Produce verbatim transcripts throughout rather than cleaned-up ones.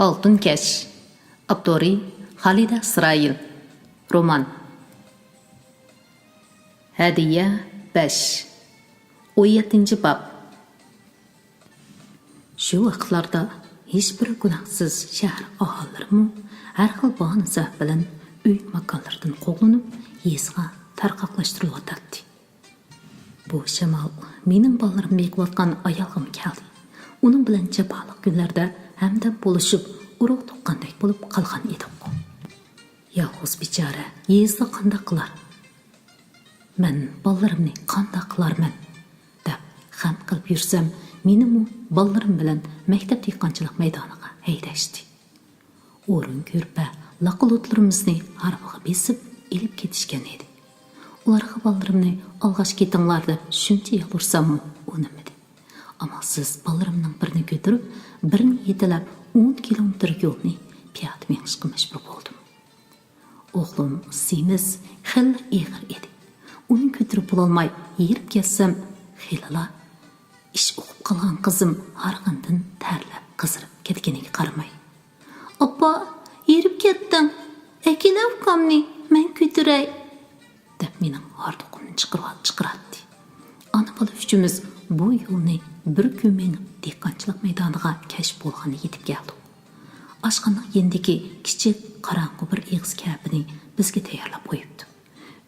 ئالتۇن كەش. ئاپتورى: خالىدە ئىسرائىل. رومان. ھەدىيە بەش. ئون يەتتىنچى باب. شۇ ۋاقىتلاردا ھېچبىر گۇناھسىز شەھەر ئاھالىلىرىمۇ ھەر خىل باھانە-سەۋەب بىلەن ئۆي-ماكانلىرىدىن قوغلىنىپ، يېزىغا تارقاقلاشتۇرۇلۇۋاتاتتى. بۇ شامال مېنىڭ بالىلىرىمنى بېقىۋاتقان ئايالغىمۇ كەلدى. ئۇنىڭ بىلەن جاپالىق كۈنلەردە ھەمدەم بولۇشۇپ، ئۇرۇق-تۇغقاندەك بولۇپ قالغان ئىدۇق. يالغۇز بىچارە يېزىدا قانداق قىلار؟ مەن بالىلىرىمنى قانداق قىلارمەن؟ دەپ غەم قىلىپ يۈرسەم، مېنىمۇ بالىلىرىم بىلەن مەكتەپ دېھقانچىلىق مەيدانىغا ھەيدەشتى. ئورۇن كۆرپە، لاققا-لۇتلىرىمىزنى ھارۋىغا بېسىپ ئېلىپ كېتىشكەن ئىدى. ئۇلارغا بالىلىرىمنى ئالغاچ كېتىڭلار دەپ شۇنچە يالۋۇرساممۇ ئۇنىمىدى. ئامالسىز بالىلىرىمنىڭ بىرىنى كۆتۈرۈپ، بىرىنى يېتىلەپ ئون كىلومېتىر يولنى پىيادە مېڭىشقا مەجبۇر بولدۇم. ئوغلۇم سېمىز، خېلىلا ئېغىر ئىدى. ئۇنى كۆتۈرۈپ بولالماي ھېرىپ كەتسەم، خېلىلا ئىش ئوقۇپ قالغان قىزىم ھارغىندىن تەرلەپ قىزىرىپ كەتكىنىگە قارىماي، «ئاپا، ھېرىپ كەتتىڭ، ئەكېلە ئۇكامنى، مەن كۆتۈرەي» دەپ مېنىڭ ھاردۇقۇمنى چىقىرىۋال-، چىقىراتتى. ئانا-بالا ئۈچىمىز بۇ يولنى بىر كۈن مېڭىپ، دېھقانچىلىق مەيدانىغا كەچ بولغىنى يېتىپ كەلدۇق. ئاشخانىنىڭ يېنىدىكى كىچىك، قاراڭغۇ بىر ئېغىز كەپىنى بىزگە تەييارلاپ قويۇپتۇ.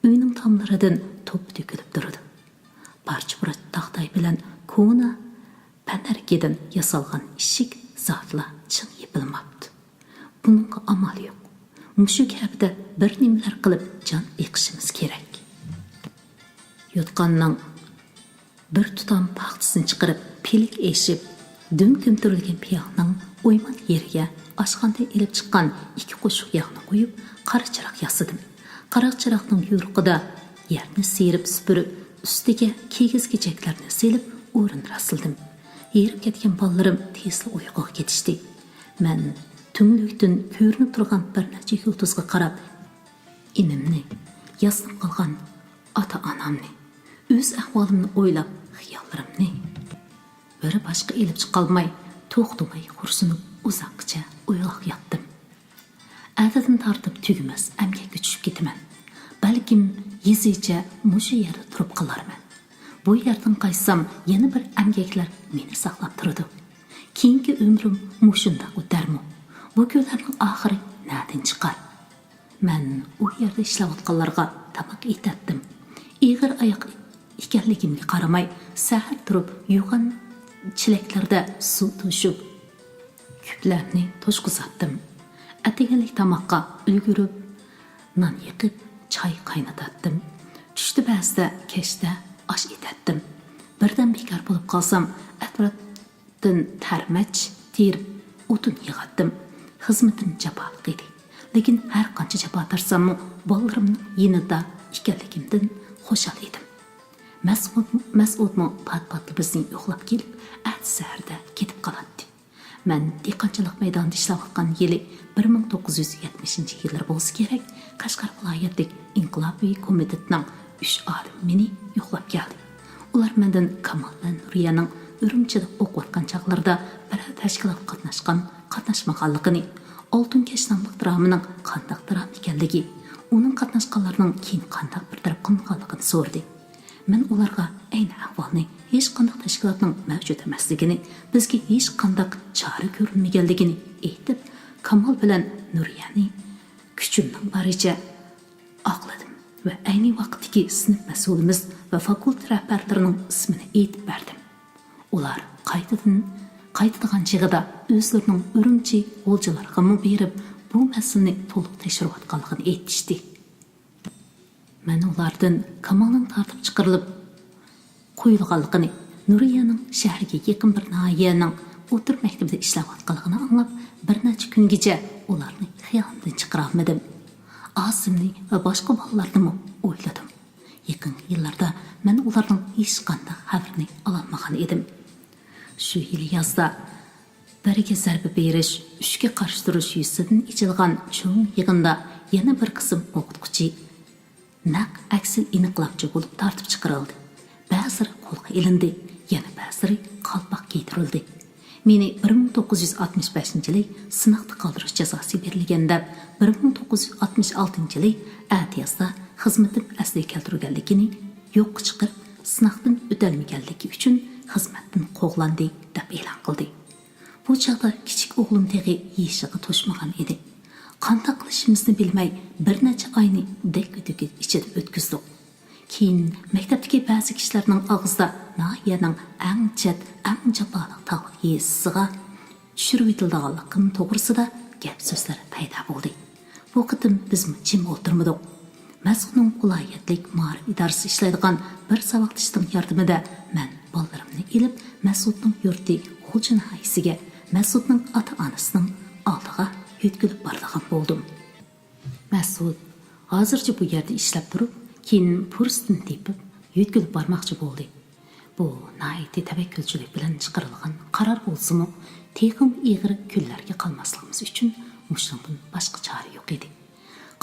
ئۆينىڭ تاملىرىدىن توپا تۆكۈلۈپ تۇرىدۇ. پارچە-پۇرات تاختاي بىلەن كونا پەنەركىدىن ياسالغان ئىشىك زادىلا چىڭ يېپىلماپتۇ. بۇنىڭغا ئامال يوق. مۇشۇ كەپىدە بىر نېمىلەر قىلىپ جان بېقىشىمىز كېرەك. يوتقاننىڭ بىر تۇتام پاختىسىنى چىقىرىپ، پىلىك ئېشىپ، دۈم كۆمتۈرۈلگەن پىيالىنىڭ ئويمان يېرىگە ئاشخانىدىن ئېلىپ چىققان ئىككى قوشۇق ياغنى قويۇپ، قارا چىراغ ياسىدىم. قارا چىراغنىڭ يورۇقىدا يەرنى سىيرىپ سۈپۈرۈپ، ئۈستىگە كىگىز-كېچەكلەرنى سېلىپ، ئورۇن راسلىدىم. ھېرىپ كەتكەن بالىلىرىم تېزلا ئۇيقۇغا كېتىشتى. مەن تۈڭلۈكتىن كۆرۈنۈپ تۇرغان بىر نەچچە يۇلتۇزغا قاراپ، ئىنىمنى، ياسىنىپ قالغان ئاتا-ئانامنى، ئۆز ئەھۋالىمنى ئويلاپ، خىياللىرىمنى بىر باشقا ئېلىپ چىقالماي، توختىماي خورسىنىپ، ئۇزاققىچە ئويغاق ياتتىم. ئەتىدىن تارتىپ تۈگىمەس ئەمگەككە چۈشۈپ كېتىمەن. بەلكىم يېزىچە مۇشۇ يەردە تۇرۇپ قالارمەن. بۇ يەردىن قاچسام، يەنە بىر ئەمگەكلەر مېنى ساقلاپ تۇرىدۇ. كېيىنكى ئۆمرۈم مۇشۇنداق ئۆتەرمۇ؟ بۇ كۈنلەرنىڭ ئاخىرى نەدىن چىقار؟ مەن ئۇ يەردە ئىشلەۋاتقانلارغا تاماق ئېتەتتىم. ئېغىر ئاياق ئىكەنلىكىمگە قارىماي، سەھەر تۇرۇپ يوغان چېلەكلەردە سۇ توشۇپ، كۈپلەرنى توشقۇزاتتىم. ئەتىگەنلىك تاماققا ئۈلگۈرۈپ، نان يېقىپ، چاي قاينىتاتتىم. چۈشتە بەزىدە، كەچتە ئاش ئېتەتتىم. بىردەم بىكار بولۇپ قالسام، ئەتراپ تىن تەرمەچ تېرىپ، ئوتۇن يىغاتتىم. خىزمىتىم جاپالىق ئىدى. لېكىن ھەر قانچە جاپا تارتساممۇ، بالىلىرىمنىڭ يېنىدا ئىكەنلىكىمدىن خۇشال ئىدىم. مەسئۇد-، مەسئۇدمۇ پات-پاتلا بىزنى يوقلاپ كېلىپ، ئەتە سەھەردە كېتىپ قالاتتى. مەن دېھقانچىلىق مەيدانىدا ئىشلەۋاتقان يىلى بىر مىڭ توققۇز يۈز يەتمىشىنچى يىللار بولسا كېرەك، قەشقەر ۋىلايەتلىك ئىنقىلابىي كومىتېتنىڭ ئۈچ ئالىمى مېنى يوقلاپ كەلدى. ئۇلار مەندىن كامال بىلەن نۇرىيەنىڭ ئۈرۈمچىدە ئوقۇۋاتقان چاغلىرىدا بىرەر تەشكىلاتقا قاتناشقان، قاتناشمىغانلىقىنى، ئالتۇن كەش ناملىق درامىنىڭ قانداق دىراما ئىكەنلىكى، ئۇنىڭ قاتناشقانلارنىڭ كېيىن قانداق بىر تەرەپ قىلىنغانلىقىنى سورىدى. مەن ئۇلارغا ئەينى ئەھۋالنى، ھېچقانداق تەشكىلاتنىڭ مەۋجۇت ئەمەسلىكىنى، بىزگە ھېچقانداق چارە كۆرۈلمىگەنلىكىنى ئېيتىپ، كامال بىلەن نۇرىيەنى كۈچۈمنىڭ بارىچە ئاقلىدىم ۋە ئەينى ۋاقىتتىكى سىنىپ مەسئۇلىمىز ۋە فاكۇلتېت رەھبەرلىرىنىڭ ئىسمىنى ئېيتىپ بەردىم. ئۇلار قايتىدىن، قايتىدىغان چېغىدا ئۆزلىرىنىڭ ئۈرۈمچى غۇلجىلارغىمۇ بېرىپ، بۇ مەسىلىنى تولۇق تەكشۈرۈۋاتقانلىقىنى ئېيتىشتى. مەن ئۇلاردىن كامالنىڭ تارتىپ چىقىرىلىپ قويۇلغانلىقىنى، نۇرىيەنىڭ شەھەرگە يېقىن بىر ناھىيەنىڭ ئوتتۇرا مەكتىپىدە ئىشلەۋاتقانلىقىنى ئاڭلاپ، بىر نەچچە كۈنگىچە ئۇلارنى خىيالىمدىن چىقىرالمىدىم. ئاسىمنى ۋە باشقا بالىلارنىمۇ ئويلىدىم. يېقىنقى يىللاردا مەن ئۇلارنىڭ ھېچقانداق خەۋىرىنى ئالالمىغان ئىدىم. شۇ يىلى يازدا بىرگە زەربە بېرىش، ئۈچكە قارشى تۇرۇش يۈزىسىدىن ئېچىلغان چوڭ يىغىندا يەنە بىر قىسىم ئوقۇتقۇچى، نەق ئەكسىل ئىنقىلابچى بولۇپ تارتىپ چىقىرىلدى. بەزىلىرى قولغا ئېلىندى، يەنە بەزىلىرى قالپاق كىيدۈرۈلدى. مېنى بىر مىڭ توققۇز يۈز ئاتمىش بەشىنچى يىلى سىناقتا قالدۇرۇش جازاسى بېرىلگەن دەپ، بىر مىڭ توققۇز يۈز ئاتمىش ئالتىنچى يىلى ئەتىيازدا خىزمىتىم ئەسلىگە كەلتۈرگەنلىكىنى، يوققا چىقىرىپ، سىناقتىن ئۆتەلمىگەنلىكى ئۈچۈن خىزمەتتىن قوغلاندى، دەپ ئېلان قىلدى. بۇ چاغدا كىچىك ئوغلۇم تېخى يېشىغا توشمىغان ئىدى. قانداق قىلىشىمىزنى بىلمەي، بىر نەچچە ئاينى دەككە-دۈككە ئىچىدە ئۆتكۈزدۇق. كېيىن مەكتەپتىكى بەزى كىشىلەرنىڭ ئاغزىدا ناھىيەنىڭ ئەڭ چەت، ئەڭ جاپالىق تاغلىق يېزىسىغا چۈشۈرۈۋېتىلىدىغانلىقىم توغرىسىدا گەپ-سۆزلەر پەيدا بولدى. بۇ قېتىم بىزمۇ جىم ئولتۇرمىدۇق. مەسئۇدنىڭ ۋىلايەتلىك مائارىپ ئىدارىسى ئىشلەيدىغان بىر ساۋاقدىشىنىڭ ياردىمىدە مەن بالىلىرىمنى ئېلىپ، مەسئۇدنىڭ يۇرتى غۇلجا ناھىيەسىگە، مەسئۇدنىڭ ئاتا-ئانىسىنىڭ ئالدىغا يۆتكىلىپ بارىدىغان بولدۇم. مەسئۇد ھازىرچە بۇ يەردە ئىشلەپ تۇرۇپ، كېيىن پۇرسىتىنى تېپىپ يۆتكىلىپ بارماقچى بولدى. بۇ ناھايىتى تەۋەككۈلچىلىك بىلەن چىقىرىلغان قارار بولسىمۇ، تېخىمۇ ئېغىر كۈنلەرگە قالماسلىقىمىز ئۈچۈن مۇشۇنىڭدىن باشقا چارە يوق ئىدى.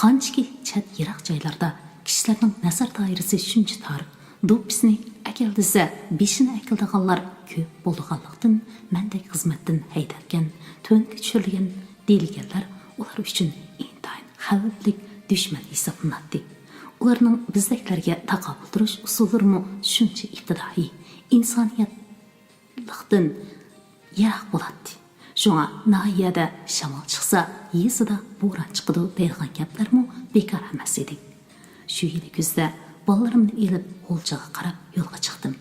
قانچىكى چەت يىراق جايلاردا كىشىلەرنىڭ نەزەر دائىرىسى شۇنچە تار، دوپپىسىنى ئەكەل دېسە، بېشىنى ئەكېلىدىغانلار كۆپ بولىدىغانلىقتىن، مەندەك خىزمەتتىن ھەيدەلگەن، تۆۋەنگە چۈشۈرۈلگەن دېيىلگەنلەر ئۇلار ئۈچۈن ئىنتايىن خەۋپلىك دۈشمەن ھېسابلىناتتى. ئۇلارنىڭ بىزدەكلەرگە تاقابىل تۇرۇش ئۇسۇللىرىمۇ شۇنچە ئىپتىدائىي، ئىنسانىيەتلىكتىن يىراق بولاتتى. شۇڭا ناھىيەدە شامال چىقسا، يېزىدا بوران چىقىدۇ دەيدىغان گەپلەرمۇ بىكار ئەمەس ئىدى. شۇ يىلى كۈزدە بالىلىرىمنى ئېلىپ غۇلجىغا قاراپ يولغا چىقتىم.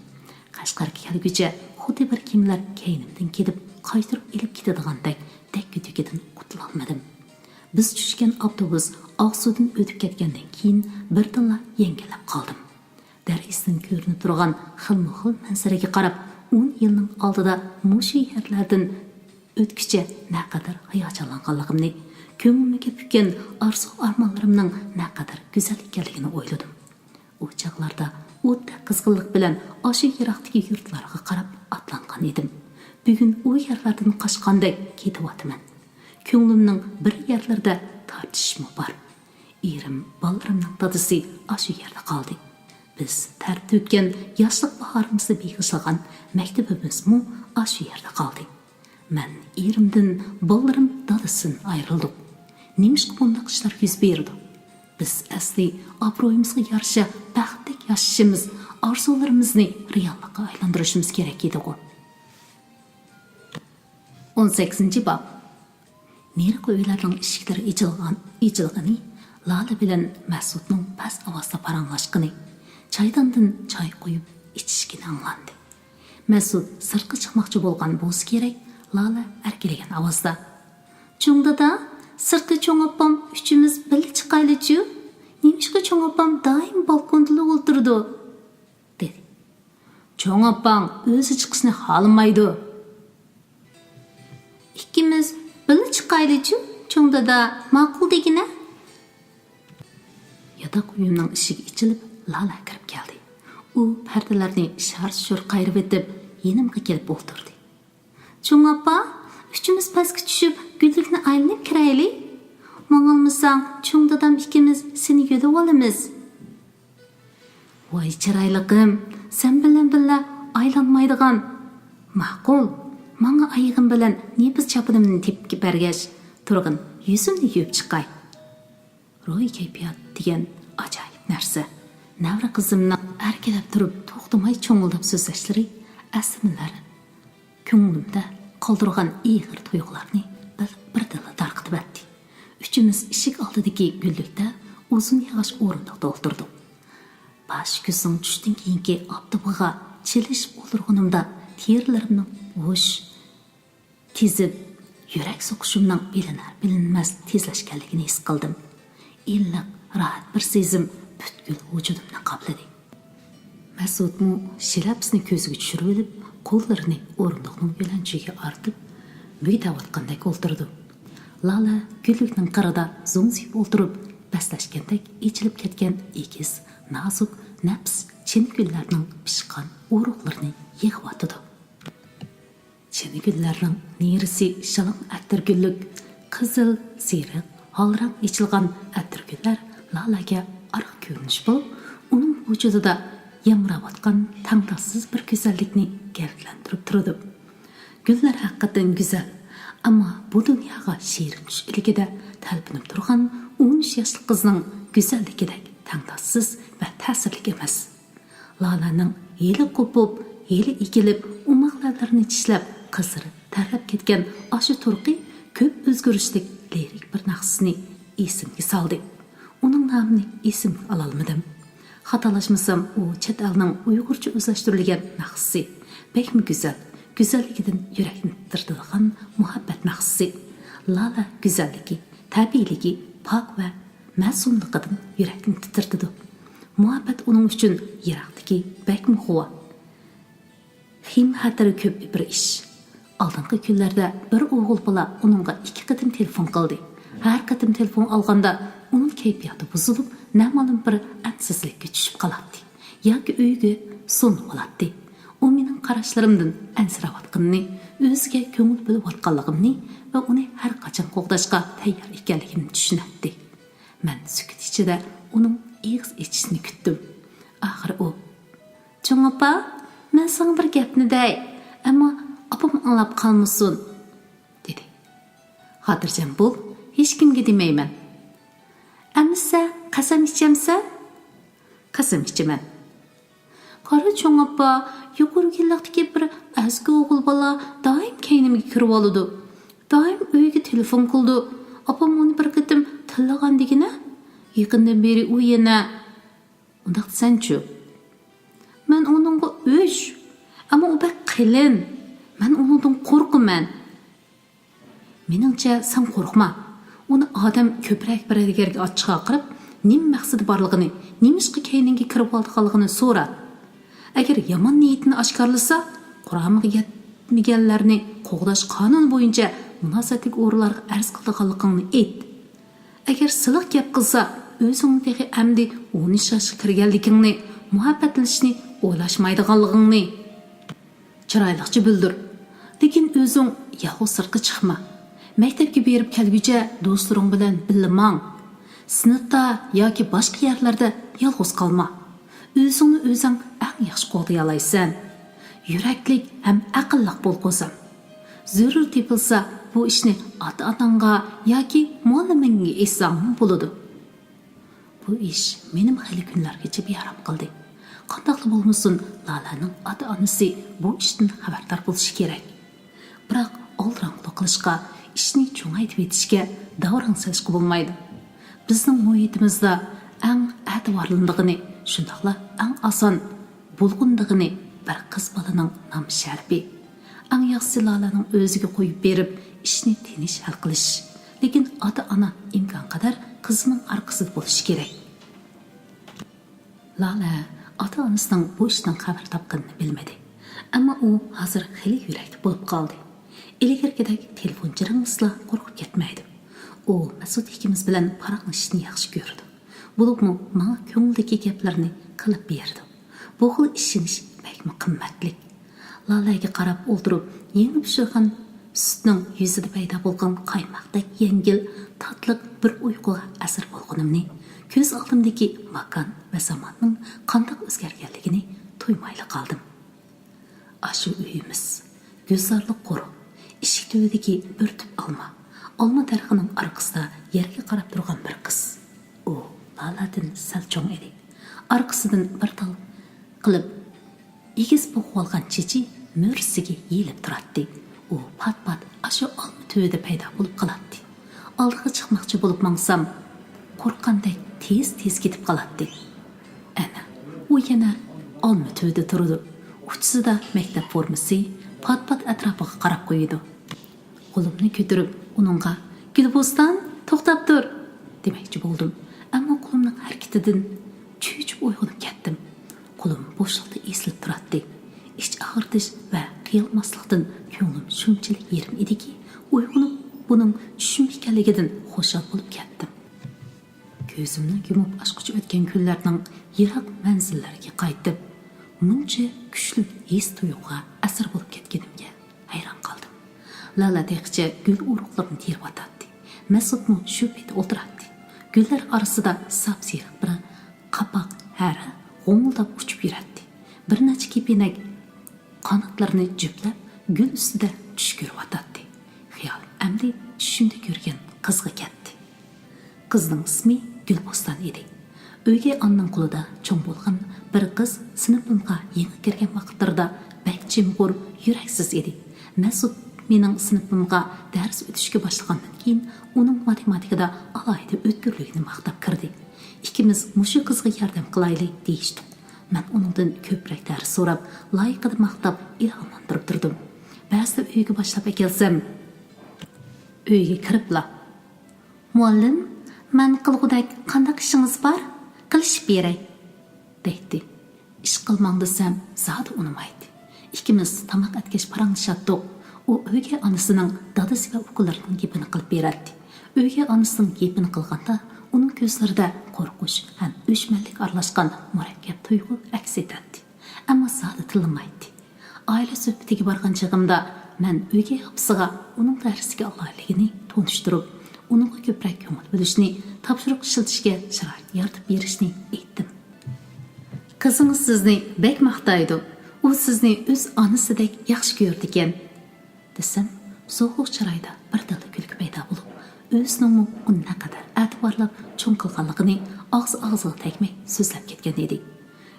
قەشقەرگە كەلگۈچە خۇددى بىر كىملەر كەينىمدىن كېلىپ قايتۇرۇپ ئېلىپ كېتىدىغاندەك دەككە-دۈككىدىن قۇتۇلالمىدىم. بىز چۈشكەن ئاپتوبۇس ئاقسۇدىن ئۆتۈپ كەتكەندىن كېيىن بىردىنلا يەڭگىللەپ قالدىم. دەرىسىدىن كۆرۈنۈپ تۇرغان خىلمۇخىل مەنزىرىگە قاراپ، ئون يىلنىڭ ئالدىدا مۇشۇ يەرلەردىن ئۆتكۈچە نەقەدەر ھاياجانلانغانلىقىمنى، كۆڭلۈمگە پۈككەن ئارزۇ-ئارمانلىرىمنىڭ نەقەدەر گۈزەل ئىكەنلىكىنى ئويلىدىم. ئۇ چاغلاردا ئوتتەك قىزغىنلىق بىلەن ئاشۇ يىراقتىكى يۇرتلارغا قاراپ ئاتلانغان ئىدىم. بۈگۈن ئۇ يەرلەردىن قاچقاندەك كېتىۋاتىمەن. كۆڭلۈمنىڭ بىر يەرلىرىدە تارتىشىشمۇ بار. ئېرىم، بالىلىرىمنىڭ دادىسى ئاشۇ يەردە قالدى. بىز تەر تۆككەن ياشلىق باھارىمىزنى بېغىشلىغان مەكتىپىمىزمۇ ئاشۇ يەردە قالدى. مەن ئېرىمدىن، بالىلىرىم دادىسىدىن ئايرىلدۇق. نېمىشقا بۇنداق ئىشلار يۈز بېرىدۇ؟ بىز ئەسلى ئابرۇيىمىزغا يارىشا بەختلىك ياشىشىمىز، ئارزۇلىرىمىزنى رېئاللىققا ئايلاندۇرۇشىمىز كېرەك ئىدىغۇ. ئون سەككىزىنچى باب. نېرىقى ئۆيلەرنىڭ ئىشىكلىرى ئېچىلغان، ئېچىلغىنى، لالە بىلەن مەسۇتنىڭ پەس ئاۋازدا پاراڭلاشقىنى، چايداندىن چاي قۇيۇپ ئىچىشكىنى ئاڭلاندى. مەسۇت سىرتقا چىقماقچى بولغان بولسا كېرەك، لالە ئەركىلىگەن ئاۋازدا، «چوڭ دادا، سىرتقا چوڭ ئاپام ئۈچىمىز بىللە چىقايلىچۇ؟ نېمىشقا چوڭ ئاپام دائىم بالكوندىلا ئولتۇرىدۇ؟» دېدى. «چوڭ ئاپاڭ ئۆزى چىقىشنى خالىمايدۇ.» «ئىككىمىز بىللە چىقايلىچۇ، چوڭ دادا، ماقۇل دېگىنە.» ياتاق ئۆيۈمنىڭ ئىشىكى ئېچىلىپ، لالە كىرىپ كەلدى. ئۇ پەردىلەرنى شار-شۇر قايرىۋېتىپ، يېنىمغا كېلىپ ئولتۇردى. «چوڭ ئاپا، ئۈچىمىز پەسكە چۈشۈپ، گۈللۈكنى ئايلىنىپ كىرەيلى. ماڭالمىساڭ، چوڭ دادام ئىككىمىز سېنى يۆلىۋالىمىز.» «ۋاي چىرايلىقىم، سەن بىلەن بىللە ئايلانمايدىغان. ماقۇل، ماڭا ئايىغىم بىلەن نېپىز چاپىنىمنى تېپىپ بەرگەچ، تۇرغىن، يۈزۈمنى يۇيۇپ چىقاي.» روھىي كەيپىيات دېگەن ئاجايىپ نەرسە. نەۋرە قىزىمنىڭ ئەركىلەپ تۇرۇپ توختىماي چوڭۇلداپ سۆزلەشلىرى ئەسلىمىلەر كۆڭلۈمدە قالدۇرغان ئېغىر تۇيغۇلارنى بىر-، بىردىنلا تارقىتىۋەتتى. ئۈچىمىز ئىشىك ئالدىدىكى گۈللۈكتە ئۇزۇن ياغاچ ئورۇندۇقتا ئولتۇردۇق. باش كۆزنىڭ چۈشتىن كېيىنكى ئاپتىپىغا چىلىشىپ ئولتۇرغىنىمدا تېرىلىرىمنىڭ ھوش تېزىپ، يۈرەك سوقۇشۇمنىڭ بىلىنەر-بىلىنمەس تېزلەشكەنلىكىنى ھېس قىلدىم. ئىللىق، راھەت بىر سېزىم پۈتكۈل ۋۇجۇدۇمنى قاپلىدى. مەسۇتمۇ شىلەپىسىنى كۆزىگە چۈشۈرۈۋېلىپ، قوللىرىنى ئورۇندۇقنىڭ يۆلەنچۈكىگە ئارتىپ، مۈگدەۋاتقاندەك ئولتۇرىدۇ. لالە گۈللۈكنىڭ قىرىدا زوڭزىيىپ ئولتۇرۇپ، بەسلەشكەندەك ئېچىلىپ كەتكەن ئېگىز، نازۇك، نەپىس چىنە گۈللەرنىڭ پىشقان ئۇرۇقلىرىنى يىغىۋاتىدۇ. چىنە گۈللەرنىڭ نېرىسى شالاڭ ئەتىر گۈللۈك، قىزىل، سېرىق، ھالراڭ ئېچىلغان ئەتىر گۈللەر لالەگە ئارقا كۆرۈنۈش بولۇپ، ئۇنىڭ ۋۇجۇدىدا يامراۋاتقان تەڭداشسىز بىر گۈزەللىكنى گەۋدىلەندۈرۈپ تۇرىدۇ. گۈللەر ھەقىقەتەن گۈزەل، ئەمما بۇ دۇنياغا شېرىن چۈش ئىلكىدە تەلپۈنۈپ تۇرغان ئون ئۈچ ياشلىق قىزنىڭ گۈزەللىكىدەك تەڭداشسىز ۋە تەسىرلىك ئەمەس. لالەنىڭ ھېلى قوپۇپ، ھېلى ئېگىلىپ، ئوماق لەۋلىرىنى چىشلەپ، قىزىرىپ، تەرلەپ كەتكەن ئاشۇ تۇرقى كۆپ ئۆزگىرىشلىك لىرىك بىر ناخشىسىنى ئېسىمگە سالدى. ئۇنىڭ نامىنى ئېسىمگە ئالالمىدىم. خاتالاشمىسام، ئۇ چەت ئەلنىڭ ئۇيغۇرچە ئۆزلەشتۈرۈلگەن ناخشىسى. بەكمۇ گۈزەل، گۈزەللىكىدىن يۈرەكنى تىترىتىدىغان مۇھەببەت ناخشىسى. لالە گۈزەللىكى، تەبىئىيلىكى، پاك ۋە مەسۇملۇقىدىن يۈرەكنى تىترىتىدۇ. مۇھەببەت ئۇنىڭ ئۈچۈن يىراقتىكى بەكمۇ غۇۋا، خېيىم-خەتىرى كۆپ بىر ئىش. ئالدىنقى كۈنلەردە بىر ئوغۇل بالا ئۇنىڭغا ئىككى قېتىم تېلېفون قىلدى. ھەر قېتىم تېلېفون ئالغاندا ئۇنىڭ كەيپىياتى بۇزۇلۇپ، نەمالىم بىر ئەنسىزلىككە چۈشۈپ قالاتتى ياكى ئۆيىگە سولىنىۋالاتتى. ئۇ مېنىڭ قاراشلىرىمدىن ئەنسىرەۋاتقىنىنى، ئۆزىگە كۆڭۈل بۆلۈۋاتقانلىقىمنى ۋە ئۇنى ھەر قاچان قوغداشقا تەييار ئىكەنلىكىنى چۈشىنەتتى. مەن سۈكۈت ئىچىدە ئۇنىڭ ئېغىز ئېچىشىنى كۈتتۈم. ئاخىرى ئۇ، «چوڭ ئاپا، مەن ساڭا بىر گەپنى دەي، ئەمما ئاپام ئاڭلاپ قالمىسۇن» دېدى. «خاتىرجەم بول، ھېچكىمگە دېمەيمەن.» «ئەمىسە، قەسەم ئىچەمسەن؟» «قەسەم ئىچىمەن.» «قارا چوڭ ئاپا، يۇقىرى يىللىقتىكى بىر ئەسكى ئوغۇل بالا دائىم كەينىمگە كىرىۋالىدۇ. دائىم ئۆيگە تېلېفون قىلىدۇ. ئاپام ئۇنى بىر قېتىم تىللىغان دېگىنە. يېقىندىن بېرى ئۇ يەنە.» «ئۇنداق دېسەنچۇ؟» «مەن ئۇنىڭغا ئۆچ، ئەمما ئۇ بەك قېلىن. مەن ئۇنىڭدىن قورقىمەن.» «مېنىڭچە، سەن قورقما. ئۇنى ئادەم كۆپرەك بىر يەرگە چاقىرىپ، نېمە مەقسىتى بارلىقىنى، نېمىشقا كەينىڭگە كىرىۋالىدىغانلىقىنى سورا. ئەگەر يامان نىيىتىنى ئاشكارىلىسا، قۇرامىغا يەتمىگەنلەرنى قوغداش قانۇنى بويىچە مۇناسىۋەتلىك ئورۇنلارغا ئەرز قىلىدىغانلىقىڭنى ئېيت. ئەگەر سىلىق گەپ قىلسا، ئۆزۈڭنى تېخى ئەمدى ئون ئۈچ ياشقا كىرگەنلىكىڭنى، مۇھەببەتلىشىشنى ئويلاشمايدىغانلىقىڭنى چىرايلىقچە بىلدۈر. لېكىن ئۆزۈڭ يالغۇز سىرتقا چىقما. مەكتەپكە بېرىپ كەلگۈچە دوستلىرىڭ بىلەن بىللە ماڭ. سىنىپتا ياكى باشقا يەرلەردە يالغۇز قالما. ئۆزۈڭنى ئۆزۈڭ ئەڭ ياخشى قوغدىيالايسەن. يۈرەكلىك ھەم ئەقىللىق بول، قوزام. زۆرۈر تېپىلسا، بۇ ئىشنى ئاتا-ئاناڭغا ياكى مۇئەللىمىڭگە ئېيتساڭمۇ بولىدۇ. بۇ ئىش مېنىمۇ خېلى كۈنلەرگىچە بىئارام قىلدى. قانداقلا بولمىسۇن، لالەنىڭ ئاتا-ئانىسى بۇ ئىشتىن خەۋەردار بولۇشى كېرەك. بىراق ئالدىراڭغۇلۇق قىلىشقا، ئىشنى چوڭايتىۋېتىشكە، داۋراڭ سېلىشقا بولمايدۇ. بىزنىڭ مۇھىتىمىزدا ئەڭ ئەتىۋارلىنىدىغىنى، شۇنداقلا ئەڭ ئاسان بۇلغىنىدىغىنى بىر قىز بالىنىڭ نام-شەرىپى. ئەڭ ياخشىسى لالەنىڭ ئۆزىگە قويۇپ بېرىپ، ئىشنى تىنچ ھەل قىلىش. لېكىن ئاتا-ئانا ئىمكانقەدەر قىزىنىڭ ئارقىسىدا بولۇشى كېرەك. لالە ئاتا-ئانىسىنىڭ بۇ ئىشتىن خەۋەر تاپقىنىنى بىلمىدى. ئەمما ئۇ ھازىر خېلى يۈرەكلىك بولۇپ قالدى. ئىلگىرىكىدەك تېلېفون جىرىڭلىسىلا قورقۇپ كەتمەيدۇ. ئۇ مەسۇت ئىككىمىز بىلەن پاراڭلىشىشنى ياخشى كۆرىدۇ. بولۇپمۇ ماڭا كۆڭلىدىكى گەپلىرىنى قىلىپ بېرىدۇ. بۇ خىل ئىشىنىش بەكمۇ قىممەتلىك. لالەگە قاراپ ئولتۇرۇپ، يېڭى پىشىرغان سۈتنىڭ يۈزىدە پەيدا بولغان قايماقتەك يەڭگىل، تاتلىق بىر ئۇيقۇغا ئەسىر بولغىنىمنى، كۆز ئالدىمدىكى ماكان ۋە زاماننىڭ قانداق ئۆزگەرگەنلىكىنى تۇيمايلا قالدىم. ئاشۇ ئۆيىمىز، گۈلزارلىق قۇر، ئىشىك تۈۋىدىكى بىر تۈپ ئالما، ئالما دەرىخىنىڭ ئارقىسىدا يەرگە قاراپ تۇرغان بىر قىز. ئۇ لالەدىن سەل چوڭ ئىدى. ئارقىسىدىن بىر تال قىلىپ ئېگىز بوغۇۋالغان چېچى مۈرىسىگە يېيىلىپ تۇراتتى. ئۇ پات-پات ئاشۇ ئالما تۈۋىدە پەيدا بولۇپ قالاتتى. ئالدىغا چىقماقچى بولۇپ ماڭسام، قورققاندەك تېز-تېز كېتىپ قالاتتى. ئەنە، ئۇ يەنە ئالما تۈۋىدە تۇرىدۇ. ئۇچىسىدا مەكتەپ فورمىسى، پات-پات ئەتراپىغا قاراپ قويىدۇ. قولۇمنى كۆتۈرۈپ ئۇنىڭغا، «گۈلبوستان، توختاپ تۇر!» دېمەكچى بولدۇم. ئەمما قولۇمنىڭ ھەرىكىتىدىن چۆچۈپ ئويغىنىپ كەتتىم. قولۇم بوشلۇقتا ئېسىلىپ تۇراتتى. ئىچ ئاغرىتىش ۋە قىيالماسلىقتىن كۆڭلۈم شۇنچىلىك يېرىم ئىدىكى، ئويغىنىپ بۇنىڭ چۈشۈم ئىكەنلىكىدىن خۇشال بولۇپ كەتتىم. كۆزۈمنى يۇمۇپ ئاچقۇچە ئۆتكەن كۈنلەرنىڭ يىراق مەنزىللىرىگە قايتىپ، مۇنچە كۈچلۈك ھېس-تۇيغۇغا ئەسىر بولۇپ كەتكىنىمگە ھەيران قالدىم. لالە تېخىچە گۈل ئۇرۇقلىرىنى تېرىۋاتاتتى. مەسۇتمۇ شۇ پېتى ئولتۇراتتى. گۈللەر ئارىسىدا ساپسېرىق بىر قاپاق ھەرە غوڭۇلداپ ئۇچۇپ يۈرەتتى. بىر نەچچە كېپىنەك قاناتلىرىنى جۈپلەپ، گۈل ئۈستىدە چۈش كۆرۈۋاتاتتى. خىيالىم ئەمدى چۈشۈمدە كۆرگەن قىزغا كەتتى. قىزنىڭ ئىسمى گۈلبوستان ئىدى. ئۆگەي ئانىنىڭ قولىدا چوڭ بولغان بىر قىز سىنىپىمغا يېڭى كىرگەن ۋاقىتلىرىدا بەك جىمغۇر، يۈرەكسىز ئىدى. مەسۇت مېنىڭ سىنىپىمغا دەرس ئۆتۈشكە باشلىغاندىن كېيىن، ئۇنىڭ ماتېماتىكىدا ئالاھىدە ئۆتكۈرلۈكىنى ماختاپ كىردى. ئىككىمىز مۇشۇ قىزغا ياردەم قىلايلى دېيىشتۇق. مەن ئۇنىڭدىن كۆپرەك دەرس سوراپ، لايىقىدا ماختاپ، ئىلھاملاندۇرۇپ تۇردۇم. بەزىدە ئۆيگە باشلاپ ئەكەلسەم، ئۆيگە كىرىپلا، «مۇئەللىم، مەن قىلغۇدەك قانداق ئىشىڭىز بار؟ قىلىشىپ بېرەي» دەيتتى. ئىش قىلماڭ دېسەم، زادى ئۇنىمايتتى. ئىككىمىز تاماق ئەتكەچ پاراڭلىشاتتۇق. ئۇ ئۆگەي ئانىسىنىڭ دادىسى ۋە ئۇكىلىرىنىڭ گېپىنى قىلىپ بېرەتتى. ئۆگەي ئانىسىنىڭ گېپىنى قىلغاندا، ئۇنىڭ كۆزلىرىدە قورقۇش ھەم ئۆچمەنلىك ئارىلاشقان مۇرەككەپ تۇيغۇ ئەكس ئېتەتتى. ئەمما زادى تىللىمايتتى. ئائىلە سۆھبىتىگە بارغان چېغىمدا مەن ئۆگەي ئاپىسىغا ئۇنىڭ دەرستىكى ئالاھىدىلىكىنى تونۇشتۇرۇپ، ئۇنىڭغا كۆپرەك كۆڭۈل بۆلۈشنى، تاپشۇرۇق ئىشلىتىشكە شارائىت يارىتىپ بېرىشنى ئېيتتىم. «قىزىڭىز سىزنى بەك ماختايدۇ. ئۇ سىزنى ئۆز ئانىسىدەك ياخشى كۆرىدىكەن» دېسەم، سوغۇق چىرايدا بىردىنلا كۈلكە پەيدا بولۇپ، ئۆزىنىڭمۇ ئۇنى نەقەدەر ئەتىۋارلاپ چوڭ قىلغانلىقىنى ئاغزى ئاغزىغا تەگمەي سۆزلەپ كەتكەن ئىدى.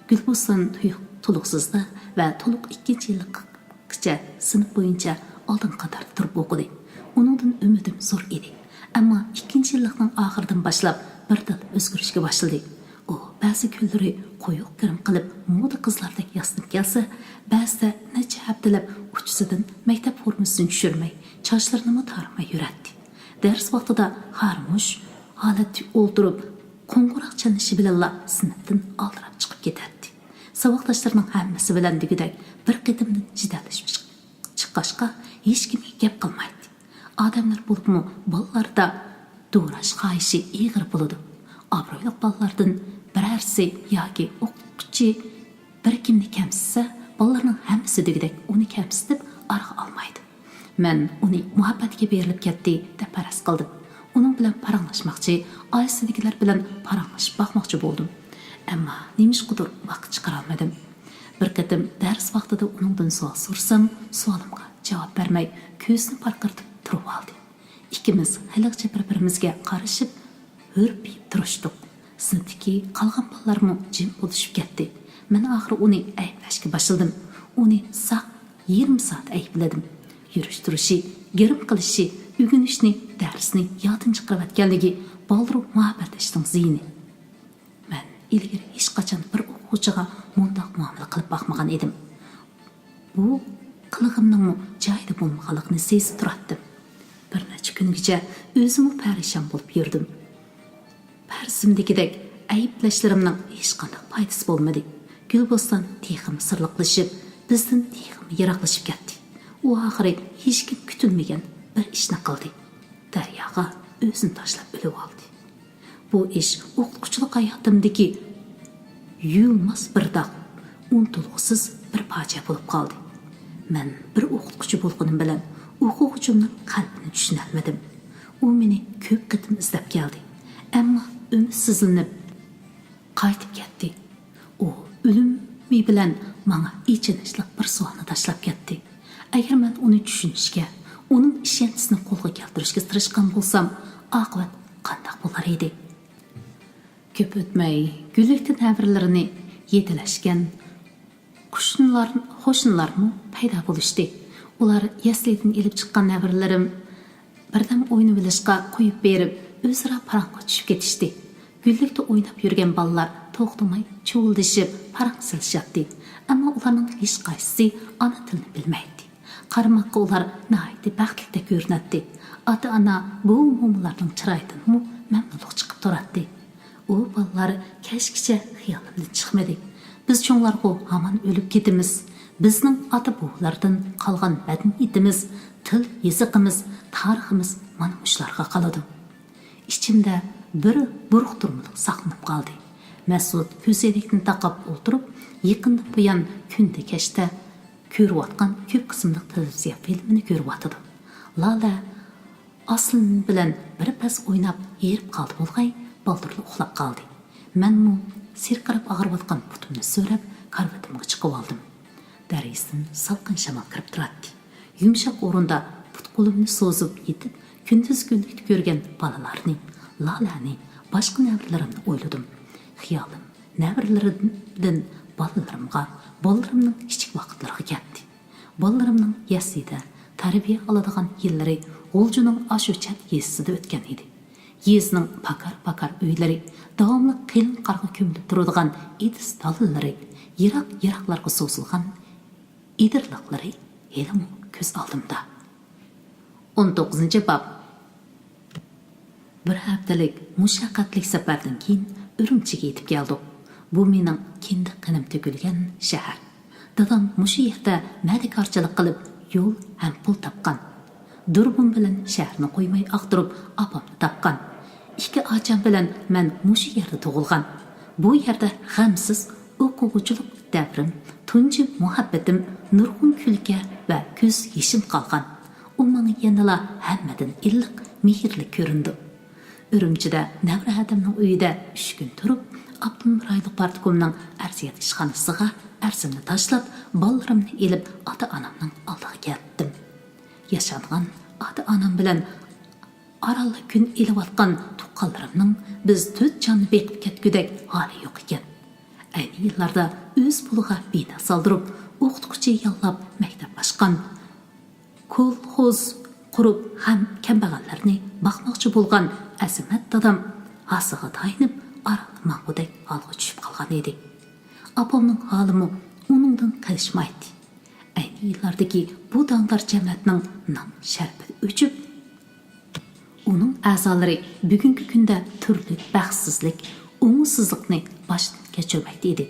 گۈلبوستان تۇيۇق-، تولۇقسىزدا ۋە تولۇق ئىككىنچى يىللىققىچە سىنىپ بويىچە ئالدىنقى قاتاردا تۇرۇپ ئوقۇدى. ئۇنىڭدىن ئۈمىدىم زور ئىدى. ئەمما ئىككىنچى يىللىقنىڭ ئاخىرىدىن باشلاپ بىردىنلا ئۆزگىرىشكە باشلىدى. ئۇ بەزى كۈنلىرى قويۇق گىرىم قىلىپ، مودا قىزلاردەك ياسىنىپ كەلسە، بەزىدە نەچچە ھەپتىلەپ ئۇچىسىدىن مەكتەپ فورمىسىنى چۈشۈرمەي، چاچلىرىنىمۇ تارىماي يۈرەتتى. دەرس ۋاقتىدا خامۇش ھالەتتە ئولتۇرۇپ، قوڭغۇراق چېلىنىشى بىلەنلا سىنىپتىن ئالدىراپ چىقىپ كېتەتتى. ساۋاقداشلىرىنىڭ ھەممىسى بىلەن دېگۈدەك بىر قېتىمدىن جېدەللىشىپ چىق-، چىققاچقا، ھېچكىمگە گەپ قىلمايتتى. ئادەملەر، بولۇپمۇ بالىلاردا دوراش خاھىشى ئېغىر بولىدۇ. ئابرۇيلۇق بالىلاردىن بىرەرسى ياكى ئوقۇتقۇچى بىر كىمنى كەمسىتسە، بالىلارنىڭ ھەممىسى دېگۈدەك ئۇنى كەمسىتىپ ئارىغا ئالمايدۇ. مەن ئۇنى مۇھەببەتكە بېرىلىپ كەتتى دەپ پەرەز قىلدىم. ئۇنىڭ بىلەن پاراڭلاشماقچى، ئائىلىسىدىكىلەر بىلەن پاراڭلىشىپ باقماقچى بولدۇم. ئەمما نېمىشقىدۇر ۋاقىت چىقىرالمىدىم. بىر قېتىم دەرس ۋاقتىدا ئۇنىڭدىن سوئال سورىسام، سوئالىمغا جاۋاب بەرمەي، كۆزىنى پارقىرىتىپ تۇرۇۋالدى. ئىككىمىز ھېلىغىچە بىر-بىرىمىزگە قارىشىپ، ھۈرپىيىپ تۇرۇشتۇق. سىنىپتىكى قالغان بالىلارمۇ جىم بولۇشۇپ كەتتى. مەن ئاخىرى ئۇنى ئەيىبلەشكە باشلىدىم. ئۇنى ساق يېرىم سائەت ئەيىبلىدىم. يۈرۈش-تۇرۇشى، گىرىم قىلىشى، ئۆگىنىشنى، دەرسنى يادىن چىقىرىۋەتكەنلىكى، بالدۇر مۇھەببەتلىشىشنىڭ زىيىنى. مەن ئىلگىرى ھېچقاچان بىر ئوقۇغۇچىغا مۇنداق مۇئامىلە قىلىپ باقمىغان ئىدىم. بۇ قىلىقىمنىڭمۇ جايىدا بولمىغانلىقىنى سېزىپ تۇراتتىم. بىر نەچچە كۈنگىچە ئۆزۈممۇ پەرىشان بولۇپ يۈردۈم. پەرىزىمدىكىدەك ئەيىبلەشلىرىمنىڭ ھېچقانداق پايدىسى بولمىدى. گۈلبوستان تېخىمۇ سىرلىقلىشىپ، بىزدىن تېخىمۇ يىراقلىشىپ كەتتى. ئۇ ئاخىرى ھېچكىم كۈتۈلمىگەن بىر ئىشنى قىلدى. دەرياغا ئۆزىنى تاشلاپ ئۆلۈۋالدى. بۇ ئىش ئوقۇتقۇچىلىق ھاياتىمدىكى يۇيۇلماس بىر داغ، ئۇنتۇلغۇسىز بىر پاجىئە بولۇپ قالدى. مەن بىر ئوقۇتقۇچى بولغىنىم بىلەن ئوقۇغۇچىمنىڭ قەلبىنى چۈشىنەلمىدىم. ئۇ مېنى كۆپ قېتىم ئىزدەپ كەلدى، ئەمما ئۈمىدسىزلىنىپ قايتىپ كەتتى. ئۇ ئۆلۈمى بىلەن ماڭا ئېچىنىشلىق بىر سوئالنى تاشلاپ كەتتى. ئەگەر مەن ئۇنى چۈشىنىشكە، ئۇنىڭ ئىشەنچىسىنى قولغا كەلتۈرۈشكە تىرىشقان بولسام، ئاقىۋەت قانداق بولار ئىدى؟ كۆپ ئۆتمەي، گۈللۈكتە نەۋرىلىرىنى يېتىلەشكەن قوشنىلار، قوشنىلارمۇ پەيدا بولۇشتى. ئۇلار يەسلىدىن ئېلىپ چىققان نەۋرىلىرىم بىردەم ئوينىۋېلىشقا قويۇپ بېرىپ، ئۆزئارا پاراڭغا چۈشۈپ كېتىشتى. گۈللۈكتە ئويناپ يۈرگەن بالىلار توختىماي چۇۋۇلدىشىپ، پاراڭ سېلىشاتتى. ئەمما ئۇلارنىڭ ھېچقايسىسى ئانا تىلنى بىلمەيتتى. قارىماققا ئۇلار ناھايىتى بەختلىكتەك كۆرۈنەتتى. ئاتا-ئانا، بوۋا-مومىلارنىڭ چىرايىدىنمۇ مەمنۇنلۇق چىقىپ تۇراتتى. ئۇ بالىلار كەچكىچە خىيالىمدىن چىقمىدى. بىز چوڭلارغۇ ھامان ئۆلۈپ كېتىمىز. بىزنىڭ ئاتا-بوۋىلاردىن قالغان مەدەنىيىتىمىز، تىل-يېزىقىمىز، تارىخىمىز مانا مۇشۇلارغا قالىدۇ. ئىچىمدە بىر بۇرۇقتۇرمىلىق ساقلىنىپ قالدى. مەسۇت كۆزەينەكنى تاقاپ ئولتۇرۇپ، يېقىندىن بۇيان كۈندە كەچتە كۆرۈۋاتقان كۆپ قىسىملىق تېلېۋىزىيە فىلىمىنى كۆرۈۋاتىدۇ. لالە ئاسلىنىم بىلەن بىر پەس ئويناپ ھېرىپ قالدى بولغاي، بالدۇرلا ئۇخلاپ قالدى. مەنمۇ سىرقىراپ ئاغرىۋاتقان پۇتۇمنى سۆرەپ، كارىۋىتىمغا چىقىۋالدىم. دەرىزىدىن سالقىن شامال كىرىپ تۇراتتى. يۇمشاق ئورۇندا پۇت-قولۇمنى سوزۇپ يېتىپ، كۈندۈز كۈنلۈكتە كۆرگەن بالىلارنى، لالەنى، باشقا نەۋرىلىرىمنى ئويلىدىم. خىيالىم نەۋرىلىرىمدىن بالىلىرىمغا، بالىلىرىمنىڭ كىچىك ۋاقىتلىرىغا كەتتى. بالىلىرىمنىڭ يەسلىدە تەربىيە ئالىدىغان يىللىرى غۇلجىنىڭ ئاشۇ چەت يېزىسىدا ئۆتكەن ئىدى. يېزىنىڭ پاكار-پاكار ئۆيلىرى، داۋاملىق قېلىن قارغا كۆمۈلۈپ تۇرىدىغان ئېتىز دالىلىرى، يىراق-يىراقلارغا سوزۇلغان ئېدىرلىقلىرى ھېلىمۇ كۆز ئالدىمدا. ئون توققۇزىنچى باب. بىر ھەپتىلىك مۇشەققەتلىك سەپەردىن كېيىن ئۈرۈمچىگە يېتىپ كەلدۇق. بۇ مېنىڭ كىندىك قېنىم تۆكۈلگەن شەھەر. دادام مۇشۇ يەردە مەدىكارچىلىق قىلىپ يول ھەم پۇل تاپقان. دۇربۇن بىلەن شەھەرنى قويماي ئاختۇرۇپ ئاپامنى تاپقان. ئىككى ئاچام بىلەن مەن مۇشۇ يەردە تۇغۇلغان. بۇ يەردە غەمسىز ئوقۇغۇچىلىق دەۋرىم، تۇنجى مۇھەببىتىم، نۇرغۇن كۈلكە ۋە كۆز يېشىم قالغان. ئۇ ماڭا يەنىلا ھەممىدىن ئىللىق، مېھىرلىك كۆرۈندى. ئۈرۈمچىدە نەۋرە ھەدەمنىڭ ئۆيىدە ئۈچ كۈن تۇرۇپ، ئاپتونوم رايونلۇق پارتكومنىڭ ئەرزىيەت ئىشخانىسىغا ئەرزىمنى تاشلاپ، بالىلىرىمنى ئېلىپ، ئاتا-ئانامنىڭ ئالدىغا كەتتىم. ياشانغان ئاتا-ئانام بىلەن ئارانلا كۈن ئېلىۋاتقان تۇغقانلىرىمنىڭ بىز تۆت جاننى بېقىپ كەتكۈدەك ھالى يوق ئىكەن. ئەينى يىللاردا ئۆز پۇلىغا بىنا سالدۇرۇپ، ئوقۇتقۇچى ياللاپ مەكتەپ ئاچقان، كولخوز قۇرۇپ ھەم كەمبەغەللەرنى باقماقچى بولغان ئەزىمەت دادام ھاسىغا تايىنىپ، ئارانلا ماڭغۇدەك ھالغا چۈشۈپ قالغان ئىدى. ئاپامنىڭ ھالىمۇ ئۇنىڭدىن قېلىشمايتتى. ئەينى يىللاردىكى بۇ داڭدار جەمەتنىڭ نام-شەرىپى ئۆچۈپ، ئۇنىڭ ئەزالىرى بۈگۈنكى كۈندە تۈرلۈك بەختسىزلىك، ئوڭۇشسىزلىقنى باشتىن كەچۈرمەكتە ئىدى.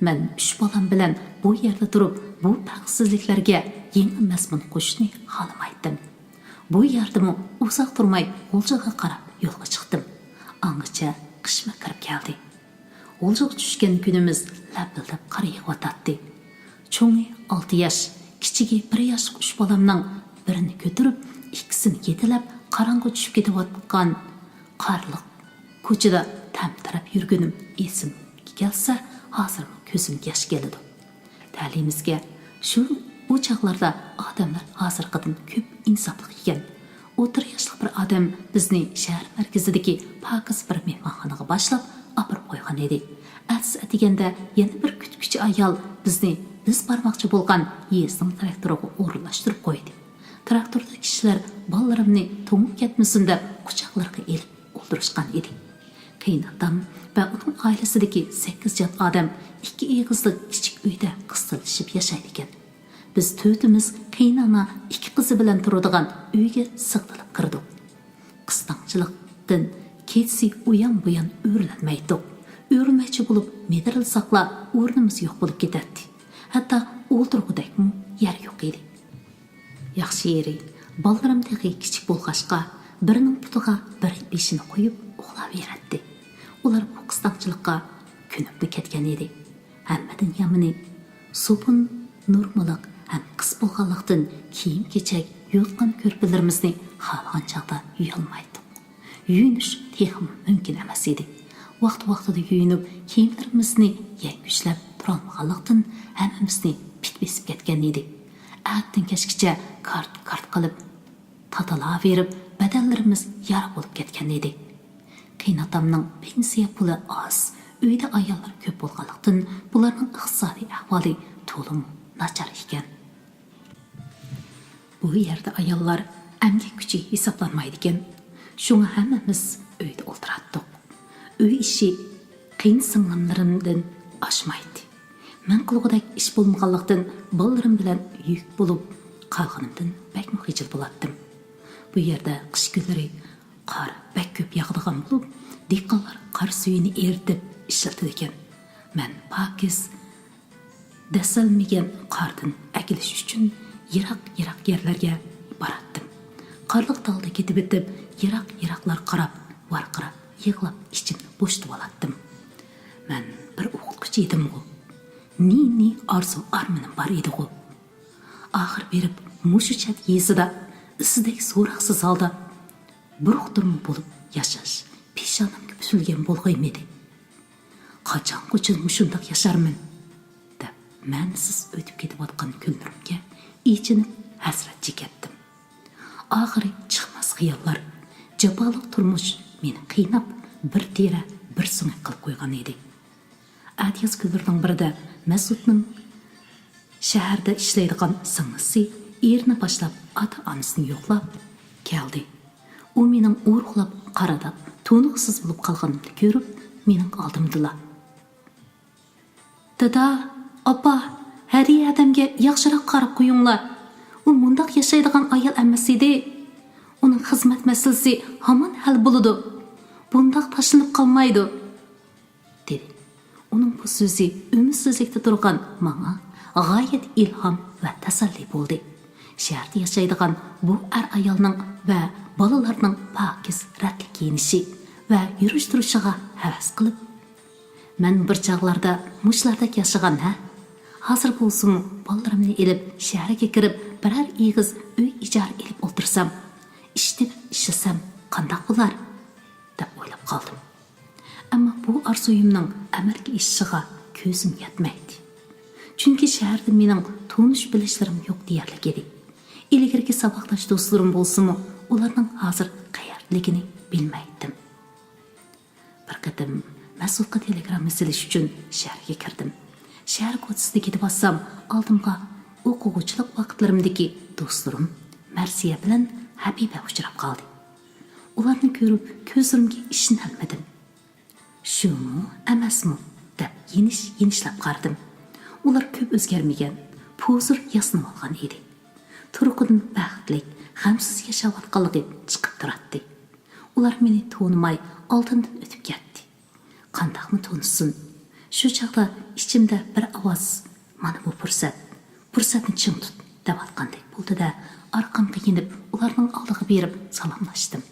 مەن ئۈچ بالام بىلەن بۇ يەردە تۇرۇپ، بۇ بەختسىزلىكلەرگە يېڭى مەزمۇن قوشۇشنى خالىمايتتىم. بۇ يەردىمۇ ئۇزاق تۇرماي غۇلجىغا قاراپ يولغا چىقتىم. ئاڭغىچە قىشمۇ كىرىپ كەلدى. غۇلجىغا چۈشكەن كۈنىمىز لەپىلدەپ قار يېغىۋاتاتتى. چوڭى ئالتە ياش، كىچىكى بىر ياشلىق ئۈچ بالامنىڭ بىرىنى كۆتۈرۈپ، ئىككىسىنى يېتىلەپ، قاراڭغۇ چۈشۈپ كېتىۋاتقان قارلىق كوچىدا تەمتىرەپ يۈرگىنىم ئېسىمگە كەلسە، ھازىرمۇ كۆزۈمگە ياش كېلىدۇ. تەلىيىمىزگە شۇ، ئۇ چاغلاردا ئادەملەر ھازىرقىدىن كۆپ ئىنساپلىق ئىكەن. ئوتتۇرا ياشلىق بىر ئادەم بىزنى شەھەر مەركىزىدىكى پاكىز بىر مېھمانخانىغا باشلاپ ئاپىرىپ قويغان ئىدى. ئەتىسى ئەتىگەندە يەنە بىر كۈتكۈچى ئايال بىزنى بىز بارماقچى بولغان يېزىنىڭ تىراكتورىغا ئورۇنلاشتۇرۇپ قويدى. تىراكتوردا كىشىلەر بالىلىرىمنى توڭۇپ كەتمىسۇن دەپ قۇچاقلىرىغا ئېلىپ ئولتۇرۇشقان ئىدى. قېيىنئاتام ۋە ئۇنىڭ ئائىلىسىدىكى سەككىز جان ئادەم ئىككى ئېغىزلىق كىچىك ئۆيدە قىستىلىشىپ ياشايدىكەن. بىز تۆتىمىز قېيىنئانا ئىككى قىزى بىلەن تۇرىدىغان ئۆيگە سىغدىلىپ كىردۇق. قىستاڭچىلىقتىن كېچىسى ئۇيان-بۇيان ئۆرۈلەلمەيتتۇق. ئۆرۈلمەكچى بولۇپ مىدىرلىساقلا، ئورنىمىز يوق بولۇپ كېتەتتى. ھەتتا ئولتۇرغۇدەكمۇ يەر يوق ئىدى. ياخشى يېرى، بالىلىرىم تېخى كىچىك بولغاچقا، بىرىنىڭ پۇتىغا بىرى بېشىنى قويۇپ ئۇخلاۋېرەتتى. ئۇلار بۇ قىستاڭچىلىققا كۆنۈپلا كەتكەن ئىدى. ھەممىدىن يامىنى، سوپۇن نورمىلىق ھەم قىس بولغانلىقتىن، كىيىم-كېچەك، يوتقان-كۆرپىلىرىمىزنى خالىغان چاغدا يۇيالمايتتۇق. يۇيۇنۇش تېخىمۇ مۇمكىن ئەمەس ئىدى. ۋاقتى-ۋاقتىدا يۇيۇنۇپ، كىيىملىرىمىزنى يەڭگۈشلەپ تۇرالمىغانلىقتىن، ھەممىمىزنى پىت بېسىپ كەتكەن ئىدى. ئەتىدىن كەچكىچە كارت-كارت قىلىپ تاتىلاۋېرىپ، بەدەنلىرىمىز يارا بولۇپ كەتكەن ئىدى. قېيىنئاتامنىڭ پېنسىيە پۇلى ئاز، ئۆيدە ئاياللار كۆپ بولغانلىقتىن، بۇلارنىڭ ئىقتىسادىي ئەھۋالى تولىمۇ ناچار ئىكەن. بۇ يەردە ئاياللار ئەمگەك كۈچى ھېسابلانمايدىكەن. شۇڭا ھەممىمىز ئۆيدە ئولتۇراتتۇق. ئۆي ئىشى قېيىنسىڭلىملىرىمدىن ئاشمايتتى. مەن قىلغۇدەك ئىش بولمىغانلىقتىن، بالىلىرىم بىلەن يۈك بولۇپ قالغىنىمدىن بەكمۇ خىجىل بولاتتىم. بۇ يەردە قىش كۈنلىرى قار بەك كۆپ ياغىدىغان بولۇپ، دېھقانلار قار سۈيىنى ئېرىتىپ ئىشلىتىدىكەن. مەن پاكىز دەسسەلمىگەن قاردىن ئەكېلىش ئۈچۈن يىراق-يىراق يەرلەرگە باراتتىم. قارلىق تاغدا كېتىۋېتىپ، يىراق-يىراقلارغا قاراپ، ۋارقىراپ، يىغلاپ ئىچىمنى بوشىتىۋالاتتىم. مەن بىر ئوقۇتقۇچى ئىدىمغۇ؟ نى-نى ئارزۇ-ئارمىنىم بار ئىدىغۇ؟ ئاخىر بېرىپ مۇشۇ چەت يېزىدا ئىزدەك سوراقسىز ھالدا بىر ئوتتۇرىمۇ بولۇپ ياشاش پېشانەمگە پۈتۈلگەن بولغايمىدى؟ قاچانغىچە مۇشۇنداق ياشارمەن؟ دەپ، مەنىسىز ئۆتۈپ كېتىۋاتقان كۈنلىرىمگە ئېچىنىپ، ھەسرەت چېكەتتىم. ئاخىرى چىقماس خىياللار، جاپالىق تۇرمۇش مېنى قىيناپ، بىر تېرە، بىر سۆڭەك قىلىپ قويغان ئىدى. ئەتىياز كۈنلىرىنىڭ بىرىدە مەسئۇدنىڭ شەھەردە ئىشلەيدىغان سىڭلىسى ئېرىنى باشلاپ ئاتا-ئانىسىنى يوقلاپ كەلدى. ئۇ مېنىڭ ئورۇقلاپ قاردا، تونۇقسىز بولۇپ قالغىنىمنى كۆرۈپ، مېنىڭ ئالدىمدىلا: «دادا، ئاپا، ھەرى ھەدەمگە ياخشىراق قاراپ قويۇڭلار. ئۇ مۇنداق ياشايدىغان ئايال ئەمەس ئىدى. ئۇنىڭ خىزمەت مەسىلىسى ھامان ھەل بولىدۇ. بۇنداق تاشلىنىپ قالمايدۇ.» دېدى. ئۇنىڭ بۇ سۆزى ئۈمىدسىزلىكتە تۇرغان ماڭا غايەت ئىلھام ۋە تەسەللى بولدى. شەھەردە ياشايدىغان بۇ ئەر-ئايالنىڭ ۋە بالىلارنىڭ پاكىز، رەتلىك كىيىنىشى ۋە يۈرۈش-تۇرۇشىغا ھەۋەس قىلىپ، مەن بىر چاغلاردا مۇشۇلاردەك ياشىغان ھە؟ ھازىر بولسىمۇ بالىلىرىمنى ئېلىپ شەھەرگە كىرىپ، بىرەر ئېغىز ئۆي ئىجارە ئېلىپ ئولتۇرسام، ئىش تېپىپ ئىشلىسەم قانداق بولار؟ دەپ ئويلاپ قالدىم. ئەمما بۇ ئارزۇيۇمنىڭ ئەمەلگە ئېشىشىغا كۆزۈم يەتمەيتتى. چۈنكى شەھەردە مېنىڭ تونۇش-بىلىشلىرىم يوق دېيەرلىك ئىدى. ئىلگىرىكى ساۋاقداش دوستلىرىم بولسىمۇ، ئۇلارنىڭ ھازىر قەيەردىلىكىنى بىلمەيتتىم. بىر قېتىم مەسئۇدقا تېلېگرامما سېلىش ئۈچۈن شەھەرگە كىردىم. شەھەر كوچىسىدا كېتىۋاتسام، ئالدىمغا ئوقۇغۇچىلىق ۋاقىتلىرىمدىكى دوستلىرىم مەرسىيە بىلەن ھەبىبە ئۇچراپ قالدى. ئۇلارنى كۆرۈپ كۆزلىرىمگە ئىشىنەلمىدىم. شۇمۇ، ئەمەسمۇ؟ دەپ يېنىش-يېنىشلاپ قارىدىم. ئۇلار كۆپ ئۆزگەرمىگەن، پۇزۇر ياسىنىۋالغان ئىدى. تۇرقىدىن بەختلىك، غەمسىز ياشاۋاتقانلىقى چىقىپ تۇراتتى. ئۇلار مېنى تونۇماي ئالدىمدىن ئۆتۈپ كەتتى. قانداقمۇ تونۇسۇن؟ شۇ چاغدا ئىچىمدە بىر ئاۋاز، «مانا بۇ پۇرسەت، پۇرسەتنى چىڭ تۇت» دەۋاتقاندەك بولدى-دە، ئارقامغا يېنىپ، ئۇلارنىڭ ئالدىغا بېرىپ سالاملاشتىم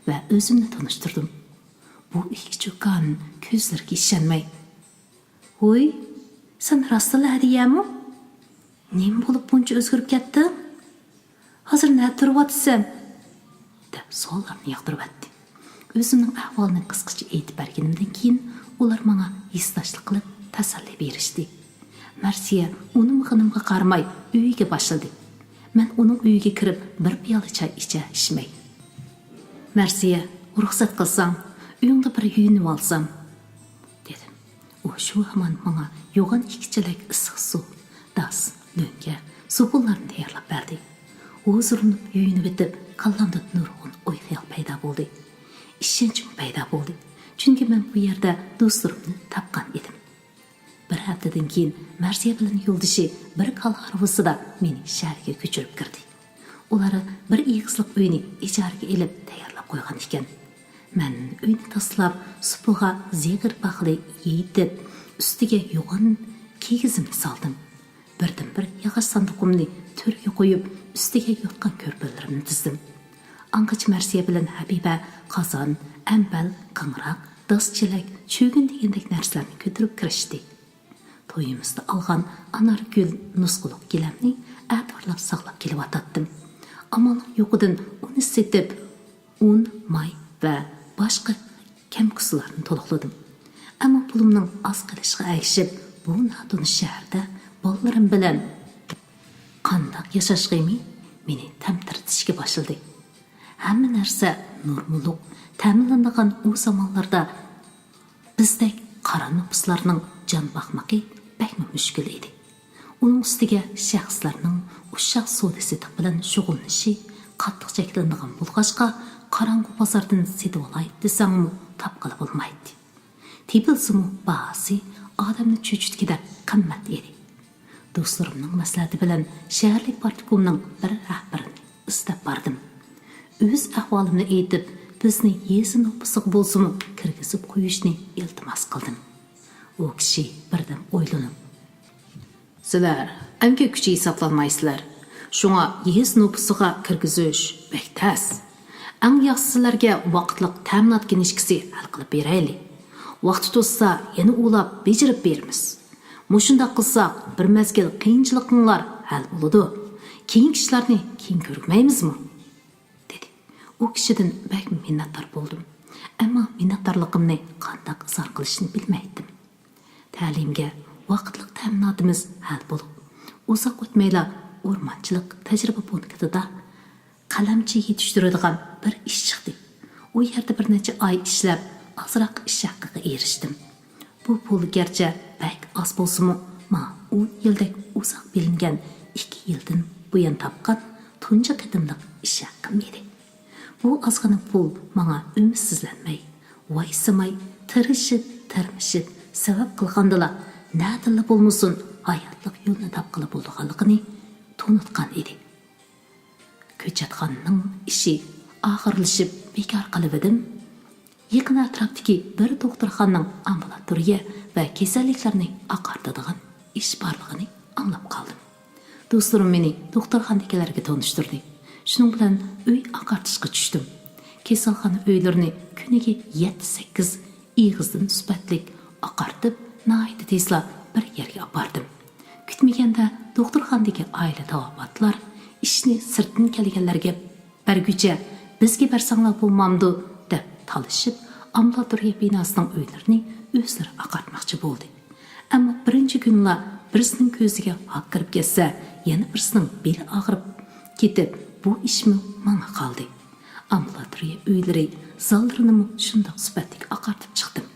ۋە ئۆزۈمنى تونۇشتۇردۇم. بۇ ئىككى چوكان كۆزلىرىگە ئىشەنمەي، «ھوي، سەن راستلا ھەدىيەمۇ؟ نېمە بولۇپ بۇنچە ئۆزگىرىپ كەتتىڭ؟ ھازىر نەدە تۇرۇۋاتىسەن؟» دەپ سوئاللارنى ياغدۇرۇۋەتتى. ئۆزۈمنىڭ ئەھۋالىنى قىسقىچە ئېيتىپ بەرگىنىمدىن كېيىن، ئۇلار ماڭا ھېسداشلىق قىلىپ تەسەللى بېرىشتى. مەرسىيە ئۇنىمىغىنىمغا قارىماي ئۆيىگە باشلىدى. مەن ئۇنىڭ ئۆيىگە كىرىپ بىر پىيالە چاي ئىچە ئىچمەي، «مەرسىيە، رۇخسەت قىلساڭ، ئۆيۈڭدە بىر يۇيۇنۇۋالسام» دېدىم. ئۇ شۇ ھامان ماڭا يوغان ئىككى چېلەك ئىسسىق سۇ، داس، لۆڭگە، سوپۇنلارنى تەييارلاپ بەردى. ھۇزۇرلىنىپ يۇيۇنۇۋېتىپ، كاللامدا نۇرغۇن ئوي-خىيال پەيدا بولدى. ئىشەنچمۇ پەيدا بولدى. چۈنكى مەن بۇ يەردە دوستلىرىمنى تاپقان ئىدىم. بىر ھەپتىدىن كېيىن مەرسىيە بىلەن يولدىشى بىر كالا ھارۋىسىدا مېنى شەھەرگە كۆچۈرۈپ كىردى. ئۇلار بىر ئېغىزلىق ئۆينى ئىجارىگە ئېلىپ تەييارلاپ قويغان ئىكەن. مەن ئۆينى تازىلاپ، سۇپىغا زىغىر پاخلى يېيىتىپ، ئۈستىگە يوغان كىگىزىمنى سالدىم. بىردىنبىر ياغاچ ساندۇقۇمنى تۆرگە قويۇپ، ئۈستىگە يوتقان-كۆرپىلىرىمنى تىزدىم. ئاڭغىچە مەرسىيە بىلەن ھەبىبە قازان، ئەمبەل، قىڭراق، داس-چېلەك، چۆگۈن دېگەندەك نەرسىلەرنى كۆتۈرۈپ كىرىشتى. تويىمىزدا ئالغان ئانارگۈل نۇسخىلىق گىلەمنى ئەتىۋارلاپ ساقلاپ كېلىۋاتاتتىم. ئامالنىڭ يوقىدىن ئۇنى سېتىپ، ئۇن، ماي ۋە باشقا كەم-كۇسۇلارنى تولۇقلىدىم. ئەمما پۇلۇمنىڭ ئاز قېلىشىغا ئەگىشىپ، بۇ ناتونۇش شەھەردە بالىلىرىم بىلەن قانداق ياشاشقىمۇ مېنى تەمتىرىتىشكە باشلىدى. ھەممە نەرسە نورماللىق تەمىنلىنىدىغان ئۇ زامانلاردا بىزدەك قارا نوپۇسلارنىڭ جان باقمىقى بەكمۇ مۈشكۈل ئىدى. ئۇنىڭ ئۈستىگە شەخسلەرنىڭ ئۇششاق سودا-سېتىق بىلەن شۇغۇللىنىشى قاتتىق چەكلىنىدىغان بولغاچقا، قاراڭغۇ بازاردىن سېتىۋالاي دېسەڭمۇ تاپقىلى بولمايتتى. تېپىلسىمۇ باھاسى ئادەمنى چۆچۈتكۈدەك قىممەت ئىدى. دوستلىرىمنىڭ مەسلىھەتى بىلەن شەھەرلىك پارتكومنىڭ بىر رەھبىرىنى ئىزدەپ باردىم. ئۆز ئەھۋالىمنى ئېيتىپ، بىزنى يېزا نوپۇسىغا بولسىمۇ كىرگۈزۈپ قويۇشنى ئىلتىماس قىلدىم. ئۇ كىشى بىردەم ئويلىنىپ، سىلەر ئەمگەك كۈچى ھېسابلانمايسىلەر. شۇڭا يېزا نوپۇسىغا كىرگۈزۈش بەك تەس. ئەڭ ياخشىسى سىلەرگە ۋاقىتلىق تەمىنات كىنىشكىسى ھەل قىلىپ بېرەيلى. ۋاقتى توشسا يەنە ئۇلاپ بېجىرىپ بېرىمىز. مۇشۇنداق قىلساق بىر مەزگىل قىيىنچىلىقىڭلار ھەل بولىدۇ. كېيىنكى ئىشلارنى كېيىن كۆرمەيمىزمۇ؟ دېدى. ئۇ كىشىدىن بەك مىننەتدار بولدۇم. ئەمما مىننەتدارلىقىمنى قانداق ئىزھار قىلىشنى بىلمەيتتىم. تەلىيىمگە ۋاقىتلىق تەمىناتىمىز ھەل بولۇپ، ئۇزاق ئۆتمەيلا ئورمانچىلىق تەجرىبە پونكىتىدا قەلەمچە يېتىشتۈرىدىغان بىر ئىش چىقتى. ئۇ يەردە بىر نەچچە ئاي ئىشلەپ، ئازراق ئىش ھەققىگە ئېرىشتىم. بۇ پۇل گەرچە بەك ئاز بولسىمۇ، ماڭا ئون يىلدەك ئۇزاق بىلىنگەن ئىككى يىلدىن بۇيان تاپقان تۇنجى قېتىملىق ئىش ھەققىم ئىدى. بۇ ئازغىنە پۇل ماڭا ئۈمىدسىزلەنمەي، ۋايسىماي، تىرىشىپ، تىرمىشىپ، سەۋەب قىلغاندىلا، نەدىنلا بولمىسۇن، ھاياتلىق يولىنى تاپقىلى بولىدىغانلىقىنى تونۇتقان ئىدى. كۆچەتخانىنىڭ ئىشى ئاخىرلىشىپ بىكار قىلىۋىدىم. يېقىن ئەتراپتىكى بىر دوختۇرخانىنىڭ ئامبۇلاتورىيە ۋە كېسەللىكلەرنى ئاقارتىدىغان ئىش بارلىقىنى ئاڭلاپ قالدىم. دوستلىرىم مېنى دوختۇرخانىدىكىلەرگە تونۇشتۇردى. شۇنىڭ بىلەن ئۆي ئاقارتىشقا چۈشتۈم. كېسەلخانا ئۆيلىرىنى كۈنىگە يەتتە-سەككىز ئېغىزدىن سۈپەتلىك ئاقارتىپ، ناھايىتى تېزلا بىر يەرگە ئاپاردىم. كۈتمىگەندە دوختۇرخانىدىكى ئائىلە تاۋابىئاتلار ئىشنى سىرتتىن كەلگەنلەرگە بەرگۈچە، بىزگە بەرسەڭلار بولمامدۇ؟ دەپ تالىشىپ، ئامبۇلاتورىيە بىناسىنىڭ ئۆيلىرىنى ئۆزلىرى ئاقارتماقچى بولدى. ئەمما بىرىنچى كۈنىلا بىرسىنىڭ كۆزىگە ھاك كىرىپ كەتسە، يەنە بىرسىنىڭ بېلى ئاغرىپ كېتىپ، بۇ ئىشمۇ ماڭا قالدى. ئامبۇلاتورىيە ئۆيلىرى زاللىرىنىمۇ شۇنداق سۈپەتلىك ئاقارتىپ چىقتىم.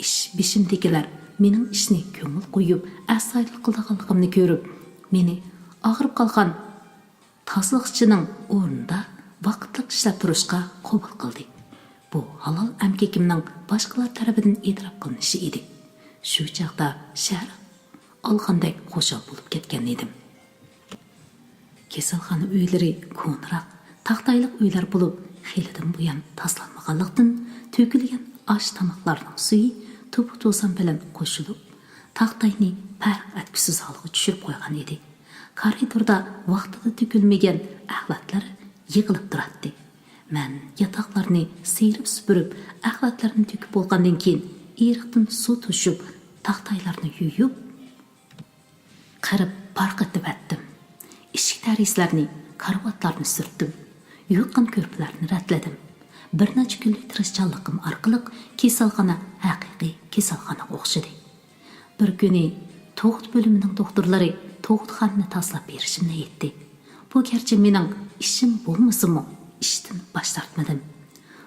ئىش بېشىمدىكىلەر مېنىڭ ئىشنى كۆڭۈل قويۇپ، ئەستايىدىل قىلىدىغانلىقىمنى كۆرۈپ، مېنى ئاغرىپ قالغان تازىلىقچىنىڭ ئورنىدا ۋاقىتلىق ئىشلەپ تۇرۇشقا قوبۇل قىلدى. بۇ ھالال ئەمگىكىمنىڭ باشقىلار تەرىپىدىن ئېتىراپ قىلىنىشى ئىدى. شۇ چاغدا شەھەر ئالغاندەك خۇشال بولۇپ كەتكەن ئىدىم. كېسەلخانا ئۆيلىرى كونىراق، تاختايلىق ئۆيلەر بولۇپ، خېلىدىن بۇيان تازىلانمىغانلىقتىن، تۆكۈلگەن ئاش تاماقلارنىڭ سۈيى توپا-توزان بىلەن قوشۇلۇپ، تاختاينى پەرق ئەتكۈسىز ھالغا چۈشۈرۈپ قويغان ئىدى. كارىدوردا ۋاقتىدا تۆكۈلمىگەن ئەخلەتلەر يىغىلىپ تۇراتتى. مەن ياتاقلارنى سىيرىپ سۈپۈرۈپ، ئەخلەتلەرنى تۆكۈپ بولغاندىن كېيىن، ئېرىقتىن سۇ توشۇپ، تاختايلارنى يۇيۇپ، قىرىپ پارقىرىتىۋەتتىم. ئىشىك تەرىزىلەرنى، كارىۋاتلارنى سۈرتتۈم. يۇتقان كۆرپىلەرنى رەتلىدىم. بىر نەچچە كۈنلۈك تىرىشچانلىقىم ئارقىلىق كېسەلخانا ھەقىقىي كېسەلخانىغا ئوخشىدى. بىر كۈنى تۇغۇت بۆلۈمىنىڭ دوختۇرلىرى تۇغۇتخانىنى تازىلاپ بېرىشىمنى ئېيتتى. بۇ گەرچە مېنىڭ ئىشىم بولمىسىمۇ، ئىشتىن باش تارتمىدىم.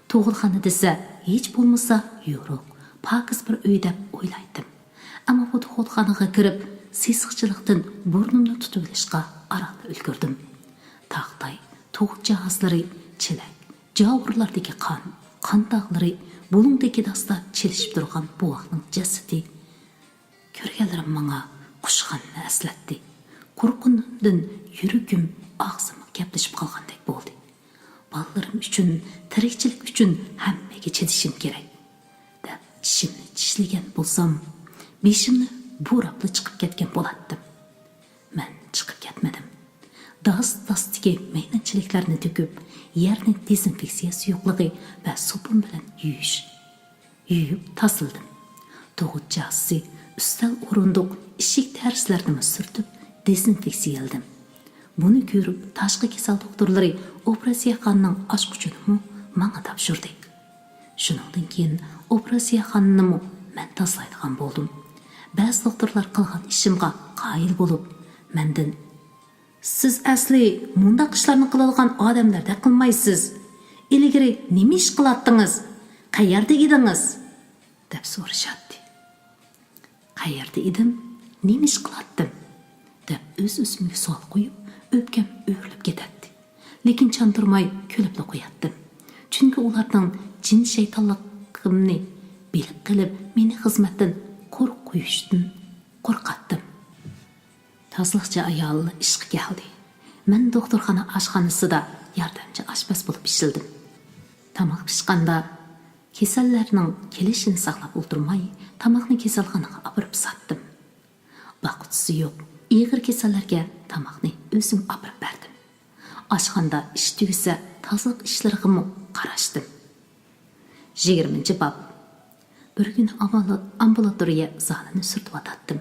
تۇغۇتخانا دېسە، ھېچ بولمىسا يورۇق، پاكىز بىر ئۆي دەپ ئويلايتتىم. ئەمما بۇ تۇغۇتخانىغا كىرىپ، سېسىقچىلىقتىن بۇرنۇمنى تۇتۇۋېلىشقا ئاران ئۈلگۈردۈم. تاختاي، تۇغۇت جاھازلىرى، چېلەك، جاۋۇرلاردىكى قان، قان داغلىرى، بۇلۇڭدىكى داستا چېلىشىپ تۇرغان بوۋاقنىڭ جەسىتى. كۆرگەنلىرىم ماڭا قۇشخانىنى ئەسلەتتى. قورقۇنۇمدىن يۈرىكىم ئاغزىمغا گەپلىشىپ قالغاندەك بولدى. بالىلىرىم ئۈچۈن، تىرىكچىلىك ئۈچۈن ھەممىگە چىدىشىم كېرەك، دەپ چىشىمنى چىشلىگەن بولسام، بېشىمنى بۇراپلا چىقىپ كەتكەن بولاتتىم. مەن چىقىپ كەتمىدىم. داس-داستىكى مەينەتچىلىكلەرنى تۆكۈپ، يەرنى دېزىنفېكسىيە سۇيۇقلۇقى ۋە سوپۇن بىلەن يۇيۇش يۇيۇپ تازىلىدىم. تۇغۇت جاھىزى، ئۈستەل، ئورۇندۇق، ئىشىك تەرىزىلەرنىمۇ سۈرتۈپ دېزىنفېكسىيەلىدىم. بۇنى كۆرۈپ، تاشقى كېسەل دوختۇرلىرى ئوپېراتسىيەخانىنىڭ ئاچقۇچىنىمۇ ماڭا تاپشۇردى. شۇنىڭدىن كېيىن ئوپېراتسىيەخانىنىمۇ مەن تازىلايدىغان بولدۇم. بەزى دوختۇرلار قىلغان ئىشىمغا قايىل بولۇپ، مەندىن، «سىز ئەسلى مۇنداق ئىشلارنى قىلىدىغان ئادەملەردەك قىلمايسىز. ئىلگىرى نېمە ئىش قىلاتتىڭىز؟ قەيەردە ئىدىڭىز؟» دەپ سورىشاتتى. «قەيەردە ئىدىم؟ نېمە ئىش قىلاتتىم؟» دەپ ئۆز-ئۆزۈمگە سوئال قويۇپ، ئۆپكەم ئۆرۈلۈپ كېتەتتى. لېكىن چاندۇرماي كۈلۈپلا قوياتتىم. چۈنكى ئۇلارنىڭ جىن-شەيتانلىقىمنى بىلىپ قېلىپ، مېنى خىزمەتتىن قۇرۇق قويۇشتىن قورقاتتىم. تازىلىقچى ئايال ئىشقا كەلدى. مەن دوختۇرخانا ئاشخانىسىدا ياردەمچى ئاشپەز بولۇپ ئىشلىدىم. تاماق پىشقاندا، كېسەللەرنىڭ كېلىشىنى ساقلاپ ئولتۇرماي، تاماقنى كېسەلخانىغا ئاپىرىپ ساتتىم. باققۇچىسى يوق ئېغىر كېسەللەرگە تاماقنى ئۆزۈم ئاپىرىپ بەردىم. ئاشخانىدا ئىش تۈگىسە، تازىلىق ئىشلىرىغىمۇ قاراشتىم. يىگىرمىنچى باب. بىر كۈنى ئامبۇلا-، ئامبۇلاتورىيە زالىنى سۈرتۈۋاتاتتىم.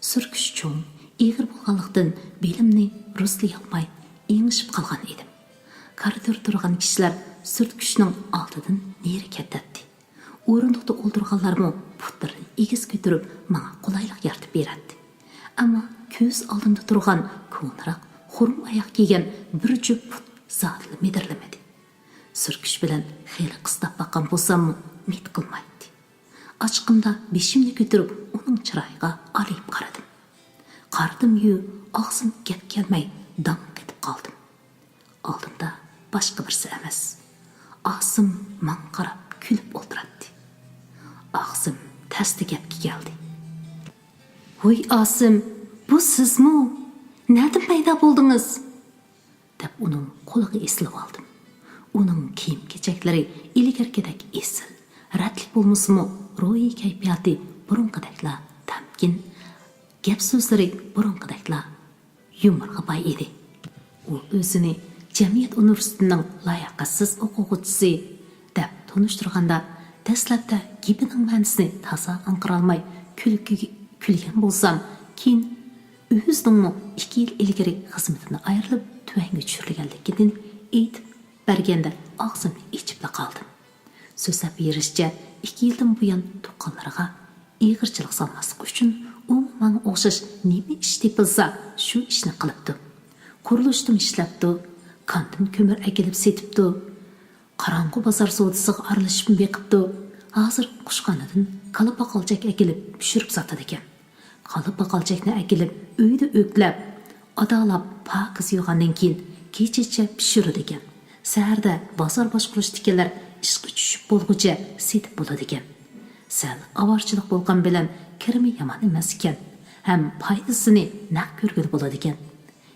سۈركۈش چوڭ، ئېغىر بولغانلىقتىن، بېلىمنى رۇسلىيالماي ئېڭىشىپ قالغان ئىدىم. كارىدوردا تۇرغان كىشىلەر سۈرتكۈچنىڭ ئالدىدىن نېرى كېتەتتى. ئورۇندۇقتا ئولتۇرغانلارمۇ پۇتلىرىنى ئېگىز كۆتۈرۈپ، ماڭا قولايلىق يارىتىپ بېرەتتى. ئەمما كۆز ئالدىمدا تۇرغان كونىراق، قۇرۇم ئاياق كىيگەن بىر جۈپ پۇت زادىلا مىدىرلىمىدى. سۈركۈش بىلەن خېلى قىستاپ باققان بولساممۇ، ئۈمىد قىلمايتتى. ئاچچىقىمدا بېشىمنى كۆتۈرۈپ، ئۇنىڭ چىرايىغا ئالىيىپ قارىدىم. قارىدىميۇ، ئاغزىم گەپ كەلمەي داڭ قېتىپ قالدىم. ئالدىمدا باشقا بىرسى ئەمەس، ئاسىم ماڭا قاراپ كۈلۈپ ئولتۇراتتى. ئاغزىم تەستە گەپكە كەلدى. ۋوي ئاسىم، بۇ سىزمۇ؟ نەدىن پەيدا بولدىڭىز؟ دەپ ئۇنىڭ قولىغا ئېسىلىۋالدىم. ئۇنىڭ كىيىم-كېچەكلىرى ئىلگىرىكىدەك ئېسىل، رەتلىك بولمىسىمۇ، روھىي كەيپىياتى بۇرۇنقىدەكلا تەمكىن، گەپ-سۆزلىرى بۇرۇنقىدەكلا يۇمۇرغا باي ئىدى. ئۇ ئۆزىنى جەمئىيەت ئۇنىۋېرسىتېتىنىڭ لاياقەتسىز ئوقۇغۇچىسى دەپ تونۇشتۇرغاندا، دەسلەپتە گېپىنىڭ مەنىسىنى تازا ئاڭقىرالماي كۈلكىگە كۈلگەن بولسام، كېيىن ئۆزىنىڭمۇ ئىككى يىل ئىلگىرى خىزمىتىدىن ئايرىلىپ، تۆۋەنگە چۈشۈرۈلگەنلىكىنى ئېيتىپ بەرگەندە ئاغزىمنى ئېچىپلا قالدىم. سۆزلەپ بېرىشىچە، ئىككى يىلدىن بۇيان تۇغقانلىرىغا ئېغىرچىلىق سالماسلىق ئۈچۈن، ئۇمۇ ماڭا ئوخشاش نېمە ئىش تېپىلسا، شۇ ئىشنى قىلىپتۇ. قۇرۇلۇشتىمۇ ئىشلەپتۇ، كاندىن كۆمۈر ئەكېلىپ سېتىپتۇ. قاراڭغۇ بازار سودىسىغا ئارىلىشىپمۇ بېقىپتۇ. ھازىر قۇشخانىدىن كالا-پاقالچاق ئەكېلىپ پىشۇرۇپ ساتىدىكەن. كالا-پاقالچاقنى ئەكېلىپ ئۆيدە ئۆكلەپ، ئادالاپ پاكىز يۇغاندىن كېيىن، كېچىچە پىشۇرىدىكەن. سەھەردە بازار باشقۇرۇشتىكىلەر ئىشقا چۈشۈپ بولغۇچە سېتىپ بولىدىكەن. سەل ئاۋارىچىلىق بولغان بىلەن كىرىمى يامان ئەمەس ئىكەن، ھەم پايدىسىنى نەق كۆرگىلى بولىدىكەن.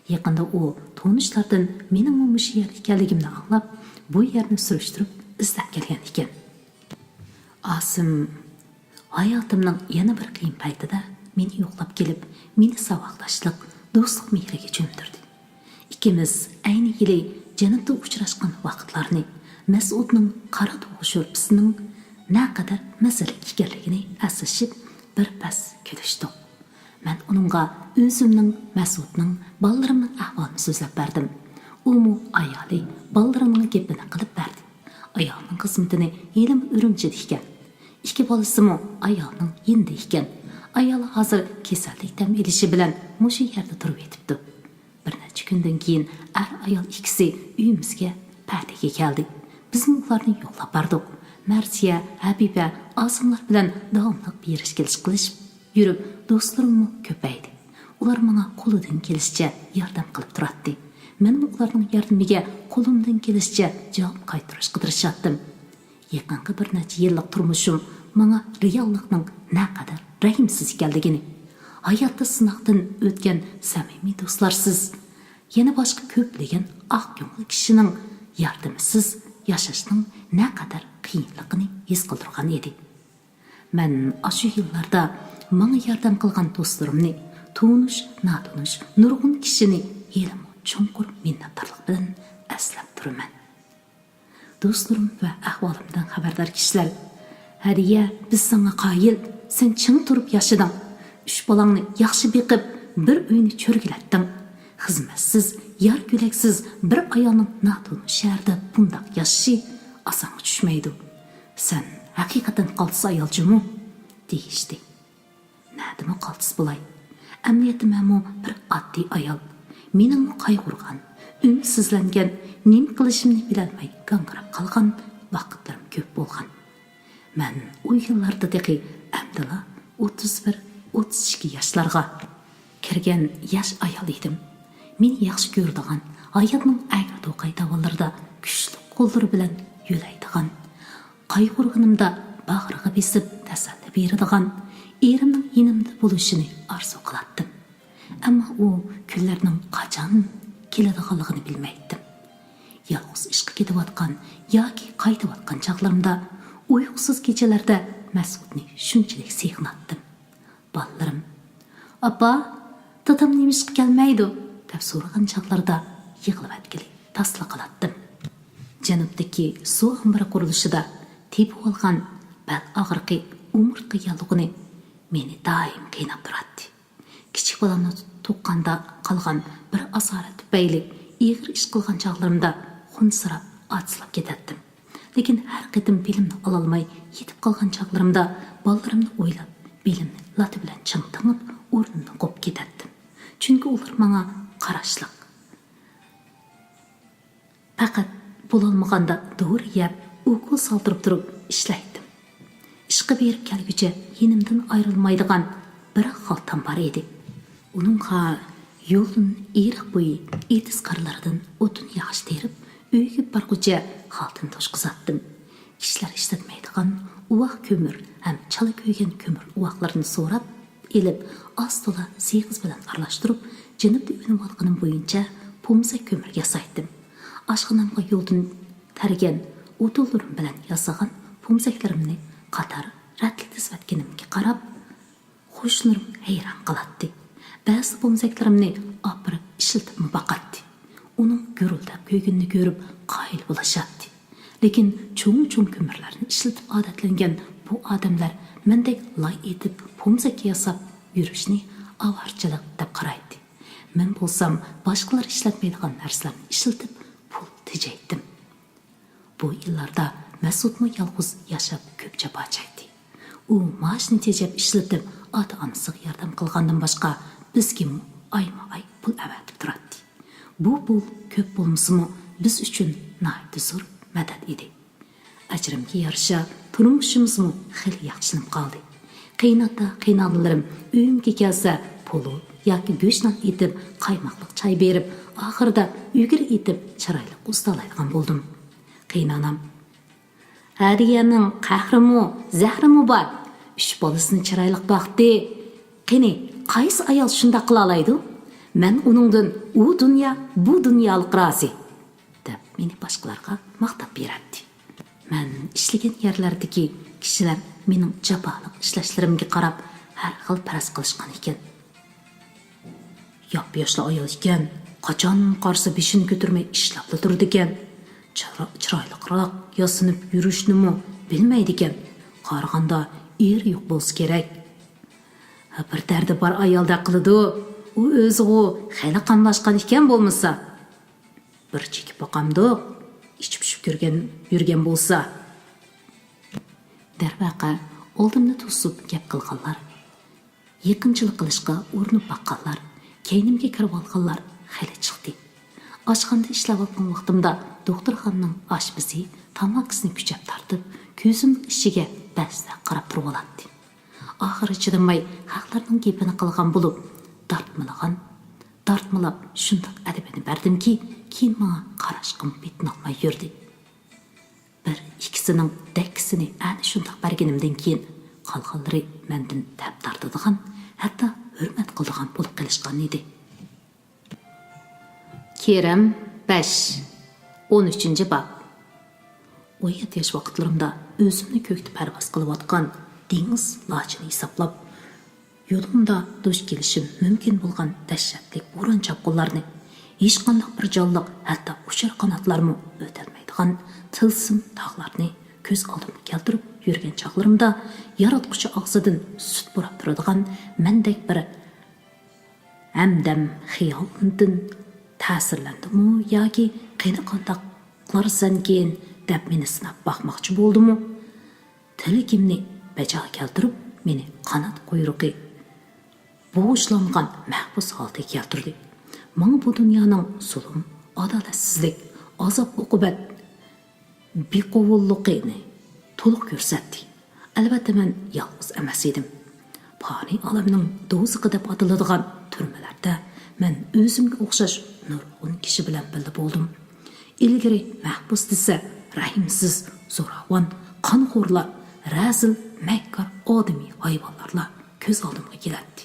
يېقىندا ئۇ تونۇشلاردىن مېنىڭمۇ مۇشۇ يەردە ئىكەنلىكىمنى ئاڭلاپ، بۇ يەرنى سۈرۈشتۈرۈپ ئىزدەپ كەلگەن ئىكەن. ئاسىم ھاياتىمنىڭ يەنە بىر قىيىن پەيتىدە مېنى يوقلاپ كېلىپ، مېنى ساۋاقداشلىق، دوستلۇق مېھرىگە چۆمدۈردى. ئىككىمىز ئەينى يىلى جەنۇبتا ئۇچراشقان ۋاقىتلارنى، مەسئۇدنىڭ قارا توغا شورپىسىنىڭ نەقەدەر مەززىلىك ئىكەنلىكىنى ئەسلىشىپ، بىر پەس كۈلۈشتۇق. مەن ئۇنىڭغا ئۆزۈمنىڭ، مەسئۇدنىڭ، بالىلىرىمنىڭ ئەھۋالىنى سۆزلەپ بەردىم. ئۇمۇ ئايالى، بالىلىرىنىڭ گېپىنى قىلىپ بەردى. ئايالنىڭ خىزمىتىنى ھېلىمۇ ئۈرۈمچىدە ئىكەن. ئىككى بالىسىمۇ ئايالنىڭ يېنىدا ئىكەن. ئايال ھازىر كېسەللىك دەم ئېلىشى بىلەن مۇشۇ يەردە تۇرۇۋېتىپتۇ. بىر نەچچە كۈندىن كېيىن ئەر-ئايال ئىككىسى ئۆيىمىزگە پەتىگە كەلدى. بىزمۇ ئۇلارنى يوقلاپ باردۇق. مەرزىيە، ھەبىبە، ئاسىملار بىلەن داۋاملىق بېرىش-كېلىش قىلىشىپ يۈرۈپ، دوستلىرىممۇ كۆپەيدى. ئۇلار ماڭا قولىدىن كېلىشىچە ياردەم قىلىپ تۇراتتى. مەنمۇ ئۇلارنىڭ ياردىمىگە قولۇمدىن كېلىشىچە جاۋاب قايتۇرۇشقا تىرىشاتتىم. يېقىنقى بىر نەچچە يىللىق تۇرمۇشۇم ماڭا رېئاللىقنىڭ نەقەدەر رەھىمسىز ئىكەنلىكىنى، ھاياتتا سىناقتىن ئۆتكەن سەمىمىي دوستلارسىز، يەنە باشقا كۆپلىگەن ئاق كۆڭۈل كىشىنىڭ ياردىمىسىز ياشاشنىڭ نەقەدەر قىيىنلىقىنى ھېس قىلدۇرغان ئىدى. مەن ئاشۇ يىللاردا ماڭا ياردەم قىلغان دوستلىرىمنى، تونۇش، ناتونۇش نۇرغۇن كىشىنى ھېلىمۇ چوڭقۇر مىننەتدارلىق بىلەن ئەسلەپ تۇرىمەن. دوستلىرىم ۋە ئەھۋالىمدىن خەۋەردار كىشىلەر، ھەدىيە، بىز ساڭا قايىل، سەن چىڭ تۇرۇپ ياشىدىڭ، ئۈچ بالاڭنى ياخشى بېقىپ، بىر ئۆينى چۆرگىلەتتىڭ. خىزمەتسىز، يار-يۆلەكسىز بىر ئايالنىڭ ناتونۇش شەھەردە بۇنداق ياشىشى ئاسانغا چۈشمەيدۇ. سەن ھەقىقەتەن قالتىس ئايال جۇمۇ، دېيىشتى. نەدىمۇ قالتىس بولاي؟ ئەمەلىيەتتە مەنمۇ بىر ئاددىي ئايال. مېنىڭمۇ قايغۇرغان، ئۈمىدسىزلەنگەن، نېمە قىلىشىمنى بىلەلمەي گاڭگىراپ قالغان ۋاقىتلىرىم كۆپ بولغان. مەن ئۇ يىللاردا تېخى ئەمدىلا ئوتتۇز بىر، ئوتتۇز ئىككى ياشلارغا كىرگەن ياش ئايال ئىدىم. مېنى ياخشى كۆرىدىغان، ھاياتنىڭ ئەگرى-توقاي داۋانلىرىدا كۈچلۈك قوللىرى بىلەن يۆلەيدىغان، قايغۇرغىنىمدا باغرىغا بېسىپ تەسەللى بېرىدىغان، ئېرىمنىڭ يېنىمدا بولۇشىنى ئارزۇ قىلاتتىم. ئەمما ئۇ كۈنلەرنىڭ قاچان كېلىدىغانلىقىنى بىلمەيتتىم. يالغۇز ئىشقا كېتىۋاتقان ياكى قايتىۋاتقان چاغلىرىمدا، ئۇيقۇسىز كېچىلەردە مەسئۇدنى شۇنچىلىك سېغىناتتىم. بالىلىرىم، «ئاپا، دادام نېمىشقا كەلمەيدۇ؟» دەپ سورىغان چاغلىرىدا يىغلىۋەتكىلى تاسلا قالاتتىم. جەنۇبتىكى سۇ ئامبىرى قۇرۇلۇشىدا تېپىۋالغان بەل ئاغرىقى، ئومۇرتقا ياللۇغىنى مېنى دائىم قىيناپ تۇراتتى. كىچىك بالامنى تۇغقاندا قالغان بىر ئاسارەت تۈپەيلى ئېغىر ئىش قىلغان چاغلىرىمدا خۇنسىراپ، ئاجىزلاپ كېتەتتىم. لېكىن ھەر قېتىم بېلىمنى ئالالماي يېتىپ قالغان چاغلىرىمدا بالىلىرىمنى ئويلاپ، بېلىمنى لاتا بىلەن چىڭ تېڭىپ، ئورنۇمدىن قوپۇپ كېتەتتىم. چۈنكى ئۇلار ماڭا قاراشلىق، پەقەت بولالمىغاندا دورا يەپ، ئوكۇل سالدۇرۇپ تۇرۇپ ئىشلەيتتىم. ئىشقا بېرىپ كەلگۈچە يېنىمدىن ئايرىلمايدىغان بىر خالتام بار ئىدى. ئۇنىڭغا يولدىن ئېرىق بويى ئېتىز قىرلىرىدىن ئوتۇن ياغاچ تېرىپ، ئۆيگە بارغۇچە خالتىنى توشقۇزاتتىم. كىشىلەر ئىشلەتمەيدىغان ئۇۋاق كۆمۈر ھەم چالا كۆيگەن كۆمۈر ئۇۋاقلىرىنى سوراپ ئېلىپ، ئاز-تولا سېغىز بىلەن ئارىلاشتۇرۇپ، جەنۇبتا ئۆگىنىۋالغىنىم بويىچە پومزەك كۆمۈر ياسايتتىم. ئاشخانامغا يولدىن تەرگەن ئوتۇنلىرىم بىلەن ياسىغان پومزەكلىرىمنى قاتار رەتلىك تىزىۋەتكىنىمگە قاراپ، قوشنىلىرىم ھەيران قالاتتى. بەزى پومزەكلىرىمنى ئاپىرىپ ئىشلىتىپمۇ باقاتتى. ئۇنىڭ گۈرۈلدەپ كۆيگىنىنى كۆرۈپ قايىل بولۇشاتتى. لېكىن چوڭ-چوڭ كۆمۈرلەرنى ئىشلىتىپ ئادەتلەنگەن بۇ ئادەملەر مەندەك لاي ئېتىپ پومزەك ياساپ يۈرۈشنى ئاۋارىچىلىق دەپ قارايتتى. مەن بولسام باشقىلار ئىشلەتمەيدىغان نەرسىلەرنى ئىشلىتىپ پۇل تېجەيتتىم. بۇ يىللاردا مەسۇدمۇ يالغۇز ياشاپ كۆپ جاپا چەكتى. ئۇ مائاشنى تېجەپ ئىشلىتىپ، ئاتا-ئانىسىغا ياردەم قىلغاندىن باشقا بىزگىمۇ ئايمۇ-ئاي پۇل ئەۋەتىپ تۇراتتى. بۇ پۇل كۆپ بولمىسىمۇ بىز ئۈچۈن ناھايىتى زور مەدەت ئىدى. ئەجرىمگە يارىشا تۇرمۇشىمىزمۇ خېلى ياخشىلىنىپ قالدى. قېيىنئاتا، قېيىنئانىلىرىم ئۆيۈمگە كەلسە، پولۇ ياكى گۆشنان ئېتىپ، قايماقلىق چاي بېرىپ، ئاخىرىدا ئۆگرە ئېتىپ، چىرايلىق ئۇستالايدىغان بولدۇم. قېيىنئانام، ھەدىگەرنىڭ قەھرىمۇ، زەھرىمۇ بار. ئۈچ بالىسىنى چىرايلىق باقتى. قېنى، قايسى ئايال شۇنداق قىلالايدۇ؟ مەن ئۇنىڭدىن ئۇ دۇنيا، بۇ دۇنيالىق رازى، دەپ مېنى باشقىلارغا ماختاپ بېرەتتى. مەن ئىشلىگەن يەرلەردىكى كىشىلەر مېنىڭ جاپالىق ئىشلەشلىرىمگە قاراپ ھەر خىل پەرەز قىلىشقان ئىكەن. ياپياشلا ئايال ئىكەن، قاچان قارىسا بېشىنى كۆتۈرمەي ئىشلەپلا تۇرىدىكەن. چىرا-، چىرايلىقراق ياسىنىپ يۈرۈشنىمۇ بىلمەيدىكەن. قارىغاندا ئېرى يوق بولسا كېرەك. ھە، بىر دەردى بار ئايالدەك قىلىدۇ. ئۇ ئۆزىغۇ خېلى قاملاشقان ئىكەن بولمىسا. بىر چېكىپ باقامدۇق، ئىچىپ-پىشىپ كۆرگەن، يۈرگەن بولسا. دەرۋەقە، ئالدىمنى توسۇپ گەپ قىلغانلار، يېقىنچىلىق قىلىشقا ئۇرۇنۇپ باققانلار، كەينىمگە كىرىۋالغانلار خېلى چىقتى. ئاشخانىدا ئىشلەۋاتقان ۋاقتىمدا دوختۇرخانىنىڭ ئاشپىزى تاماكىسىنى كۈچەپ تارتىپ، كۆزۈمنىڭ ئىچىگە بەستە قاراپ تۇرۇۋالاتتى. ئاخىرى چىدىماي خەقلەرنىڭ گېپىنى قىلغان بولۇپ، دارتمىلىغان، دارتمىلاپ شۇنداق ئەدىپىنى بەردىمكى، كېيىن ماڭا قاراشقىمۇ پېتىنالماي يۈردى. بىر ئىككىسىنىڭ دەككىسىنى ئەنە شۇنداق بەرگىنىمدىن كېيىن، قالغانلىرى مەندىن دەپ تارتىدىغان، ھەتتا ھۆرمەت قىلىدىغان بولۇپ قېلىشقان ئىدى. كېرەم بەش، ئون ئۈچىنچى باب. ئون يەتتە ياش ۋاقىتلىرىمدا ئۆزۈمنى كۆكتە پەرۋاز قىلىۋاتقان دېڭىز لاچىنى ھېسابلاپ، يولۇمدا دۇچ كېلىشىم مۇمكىن بولغان دەھشەتلىك بوران-چاپقۇنلارنى، ھېچقانداق بىر جانلىق، ھەتتا ئۇچار قاناتلارمۇ ئۆتەلمەيدىغان تىلسىم تاغلارنى كۆز ئالدىمغا كەلتۈرۈپ يۈرگەن چاغلىرىمدا، ياراتقۇچى ئاغزىدىن سۈت پۇراپ تۇرىدىغان مەندەك بىر ھەمدەم خىيالىمدىن تەسىرلەندىمۇ ياكى قېنى قانداق قىلارسەنكىن دەپ مېنى سىناپ باقماقچى بولدىمۇ، تىلىكىمنى بەجا كەلتۈرۈپ، مېنى قانات قۇيرۇقى بوغۇچلانغان مەھبۇس ھالىتىگە كەلتۈردى. ماڭا بۇ دۇنيانىڭ زۇلۇم، ئادالەتسىزلىك، ئازاب-ئوقۇبەت، بىقوۋۇللۇقىنى تولۇق كۆرسەتتى. ئەلۋەتتە، مەن يالغۇز ئەمەس ئىدىم. پانىي ئالەمنىڭ دوزىخى دەپ ئاتىلىدىغان تۈرمىلەردە مەن ئۆزۈمگە ئوخشاش نۇرغۇن كىشى بىلەن بىللە بولدۇم. ئىلگىرى مەھبۇس دېسە، رەھىمسىز، زوراۋان، قانخورلار، رەزىل، مەككار، ئادىمىي ھايۋانلارلا كۆز ئالدىمغا كېلەتتى.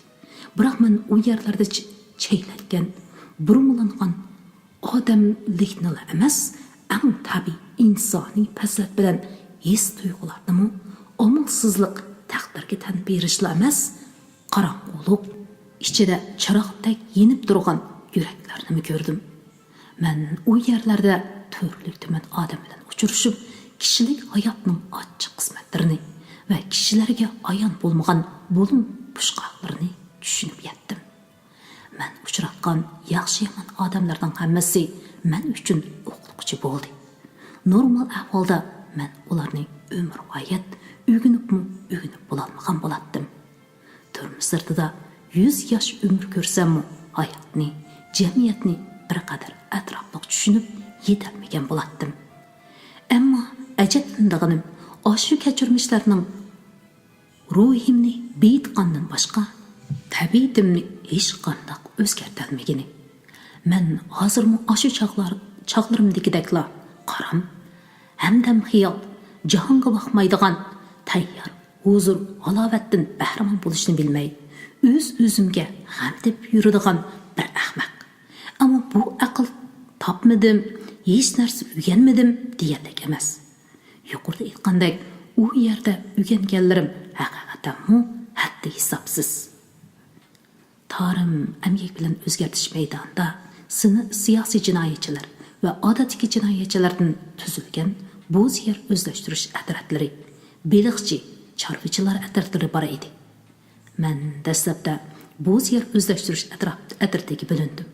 بىراق مەن ئۇ يەرلەردە چ-، چەيلەنگەن، بۇرمىلانغان ئادەملىكنىلا ئەمەس، ئەڭ تەبىئىي ئىنسانىي پەزىلەت بىلەن ھېس-تۇيغۇلارنىمۇ، ئامالسىزلىق تەقدىرگە تەن بېرىشلا ئەمەس، قاراڭغۇلۇق ئىچىدە چىراغدەك يېنىپ تۇرغان يۈرەكلەرنىمۇ كۆردۈم. مەن ئۇ يەرلەردە تۈرلۈك-تۈمەن ئادەم بىلەن ئۇچرىشىپ، كىشىلىك ھاياتنىڭ ئاچچىق قىسمەتلىرىنى ۋە كىشىلەرگە ئايان بولمىغان بۇلۇڭ-پۇچقاقلىرىنى چۈشىنىپ يەتتىم. مەن ئۇچراتقان ياخشى-يامان ئادەملەرنىڭ ھەممىسى مەن ئۈچۈن ئوقۇتقۇچى بولدى. نورمال ئەھۋالدا مەن ئۇلارنى ئۆمۈرۋايەت ئۆگىنىپمۇ ئۆگىنىپ بولالمىغان بولاتتىم. تۈرمە سىرتىدا يۈز ياش ئۆمۈر كۆرسەممۇ، ھاياتنى، جەمئىيەتنى بىر قەدەر ئەتراپلىق چۈشىنىپ، يېتەلمىگەن بولاتتىم. ئەمما ئەجەبلىنىدىغىنىم، ئاشۇ كەچۈرمىشلەرنىڭ روھىمنى بېيىتقاندىن باشقا، تەبىئىتىمنى ھېچقانداق ئۆزگەرتەلمىگىنى. مەن ھازىرمۇ ئاشۇ چاغلار، چاغلىرىمدىكىدەكلا قارام، ھەمدەم خىيال، جاھانغا باقمايدىغان، تەييار، ھۇزۇر، ھالاۋەتتىن بەھرىمەن بولۇشنى بىلمەي، ئۆز-ئۆزۈمگە غەم تېپىپ يۈرىدىغان بىر ئەخمەق. ئەمما بۇ ئەقىل تاپمىدىم، ھېچ نەرسە ئۆگەنمىدىم دېگەنلىك ئەمەس. يۇقىرىدا ئېيتقاندەك، ئۇ يەردە ئۆگەنگەنلىرىم ھەقىقەتەنمۇ ھەددى ھېسابسىز. تارىم ئەمگەك بىلەن ئۆزگەرتىش مەيدانىدا سىنى-، سىياسىي جىنايەتچىلەر ۋە ئادەتتىكى جىنايەتچىلەردىن تۈزۈلگەن بوز يەر ئۆزلەشتۈرۈش ئەترەتلىرى، بېلىقچى، چارۋىچىلار ئەترەتلىرى بار ئىدى. مەن دەسلەپتە بوز يەر ئۆزلەشتۈرۈش ئەتراپ-، ئەترىتىگە بۆلۈندۈم.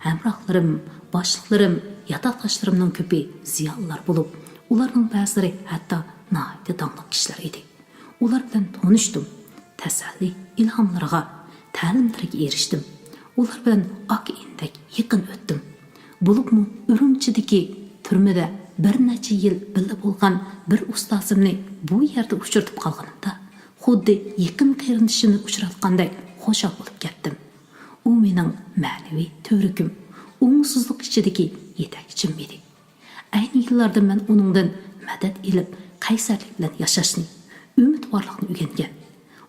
ھەمراھلىرىم، باشلىقلىرىم، ياتاقداشلىرىمنىڭ كۆپى زىيالىيلار بولۇپ، ئۇلارنىڭ بەزىلىرى ھەتتا ناھايىتى داڭلىق كىشىلەر ئىدى. ئۇلار بىلەن تونۇشتۇم. تەسەللى ئىلھاملىرىغا، تەلىملىرىگە ئېرىشتىم. ئۇلار بىلەن ئاكا-ئىنىدەك يېقىن ئۆتتۈم. بولۇپمۇ ئۈرۈمچىدىكى تۈرمىدە بىر نەچچە يىل بىللە بولغان بىر ئۇستازىمنى بۇ يەردە ئۇچرىتىپ قالغىنىمدا، خۇددى يېقىن قېرىندىشىمنى ئۇچراتقاندەك خۇشال بولۇپ كەتتىم. ئۇ مېنىڭ مەنىۋى تۈۋرۈكۈم، ئوڭۇشسىزلىق ئىچىدىكى يېتەكچىم ئىدى. ئەينى يىللاردا مەن ئۇنىڭدىن مەدەت ئېلىپ، قەيسەرلىك بىلەن ياشاشنى، ئۈمىدۋارلىقنى ئۆگەنگەن.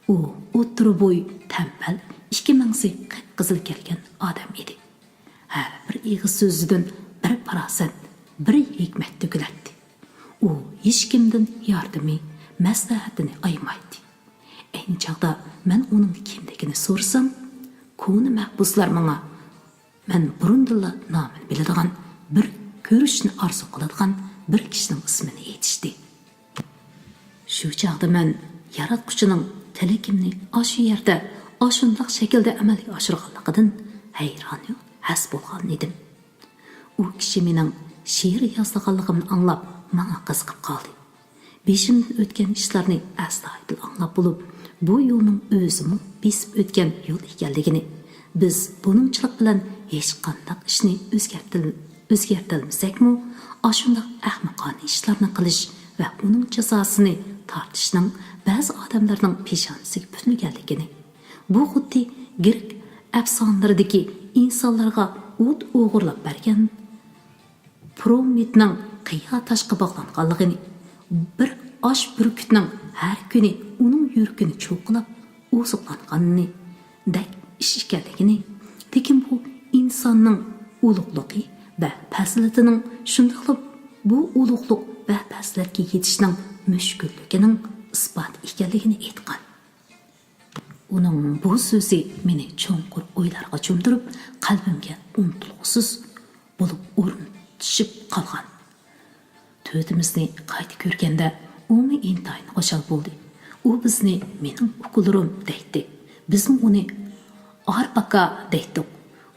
ئۇ ئوتتۇرا بوي، تەمبەل، ئىككى مېڭىسى قىپقىزىل كەلگەن ئادەم ئىدى. ھەر بىر ئېغىز سۆزىدىن بىر پاراسەت، بىر ھېكمەت تۆكۈلەتتى. ئۇ ھېچكىمدىن ياردىمى، مەسلىھەتىنى ئايىمايتتى. ئەينى چاغدا مەن ئۇنىڭ كىملىكىنى سورىسام، كونا مەھبۇسلار ماڭا مەن بۇرۇندىنلا نامىنى بىلىدىغان بىر، كۆرۈشۈشنى ئارزۇ قىلىدىغان بىر كىشىنىڭ ئىسمىنى ئېيتىشتى. شۇ چاغدا مەن ياراتقۇچىنىڭ تىلىكىمنى ئاشۇ يەردە ئاشۇنداق شەكىلدە ئەمەلگە ئاشۇرغانلىقىدىن ھەيرانۇ ھەس بولغان ئىدىم. ئۇ كىشى مېنىڭ شېئىر يازىدىغانلىقىمنى ئاڭلاپ، ماڭا قىزىقىپ قالدى. بېشىمدىن ئۆتكەن ئىشلارنى ئەستايىدىل ئاڭلاپ بولۇپ، بۇ يولنىڭ ئۆزىمۇ بېسىپ ئۆتكەن يول ئىكەنلىكىنى، بىز بۇنىڭچىلىك بىلەن ھېچقانداق ئىشنى ئۆزگەرتىل-، ئۆزگەرتەلمىسەكمۇ، ئاشۇنداق ئەخمىقانە ئىشلارنى قىلىش ۋە ئۇنىڭ جازاسىنى تارتىشنىڭ بەزى ئادەملەرنىڭ پېشانىسىگە پۈتۈلگەنلىكىنى، بۇ خۇددى گرېك ئەپسانىلىرىدىكى ئىنسانلارغا ئوت ئوغرىلاپ بەرگەن پرومېتنىڭ قىيا تاشقا باغلانغانلىقىنى، بىر ئاش بۈركۈتنىڭ ھەر كۈنى ئۇنىڭ يۈرىكىنى چوقۇلاپ ئوزۇقلانغانىنى دەك ئىش ئىكەنلىكىنى، لېكىن بۇ ئىنساننىڭ ئۇلۇغلۇقى ۋە پەزىلىتىنىڭ، شۇنداقلا بۇ ئۇلۇغلۇق ۋە پەزىلەتكە يېتىشنىڭ مۈشكۈللۈكىنىڭ ئىسپاتى ئىكەنلىكىنى ئېيتقان. ئۇنىڭ بۇ سۆزى مېنى چوڭقۇر ئويلارغا چۆمدۈرۈپ، قەلبىمگە ئۇنتۇلغۇسىز بولۇپ ئورنىشىپ قالغان. تۆتىمىزنى قايتا كۆرگەندە، ئۇمۇ ئىنتايىن خۇشال بولدى. ئۇ بىزنى مېنىڭ ئۇكىلىرىم دەيتتى. بىزمۇ ئۇنى ئارپاكا دەيتتۇق.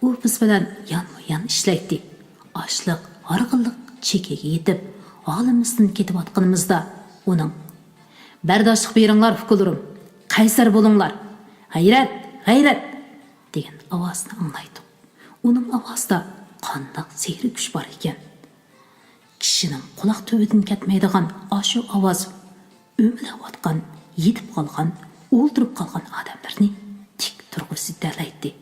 ئۇ بىز بىلەن يانمۇ يان ئىشلەيتتى. ئاچلىق، ھارغىنلىق چېكىگە يېتىپ، ھالىمىزدىن كېتىۋاتقىنىمىزدا، ئۇنىڭ «بەرداشلىق بېرىڭلار، ئۇكىلىرىم! قەيسەر بولۇڭلار! غەيرەت، غەيرەت!» دېگەن ئاۋازىنى ئاڭلايتتۇق. ئۇنىڭ ئاۋازىدا قانداق سېھرىي كۈچ بار ئىكەن! كىشىنىڭ قۇلاق تۈۋىدىن كەتمەيدىغان ئاشۇ ئاۋاز ئۆمىلەۋاتقان، يېتىپ قالغان، ئولتۇرۇپ قالغان ئادەملەرنى تىك تۇرغۇزۇۋېتەلەيتتى.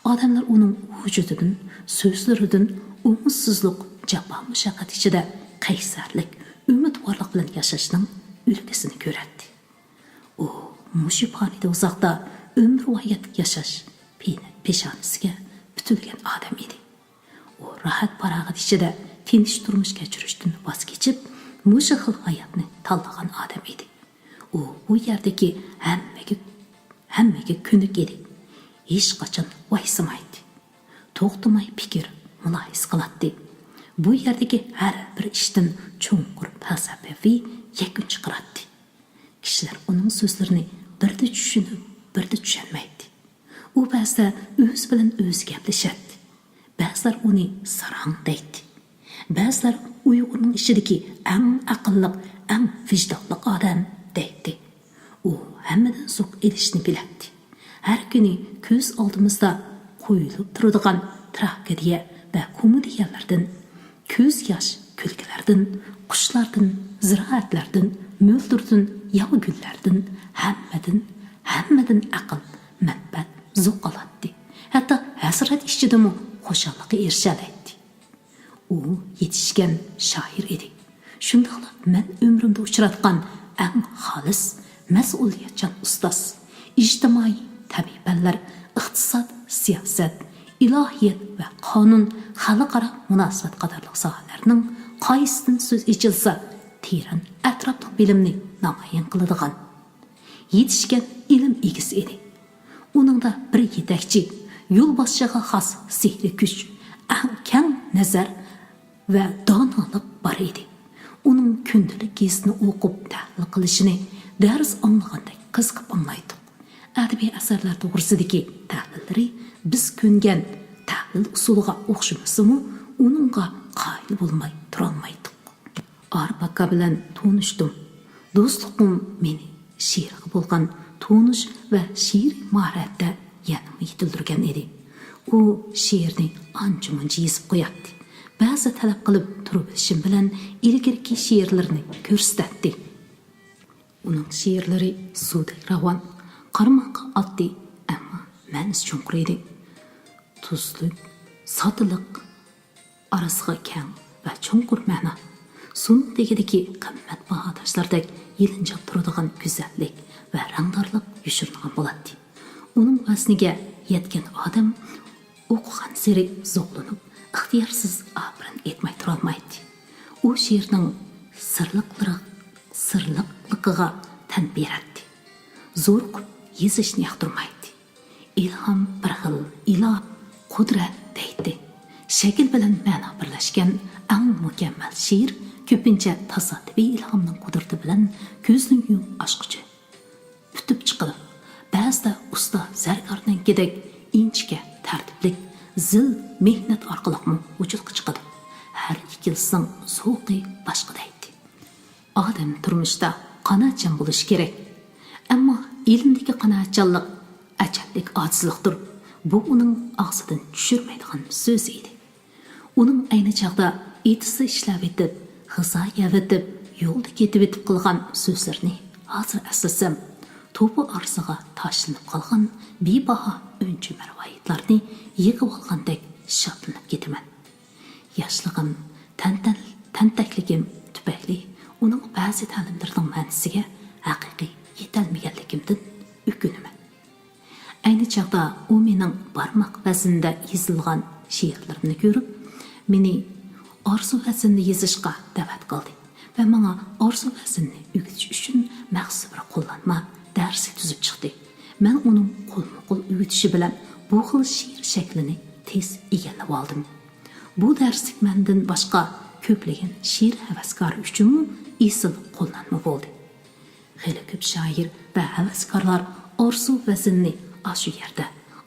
ئادەملەر ئۇنىڭ ۋۇجۇدىدىن، سۆزلىرىدىن ئوڭۇشسىزلىق، جاپا-مۇشەققەت ئىچىدە قەيسەرلىك، ئۈمىدۋارلىق بىلەن ياشاشنىڭ ئۈلگىسىنى كۆرەتتى. ئۇ مۇشۇ پانىيدا ئۇزاقتا ئۆمۈرۋايەت ياشاش پېنى-، پېشانىسىگە پۈتۈلگەن ئادەم ئىدى. ئۇ راھەت-پاراغەت ئىچىدە تىنچ تۇرمۇش كەچۈرۈشتىن ۋاز كېچىپ، مۇشۇ خىل ھاياتنى تاللىغان ئادەم ئىدى. ئۇ بۇ يەردىكى ھەممىگە، ھەممىگە كۆنۈك ئىدى. ھېچقاچان ۋايسىمايتتى. توختىماي پىكىر، مۇلاھىزە قىلاتتى. بۇ يەردىكى ھەر بىر ئىشتىن چوڭقۇر پەلسەپىۋى يەكۈن چىقىراتتى. كىشىلەر ئۇنىڭ سۆزلىرىنى بىردە چۈشىنىپ، بىردە چۈشەنمەيتتى. ئۇ بەزىدە ئۆزى بىلەن ئۆزى گەپلىشەتتى. بەزىلەر ئۇنى ساراڭ دەيتتى. بەزىلەر ئۇيغۇرنىڭ ئىچىدىكى ئەڭ ئەقىللىق، ئەڭ ۋىجدانلىق ئادەم دەيتتى. ئۇ ھەممىدىن زوق ئېلىشنى بىلەتتى. ھەر كۈنى كۆز ئالدىمىزدا قويۇلۇپ تۇرىدىغان تراگېدىيە ۋە كومېدىيەلەردىن، كۆز ياش كۈلكىلەردىن، قۇشلاردىن، زىرائەتلەردىن، مۆلدۈردىن، ياۋا گۈللەردىن، ھەممىدىن، ھەممىدىن ئەقىل، مەنپەئەت زوق ئالاتتى. ھەتتا ھەسرەت ئىچىدىمۇ خۇشاللىققا ئېرىشەلەيتتى. ئۇ يېتىشكەن شائىر ئىدى. شۇنداقلا مەن ئۆمرۈمدە ئۇچراتقان ئەڭ خالىس، مەسئۇلىيەتچان ئۇستاز. ئىجتىمائىي، تەبىئىي پەنلەر، ئىقتىساد، سىياسەت، ئىلاھىيەت ۋە قانۇن، خەلقئارا مۇناسىۋەت قاتارلىق ساھەلەرنىڭ قايسىدىن سۆز ئېچىلسا، تېرەن ئەتراپلىق بىلىمنى نامايان قىلىدىغان، يېتىشكەن ئىلىم ئىگىسى ئىدى. ئۇنىڭدا بىر يېتەكچى، يولباشچىغا خاس سېھرىي كۈچ، ئەڭ كەڭ نەزەر ۋە دانالىق بار ئىدى. ئۇنىڭ كۈندىلىك گېزىتنى ئوقۇپ تەھلىل قىلىشىنى دەرس ئاڭلىغاندەك قىزىقىپ ئاڭلايتتۇق. ئەدەبىي ئەسەرلەر توغرىسىدىكى تەھلىللىرى بىز كۆنگەن تەھلىل ئۇسۇلىغا ئوخشىمىسىمۇ، ئۇنىڭغا قايىل بولماي تۇرالمايتتۇق. ئارىپ ئاكا بىلەن تونۇشتۇم. دوستلۇقۇم مېنى شېئىرغا بولغان تونۇش ۋە شېئىرىي ماھارەتتە يەنىمۇ يېتىلدۈرگەن ئىدى. ئۇ شېئىرنى ئانچە-مۇنچە يېزىپ قوياتتى. بەزى تەلەپ قىلىپ تۇرۇۋېلىشىم بىلەن ئىلگىرىكى شېئىرلىرىنى كۆرسىتەتتى. ئۇنىڭ شېئىرلىرى سۇدەك راۋان، قارىماققا ئاددىي، ئەمما مەنىسى چوڭقۇر ئىدى. تۈزلۈك، ساددىلىق، ئارىسىغا كەڭ ۋە چوڭقۇر مەنا، سۇنىڭ تېگىدىكى قىممەت باھا تاشلاردەك يېلىنجاپ تۇرىدىغان گۈزەللىك ۋە رەڭدارلىق يوشۇرۇنغان بولاتتى. ئۇنىڭ ۋەزنىگە يەتكەن ئادەم ئوقۇغانسېرى زوقلىنىپ، ئىختىيارسىز ئاپىرىن ئېيتماي تۇرالمايتتى. ئۇ شېئىرنىڭ سىرلىقلىرى، سىرلىقلىقىغا تەن بېرەتتى. زورۇقۇپ يېزىشنى ياقتۇرمايتتى. ئىلھام بىر خىل ئىلاھ، قۇدرەت دەيتتى. شەكىل بىلەن مەنا بىرلەشكەن ئەڭ مۇكەممەل شېئىر كۆپىنچە تاسادىپىي ئىلھامنىڭ قۇدرىتى بىلەن كۆزنى يۇمۇپ ئاچقۇچە پۈتۈپ چىقىدۇ. بەزىدە ئۇستا زەرگەرنىڭكىدەك ئىنچىكە، تەرتىپلىك، زىل مېھنەت ئارقىلىقمۇ ۋۇجۇدقا چىقىدۇ. ھەر ئىككىلىسىنىڭ زوقى باشقا دەيتتى. ئادەم تۇرمۇشتا قانائەتچان بولۇشى كېرەك. ئەمما ئىلىمدىكى قانائەتچانلىق ئەجەللىك ئاجىزلىقتۇر. بۇ ئۇنىڭ ئاغزىدىن چۈشۈرمەيدىغان سۆزى ئىدى. ئۇنىڭ ئەينى چاغدا ئېتىزدا ئىشلەۋېتىپ، غىزا يەۋېتىپ، يولدا كېتىۋېتىپ قىلغان سۆزلىرىنى ھازىر ئەسلىسەم، توپا ئارىسىغا تاشلىنىپ قالغان بىباھا ئۈنچە-مەرۋايىتلارنى يىغىۋالغاندەك شادلىنىپ كېتىمەن. ياشلىقىم، تەنتەن-، تەنتەكلىكىم تۈپەيلى ئۇنىڭ بەزى تەلىملىرىنىڭ مەنىسىگە ھەقىقىي يېتەلمىگەنلىكىمدىن ئۆكۈنىمەن. ئەينى چاغدا ئۇ مېنىڭ بارماق ۋەزنىدە يېزىلغان شېئىرلىرىمنى كۆرۈپ، مېنى ئارزۇ ۋەزنىدە يېزىشقا دەۋەت قىلدى ۋە ماڭا ئارزۇ ۋەزنىنى ئۆگىتىش ئۈچۈن مەخسۇس بىر قوللانما دەرسى تۈزۈپ چىقتى. مەن ئۇنىڭ قولمۇقول ئۆگىتىشى بىلەن بۇ خىل شېئىر شەكلىنى تېز ئىگىلىۋالدىم. بۇ دەرسلىك مەندىن باشقا كۆپلىگەن شېئىر ھەۋەسكارى ئۈچۈنمۇ ئېسىل قوللانما بولدى. خېلى كۆپ شائىر ۋە ھەۋەسكارلار ئارزۇ ۋەزنىنى ئاشۇ يەردە،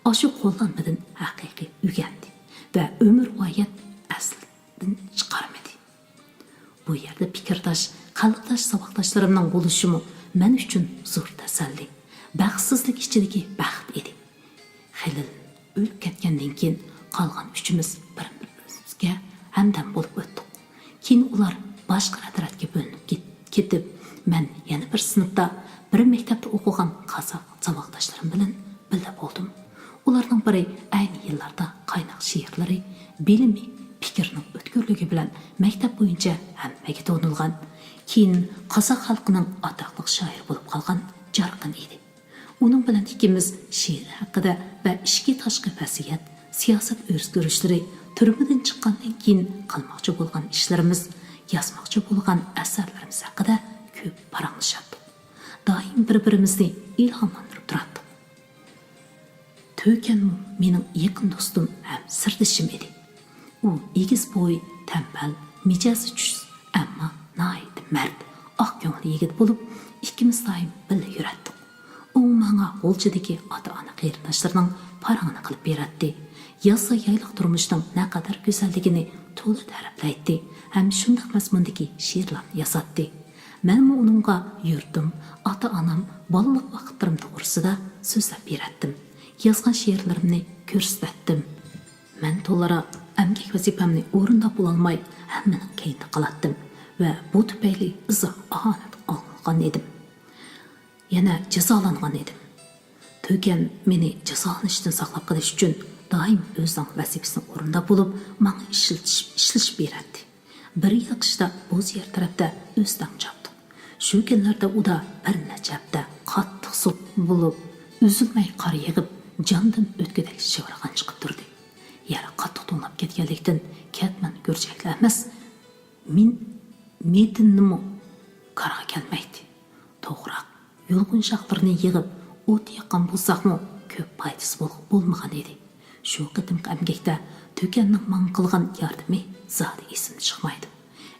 ئاشۇ قوللانمىدىن ھەقىقىي ئۆگەندى ۋە ئۆمۈرۋايەت ئەستىن چىقارمىدى. بۇ يەردە پىكىرداش، خەلقداش ساۋاقداشلىرىمنىڭ بولۇشىمۇ مەن ئۈچۈن زور تەسەللى، بەختسىزلىك ئىچىدىكى بەخت ئىدى. خېلىل ئۆلۈپ كەتكەندىن كېيىن، قالغان ئۈچىمىز بىر-بىرىمىزگە ھەمدەم بولۇپ ئۆتتۇق. كېيىن ئۇلار باشقا رەترەتكە بۆلۈنۈپ كېت-، كېتىپ، مەن يەنە بىر سىنىپتا، بىر مەكتەپتە ئوقۇغان قازاق ساۋاقداشلىرىم بىلەن بىللە بولدۇم. ئۇلارنىڭ بىرى ئەينى يىللاردا قايناق شېئىرلىرى، بىلىمى، پىكرىنىڭ ئۆتكۈرلۈكى بىلەن مەكتەپ بويىچە ھەممىگە تونۇلغان، كېيىن قازاق خەلقىنىڭ ئاتاقلىق شائىرى بولۇپ قالغان جارقىن ئىدى. ئۇنىڭ بىلەن ئىككىمىز شېئىر ھەققىدە ۋە ئىچكى تاشقى ۋەزىيەت، سىياسەت ئۆزگىرىشلىرى، تۈرمىدىن چىققاندىن كېيىن قىلماقچى بولغان ئىشلىرىمىز، يازماقچى بولغان ئەسەرلىرىمىز ھەققىدە كۆپ پاراڭلىشاتتۇق. دائىم بىر-بىرىمىزنى ئىلھاملاندۇرۇپ تۇراتتۇق. تۆكەنمۇ مېنىڭ يېقىن دوستۇم ھەم سىردىشىم ئىدى. ئۇ ئېگىز بوي، تەمبەل، مىجەزى چۈشسىز، ئەمما ناھايىتى مەرد، ئاق كۆڭۈل يىگىت بولۇپ، ئىككىمىز دائىم بىللە يۈرەتتۇق. ئۇ ماڭا غۇلجىدىكى ئاتا-ئانا قېرىنداشلىرىنىڭ پاراڭىنى قىلىپ بېرەتتى. يازدا يايلاق تۇرمۇشىنىڭ نەقەدەر گۈزەللىكىنى تولا تەرىپلەيتتى ھەم شۇنداق مەزمۇندىكى شېئىرلارنى يازاتتى. مەنمۇ ئۇنىڭغا يۇرتۇم، ئاتا-ئانام، بالىلىق ۋاقىتلىرىم توغرىسىدا سۆزلەپ بېرەتتىم. يازغان شېئىرلىرىمنى كۆرسىتەتتىم. مەن تولىراق ئەمگەك ۋەزىپەمنى ئورۇنداپ بولالماي، ھەممىنىڭ كەينىدە قالاتتىم ۋە بۇ تۈپەيلى ئىزا ئاھانەت ئالغان ئىدىم. يەنە جازالانغان ئىدىم. تۈكەن مېنى جازالىنىشتىن ساقلاپ قېلىش ئۈچۈن دائىم ئۆزىنىڭ ۋەزىپىسىنى ئورۇنداپ بولۇپ، ماڭا ئىشلىتىش، ئىشلىشىپ بېرەتتى. بىر ياقىشتا بوز يەر تەرەپتە ئۆستەڭ چاپتۇق. شۇ كۈنلەردە ئۇدا بىر نەچچە ھەپتە قاتتىق سوغۇق بولۇپ، ئۈزۈلمەي قار يېغىپ، جاندىن ئۆتكۈدەك شىۋىرغان چىقىپ تۇردى. يەر قاتتىق توڭلاپ كەتكەنلىكتىن، كەتمەن گۈرجەكلا ئەمەس، مىن-، مېتىننىمۇ كارغا كەلمەيتتى. توغراق، يۇلغۇن شاخلىرىنى يىغىپ، ئوت ياققان بولساقمۇ، كۆپ پايدىسى بول-، بولمىغان ئىدى. شۇ قېتىمقى ئەمگەكتە تۈكەننىڭ ماڭا قىلغان ياردىمى زادى ئېسىمدە چىقمايدۇ.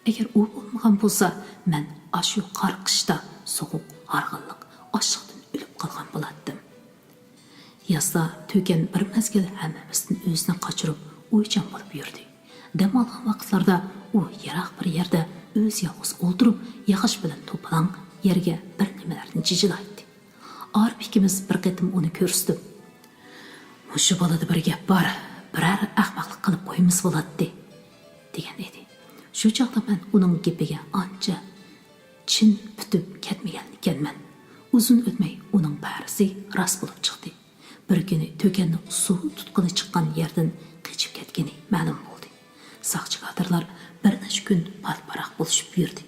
ئەگەر ئۇ بولمىغان بولسا، مەن ئاشۇ قار قىشتا سوغۇق، ھارغىنلىق، ئاچلىقتىن ئۆلۈپ قالغان بولاتتىم. يازدا تۈكەن بىر مەزگىل ھەممىمىزدىن ئۆزىنى قاچۇرۇپ، ئويچان بولۇپ يۈردى. دەم ئالغان ۋاقىتلاردا ئۇ يىراق بىر يەردە ئۆزى يالغۇز ئولتۇرۇپ، ياغاچ بىلەن توپىلاڭ يەرگە بىر نېمىلەرنى جىجىلايتتى. ئارىپ ئىككىمىز بىر قېتىم ئۇنى كۆرسىتىپ، «مۇشۇ بالىدا بىر گەپ بار، بىرەر ئەخمەقلىق قىلىپ قويمىسا بولاتتى» دېگەن ئىدى. شۇ چاغدا مەن ئۇنىڭ گېپىگە ئانچە چىن پۈتۈپ كەتمىگەنىكەنمەن. ئۇزۇن ئۆتمەي ئۇنىڭ پەرىسى راست بولۇپ چىقتى. بىر كۈنى تۈكەننىڭ سۇ تۇتقىلى چىققان يەردىن قېچىپ كەتكىنى مەلۇم بولدى. ساقچى كادىرلار بىر نەچچە كۈن پات-پاراق بولۇشۇپ يۈردى.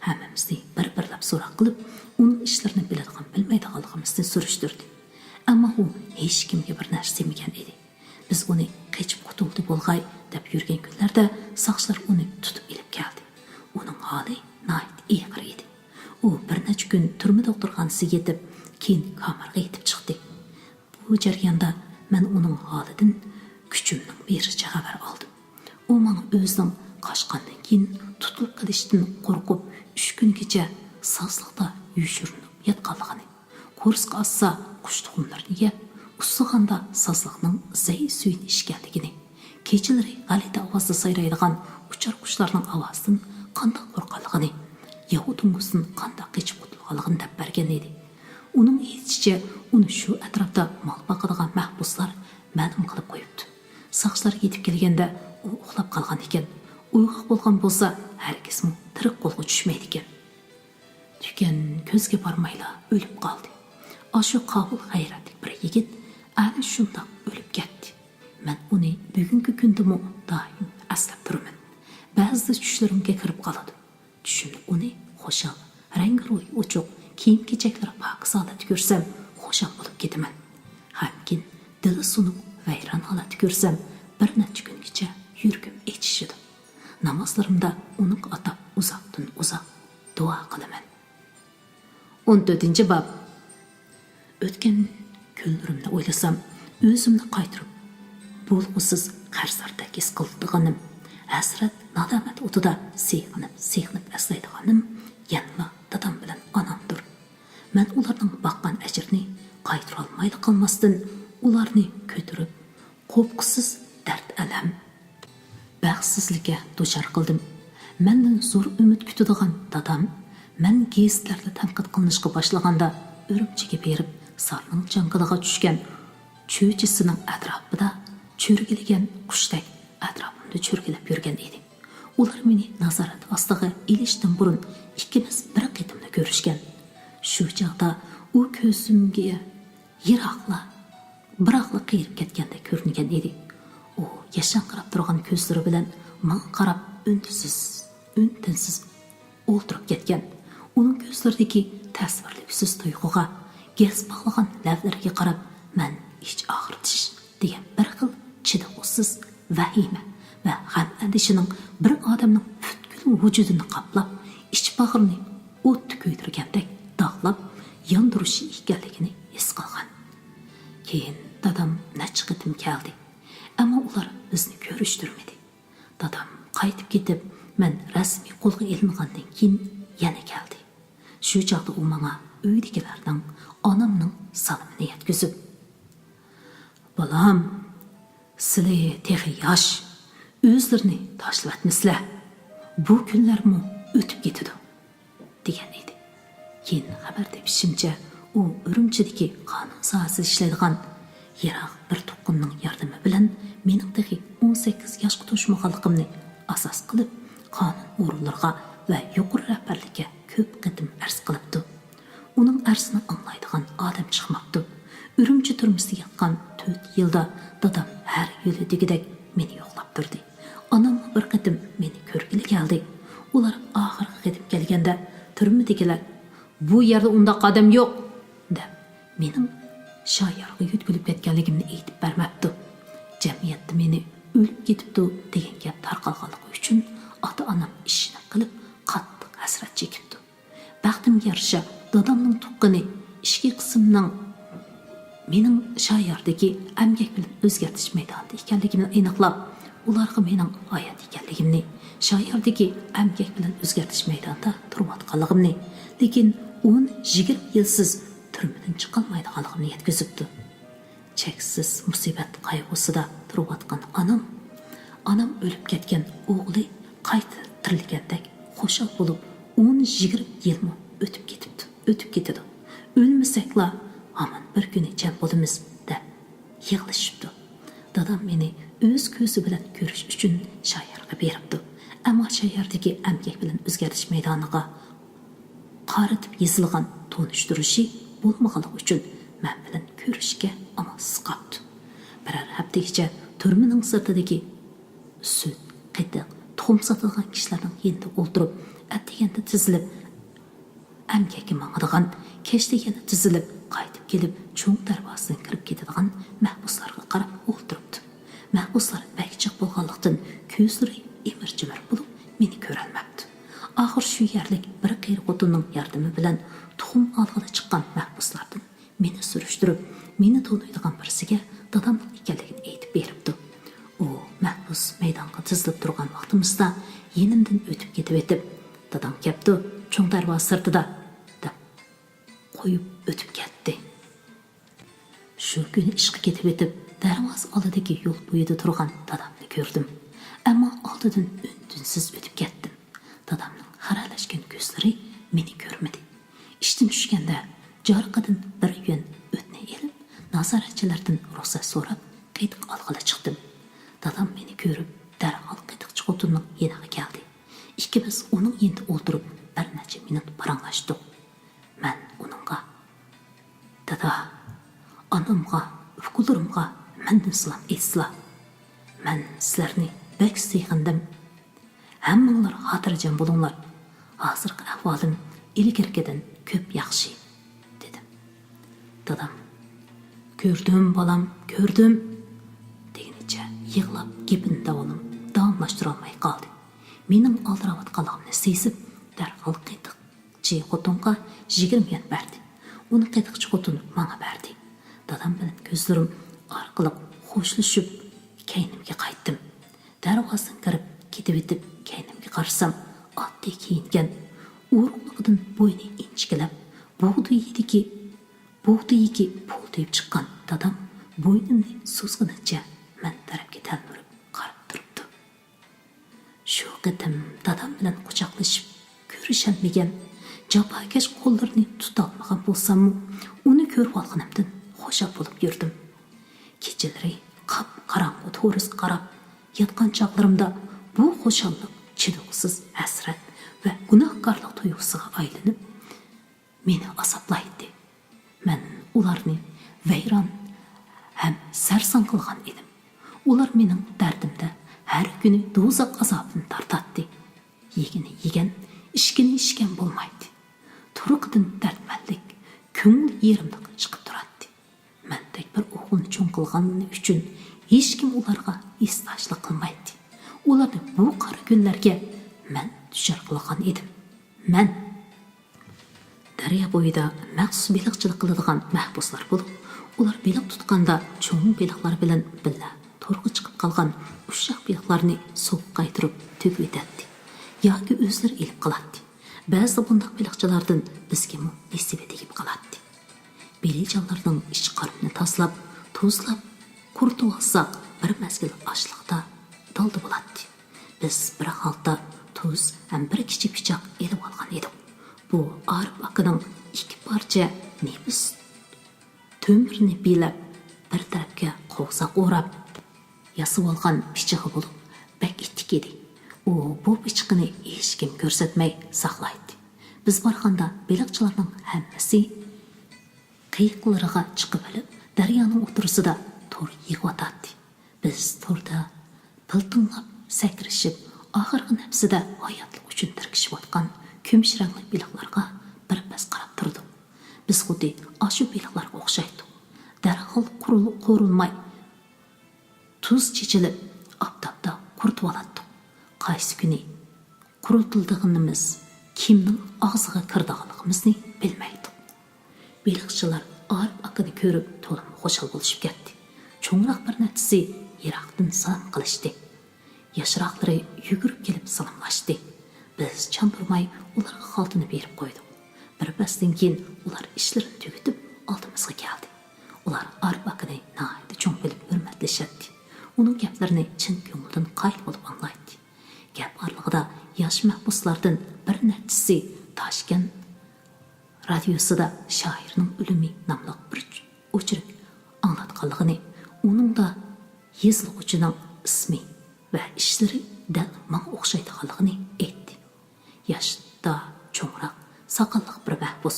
ھەممىمىزنى بىر-بىرلەپ سوراق قىلىپ، ئۇنىڭ ئىشلىرىنى بىلىدىغان-بىلمەيدىغانلىقىمىزنى سۈرۈشتۈردى. ئەمما ئۇ ھېچكىمگە بىر نەرسە دېمىگەن ئىدى. بىز ئۇنى قېچىپ قۇتۇلدى بولغاي دەپ يۈرگەن كۈنلەردە ساقچىلار ئۇنى تۇتۇپ ئېلىپ كەلدى. ئۇنىڭ ھالى ناھايىتى ئېغىر ئىدى. ئۇ بىر نەچچە كۈن تۈرمە دوختۇرخانىسىغا يېتىپ، كېيىن كامېرغا يېتىپ چىقتى. بۇ جەرياندا مەن ئۇنىڭ ھالىدىن كۈچۈمنىڭ بېرىچە خەۋەر ئالدىم. ئۇ ماڭا ئۆزىنىڭ قاچقاندىن كېيىن تۇتۇلۇپ قېلىشتىن قورقۇپ، ئۈچ كۈنگىچە سازلىقتا يوشۇرۇنۇپ ياتقانلىقىنى، قورسىقى ئاچسا قۇش تۇخۇملىرىنى يەپ، ئۇسسىغاندا سازلىقنىڭ زەي سۈيىنى ئىچكەنلىكىنى، كېچىلىرى غەلىتە ئاۋازدا سايرايدىغان ئۇچار قۇشلارنىڭ ئاۋازىدىن قانداق قورققانلىقىنى، ياۋا توڭگۇزدىن قانداق قېچىپ قۇتۇلغانلىقىنى دەپ بەرگەن ئىدى. ئۇنىڭ ئېيتىشىچە، ئۇنى شۇ ئەتراپتا مال باقىدىغان مەھبۇسلار مەلۇم قىلىپ قويۇپتۇ. ساقچىلار يېتىپ كەلگەندە ئۇ ئۇخلاپ قالغان ئىكەن. ئويغاق بولغان بولسا، ھەرگىزمۇ تىرىك قولغا چۈشمەيدىكەن. تۈكەن كۆزگە بارمايلا ئۆلۈپ قالدى. ئاشۇ قاۋۇل غەيرەتلىك بىر يىگىت ئەنە شۇنداق ئۆلۈپ كەتتى. مەن ئۇنى بۈگۈنكى كۈندىمۇ دائىم ئەسلەپ تۇرىمەن. بەزىدە چۈشلىرىمگە كىرىپ قالىدۇ. چۈشۈمدە ئۇنى خۇشال، رەڭگى روھى ئوچۇق، كىيىم-كېچەكلىرى پاكىز ھالەتتە كۆرسەم، خۇشال بولۇپ كېتىمەن. غەمكىن، دىلى سۇنۇق، ۋەيران ھالەتتە كۆرسەم، بىر نەچچە كۈنگىچە يۈرىكىم ئېچىشىدۇ. نامازلىرىمدا ئۇنىڭغا ئاتاپ ئۇزاقتىن ئۇزاق دۇئا قىلىمەن. ئون تۆتىنچى باب. ئۆتكەن كۈنلىرىمنى ئويلىسام، ئۆزۈمنى قايتۇرۇپ بولغۇسىز قەرزداردەك ھېس قىلىدىغىنىم، ھەسرەت، نادامەت ئوتىدا سېغىنىپ، سېغىنىپ ئەسلەيدىغىنىم يەنىلا دادام بىلەن ئانامدۇر. مەن ئۇلارنىڭ باققان ئەجرىنى قايتۇرالمايلا قالماستىن، ئۇلارنى كۆتۈرۈپ، قوپقۇسىز دەرد-ئەلەم، بەختسىزلىككە دۇچار قىلدىم. مەندىن زور ئۈمىد كۈتىدىغان دادام، مەن گېزىتلەردە تەنقىد قىلىنىشقا باشلىغاندا، ئۈرۈمچىگە بېرىپ، زارنىڭ جاڭگىلىغا چۈشكەن چۆچىسىنىڭ ئەتراپىدا چۆرگىلىگەن قۇشتەك ئەتراپىمدا چۆرگىلەپ يۈرگەن ئىدى. ئۇلار مېنى نازارەت ئاستىغا ئېلىشتىن بۇرۇن، ئىككىمىز بىر قېتىملا كۆرۈشكەن. شۇ چاغدا ئۇ كۆزۈمگە يىراقلا، بىراقلا قېرىپ كەتكەندەك كۆرۈنگەن ئىدى. ئۇ ياشاڭقىراپ تۇرغان كۆزلىرى بىلەن ماڭا قاراپ ئۈن-تىنسىز، ئۈن-تىنسىز ئولتۇرۇپ كەتكەن. ئۇنىڭ كۆزلىرىدىكى تەسۋىرلىگۈسىز تۇيغۇغا، گەس باغلىغان لەۋلىرىگە قاراپ، مەن ئىچ ئاغرىتىش دېگەن بىر خىل چىدىغۇسىز ۋەھىمە ۋە غەم-ئەندىشىنىڭ بىر ئادەمنىڭ پۈتكۈل ۋۇجۇدىنى قاپلاپ، ئىچ باغرىنى ئوتتا كۆيدۈرگەندەك داغلاپ ياندۇرۇشى ئىكەنلىكىنى ھېس قىلغان. كېيىن دادام نەچچە قېتىم كەلدى، ئەمما ئۇلار بىزنى كۆرۈشتۈرمىدى. دادام قايتىپ كېتىپ، مەن رەسمىي قولغا ئېلىنغاندىن كېيىن يەنە كەلدى. شۇ چاغدا ئۇ ماڭا ئۆيدىكىلەرنىڭ، ئانامنىڭ سالىمىنى يەتكۈزۈپ، «بالام، سىلى تېخى ياش، ئۆزلىرىنى تاشلىۋەتمىسىلە، بۇ كۈنلەرمۇ ئۆتۈپ كېتىدۇ» دېگەن ئىدى. كېيىن خەۋەر تېپىشىمچە، ئۇ ئۈرۈمچىدىكى قانۇن ساھەسىدە ئىشلەيدىغان يىراق بىر تۇغقىنىنىڭ ياردىمى بىلەن مېنىڭ تېخى ئون سەككىز ياشقا توشمىغانلىقىمنى ئاساس قىلىپ، قانۇن ئورۇنلىرىغا ۋە يۇقىرى رەھبەرلىككە كۆپ قېتىم ئەرز قىلىپتۇ. ئۇنىڭ ئەرزىنى ئاڭلايدىغان ئادەم چىقماپتۇ. ئۈرۈمچى تۈرمىسىدە ياتقان تۆت يىلدا دادام ھەر يىلى دېگۈدەك مېنى يوقلاپ تۇردى. ئاناممۇ بىر قېتىم مېنى كۆرگىلى كەلدى. ئۇلار ئاخىرقى قېتىم كەلگەندە، تۈرمىدىكىلەر «بۇ يەردە ئۇنداق ئادەم يوق» دەپ، مېنىڭ شايارغا يۆتكىلىپ كەتكەنلىكىمنى ئېيتىپ بەرمەپتۇ. جەمئىيەتتە مېنى «ئۆلۈپ كېتىپتۇ» دېگەن گەپ تارقالغانلىقى ئۈچۈن ئاتا-ئانام ئىششىنىپ قېلىپ، قاتتىق ھەسرەت چېكىپتۇ. بەختىمگە يارىشا، دادامنىڭ تۇغقىنى ئىچكى قىسىمنىڭ مېنىڭ شاياردىكى ئەمگەك بىلەن ئۆزگەرتىش مەيدانىدا ئىكەنلىكىمنى ئېنىقلاپ، ئۇلارغا مېنىڭ ھايات ئىكەنلىكىمنى، شاياردىكى ئەمگەك بىلەن ئۆزگەرتىش مەيدانىدا تۇرۇۋاتقانلىقىمنى، لېكىن ئون، يىگىرمە يىلسىز تۈرمىدىن چىقالمايدىغانلىقىمنى يەتكۈزۈپتۇ. چەكسىز مۇسىبەت قايغۇسىدا تۇرۇۋاتقان ئانام، ئانام ئۆلۈپ كەتكەن ئوغلى قايتا تىرىلگەندەك خۇشال بولۇپ، ئون، يىگىرمە يىلمۇ ئۆتۈپ كېتىپتۇ، ئۆتۈپ كېتىدۇ. ئۆلمىسەكلا، ھامان بىر كۈنى جەم بولىمىز، دەپ يىغلىشىپتۇ. دادام مېنى ئۆز كۆزى بىلەن كۆرۈش ئۈچۈن شايارغا بېرىپتۇ. ئەمما شاياردىكى ئەمگەك بىلەن ئۆزگەرتىش مەيدانىغا قارىتىپ يېزىلغان تونۇشتۇرۇشى بولمىغانلىقى ئۈچۈن مەن بىلەن كۆرۈشۈشكە ئامالسىز قاپتۇ. بىرەر ھەپتىگىچە تۈرمىنىڭ سىرتىدىكى سۈت، قېتىق، تۇخۇم ساتىدىغان كىشىلەرنىڭ يېنىدا ئولتۇرۇپ، ئەتىگەندە تىزىلىپ ئەمگەككە ماڭىدىغان، كەچتە يەنە تىزىلىپ قايتىپ كېلىپ، چوڭ دەرۋازىدىن كىرىپ كېتىدىغان مەھبۇسلارغا قاراپ ئولتۇرۇپتۇ. مەھبۇسلار بەك جىق بولغانلىقتىن، كۆزلىرى ئىمىر-چىمىر بولۇپ، مېنى كۆرەلمەپتۇ. ئاخىر شۇ يەرلىك بىر قېرى خوتۇننىڭ ياردىمى بىلەن تۇخۇم ئالغىلى چىققان مەھبۇسلاردىن مېنى سۈرۈشتۈرۈپ، مېنى تونۇيدىغان بىرسىگە دادامنىڭ ئىكەنلىكىنى ئېيتىپ بېرىپتۇ. ئۇ مەھبۇس مەيدانغا تىزىلىپ تۇرغان ۋاقتىمىزدا يېنىمدىن ئۆتۈپ كېتىۋېتىپ، «داداڭ كەپتۇ، چوڭ دەرۋازا سىرتىدا» دەپ قويۇپ ئۆتۈپ كەتتى. شۇ كۈنى ئىشقا كېتىۋېتىپ، دەرۋازا ئالدىدىكى يول بويىدا تۇرغان دادامنى كۆردۈم. ئەمما ئالدىدىن ئۈن-تىنسىز ئۆتۈپ كەتتىم. دادامنىڭ خىرەلەشكەن كۆزلىرى مېنى كۆرمىدى. ئىشتىن چۈشكەندە، جارقىدىن بىر يۈەن ئۆتنە ئېلىپ، نازارەتچىلەردىن رۇخسەت سوراپ، قېتىق ئالغىلى چىقتىم. دادام مېنى كۆرۈپ، دەرھال قېتىقچى خوتۇننىڭ يېنىغا كەلدى. ئىككىمىز ئۇنىڭ يېنىدا ئولتۇرۇپ، بىر نەچچە مىنۇت پاراڭلاشتۇق. مەن ئۇنىڭغا، «دادا، ئانامغا، ئۇكىلىرىمغا مەندىن سالام ئېيتسىلا. مەن سىلەرنى بەك سېغىندىم. ھەممىڭلار خاتىرجەم بولۇڭلار. ھازىرقى ئەھۋالىم ئىلگىرىكىدىن كۆپ ياخشى» دېدىم. دادام، «كۆردۈم، بالام، كۆردۈم» دېگىنىچە يىغلاپ گېپىنى داۋام-، داۋاملاشتۇرالماي قالدى. مېنىڭ ئالدىراۋاتقانلىقىمنى سېزىپ، دەرھال قېتىقچى خوتۇنغا يىگىرمە يۈەن بەردى. ئۇنى قېتىقچى خوتۇن ماڭا بەردى. دادام بىلەن كۆزلىرىم ئارقىلىق خوشلىشىپ، كەينىمگە قايتتىم. دەرۋازىدىن كىرىپ كېتىۋېتىپ، كەينىمگە قارىسام، ئاددىي كىيىنگەن، ئورۇقلۇقىدىن بوينى ئىنچىكىلەپ، بۇغدىيىدىكى، بۇغدىيىكى پۇلتىيىپ چىققان دادام بوينىنى سوزغىنىچە مەن تەرەپكە تەلمۈرۈپ قاراپ تۇرۇپتۇ. شۇ قېتىم دادام بىلەن قۇچاقلىشىپ كۆرۈشەلمىگەن، جاپاكەش قوللىرىنى تۇتالمىغان بولساممۇ، ئۇنى كۆرۈۋالغىنىمدىن خۇشال بولۇپ يۈردۈم. كېچىلىرى قاپقاراڭغۇ تورۇسقا قاراپ ياتقان چاغلىرىمدا بۇ خۇشاللىق چىدىغۇسىز ھەسرەت ۋە گۇناھكارلىق تۇيغۇسىغا ئايلىنىپ، مېنى ئازابلايتتى. مەن ئۇلارنى ۋەيران ھەم سەرسان قىلغان ئىدىم. ئۇلار مېنىڭ دەردىمدە ھەر كۈنى دوزاخ ئازابىنى تارتاتتى. يېگىنى يېگەن، ئىچكىنى ئىچكەن بولمايتتى. تۇرقىدىن دەردمەنلىك، كۆڭۈل يېرىملىق چىقىپ تۇراتتى. مەندەك بىر ئوغۇلنى چوڭ قىلغانلىقى ئۈچۈن ھېچكىم ئۇلارغا ھېسداشلىق قىلمايتتى. ئۇلارنى بۇ قارا كۈنلەرگە مەن دۇچار قىلغان ئىدىم. مەن دەريا بويىدا مەخسۇس بېلىقچىلىق قىلىدىغان مەھبۇسلار بولۇپ، ئۇلار بېلىق تۇتقاندا چوڭ بېلىقلار بىلەن بىللە تورغا چىقىپ قالغان ئۇششاق بېلىقلارنى سۇغا قايتۇرۇپ تۆكۈۋېتەتتى ياكى ئۆزلىرى ئېلىپ قالاتتى. بەزىدە بۇنداق بېلىقچىلاردىن بىزگىمۇ نېسىۋە تېگىپ قالاتتى. بېلىجانلارنىڭ ئىچ قارنىنى تازىلاپ، تۇزلاپ، قۇرۇتۇۋالساق، بىر مەزگىل ئاچلىقتا دالدا بولاتتى. بىز بىر خالتا تۇز ھەم بىر كىچىك پىچاق ئېلىۋالغان ئىدۇق. بۇ ئارىپ ئاكىنىڭ ئىككى پارچە نېپىز تۆمۈرنى بىلەپ، بىر تەرەپكە قورساق ئوراپ ياسىۋالغان پىچىقى بولۇپ، بەك ئىتتىك ئىدى. ئۇ بۇ پىچىقىنى ھېچكىم كۆرسەتمەي ساقلايتتى. بىز بارغاندا بېلىقچىلارنىڭ ھەممىسى قېيىقلىرىغا چىقىۋېلىپ، دەريانىڭ ئوتتۇرىسىدا تور يىغىۋاتاتتى. بىز توردا پىلتىڭلاپ، سەكرىشىپ، ئاخىرقى نەپسىدە ھاياتلىق ئۈچۈن تىركىشىۋاتقان كۈمۈش رەڭلىك بېلىقلارغا بىر پەس قاراپ تۇردۇق. بىز خۇددى ئاشۇ بېلىقلارغا ئوخشايتتۇق. دەرھال قورۇل-، قورۇلماي، تۇز چېچىلىپ، ئاپتاپتا قۇرۇتۇۋالاتتۇق. قايسى كۈنى قۇرۇتۇلىدىغىنىمىز، كىمنىڭ ئاغزىغا كىرىدىغانلىقىمىزنى بىلمەيتتۇق. بېلىقچىلار ئارىپ ئاكىنى كۆرۈپ تولىمۇ خۇشال بولۇشۇپ كەتتى. چوڭراق بىر نەچچىسى يىراقتىن سالام قىلىشتى. ياشراقلىرى يۈگۈرۈپ كېلىپ سالاملاشتى. بىز چاندۇرماي ئۇلارغا خالتىنى بېرىپ قويدۇق. بىر پەستىن كېيىن ئۇلار ئىشلىرىنى تۈگىتىپ ئالدىمىزغا كەلدى. ئۇلار ئارىپ ئاكىنى ناھايىتى چوڭ بىلىپ ھۆرمەتلىشەتتى. ئۇنىڭ گەپلىرىنى چىن كۆڭلىدىن قايىل بولۇپ ئاڭلايتتى. گەپ ئارىلىقىدا ياش مەھبۇسلاردىن بىر نەچچىسى تاشكەنت رادىيوسىدا شائىرنىڭ ئۆلۈمى ناملىق بىر ئوچۇرۇق ئاڭلاتقانلىقىنى، ئۇنىڭدا يېزىلغۇچىنىڭ ئىسمى ۋە ئىشلىرى دەل ماڭا ئوخشايدىغانلىقىنى ئېيتتى. ياشتا چوڭراق، ساقاللىق بىر مەھبۇس.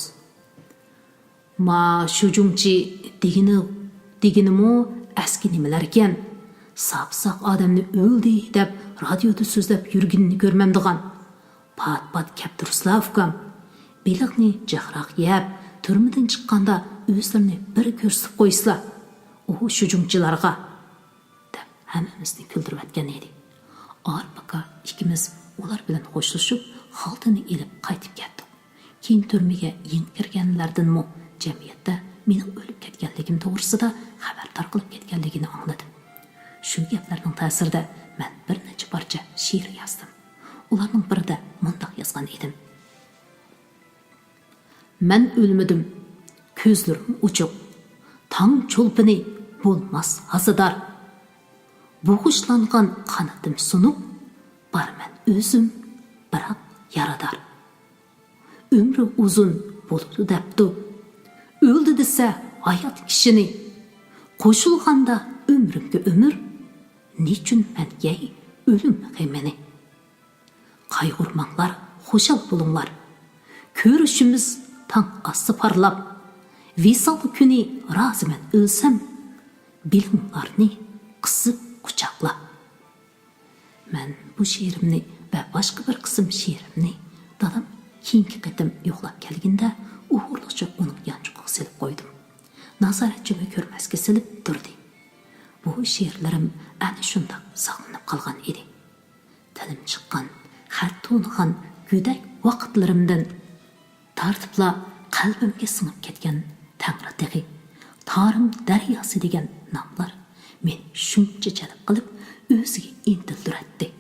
ما شۇجۇڭچى دېگىنى، دېگىنىمۇ ئەسكى نېمىلەركەن؟ ساپساق ئادەمنى ئۆلدى دەپ رادىيودا سۆزلەپ يۈرگىنىنى كۆرمەمدىغان. پات-پات كەپ تۇرسىلا، ئۇكام. بېلىقنى جىقراق يەپ، تۈرمىدىن چىققاندا ئۆزلىرىنى بىر كۆرسىتىپ قويسىلا، ئۇ شۇجۇڭچىلارغا. دەپ ھەممىمىزنى كۈلدۈرۈۋەتكەن ئىدى. ئارىپ ئاكا ئىككىمىز ئۇلار بىلەن خوشلىشىپ، خالتىنى ئېلىپ قايتىپ كەتتۇق. كېيىن تۈرمىگە يېڭى كىرگەنلەردىنمۇ جەمئىيەتتە مېنىڭ ئۆلۈپ كەتكەنلىكىم توغرىسىدا خەۋەر تارقىلىپ كەتكەنلىكىنى ئاڭلىدىم. شۇ گەپلەرنىڭ تەسىرىدە مەن بىر نەچچە پارچە شېئىر يازدىم. ئۇلارنىڭ بىرىدە مۇنداق يازغان ئىدىم. مەن ئۆلمىدىم، كۆزلىرىم ئوچۇق. تاڭ چولپىنى بولماس ھازىدار. بوغۇشلانغان قانىتىم سۇنۇق، بارمەن ئۆزۈم، بىراق يارىدار. ئۆمرى ئۇزۇن بولىدۇ دەپتۇ. ئۆلدى دېسە ھايات كىشىنى. قوشۇلغاندا ئۆمرۈمگە ئۆمۈر، نېچۈن مەن يەي ئۆلۈم غېمىنى؟ قايغۇرماڭلار، خۇشال بولۇڭلار. كۆرۈشىمىز تاڭ ئاتسا پارلاپ، ۋىسال كۈنى رازىمەن ئۆلسەم، بېلىڭلارنى قىسىپ قۇچاقلاپ. مەن بۇ شېئىرىمنى ۋە باشقا بىر قىسىم شېئىرىمنى دادام كېيىنكى قېتىم يوقلاپ كەلگىنىدە ئوغرىلىقچە ئۇنىڭ يانچۇقىغا سېلىپ قويدۇم. نازارەتچىمۇ كۆرمەسكە سېلىپ تۇردى. بۇ شېئىرلىرىم ئەنە شۇنداق ساقلىنىپ قالغان ئىدى. تىلىم چىققان، خەت تونۇغان گۆدەك ۋاقىتلىرىمدىن تارتىپلا قەلبىمگە سىڭىپ كەتكەن تەڭرىتېغى، تارىم دەرياسى دېگەن ناملار مېنى شۇنچە جەلپ قىلىپ، ئۆزىگە ئىنتىلدۈرەتتى.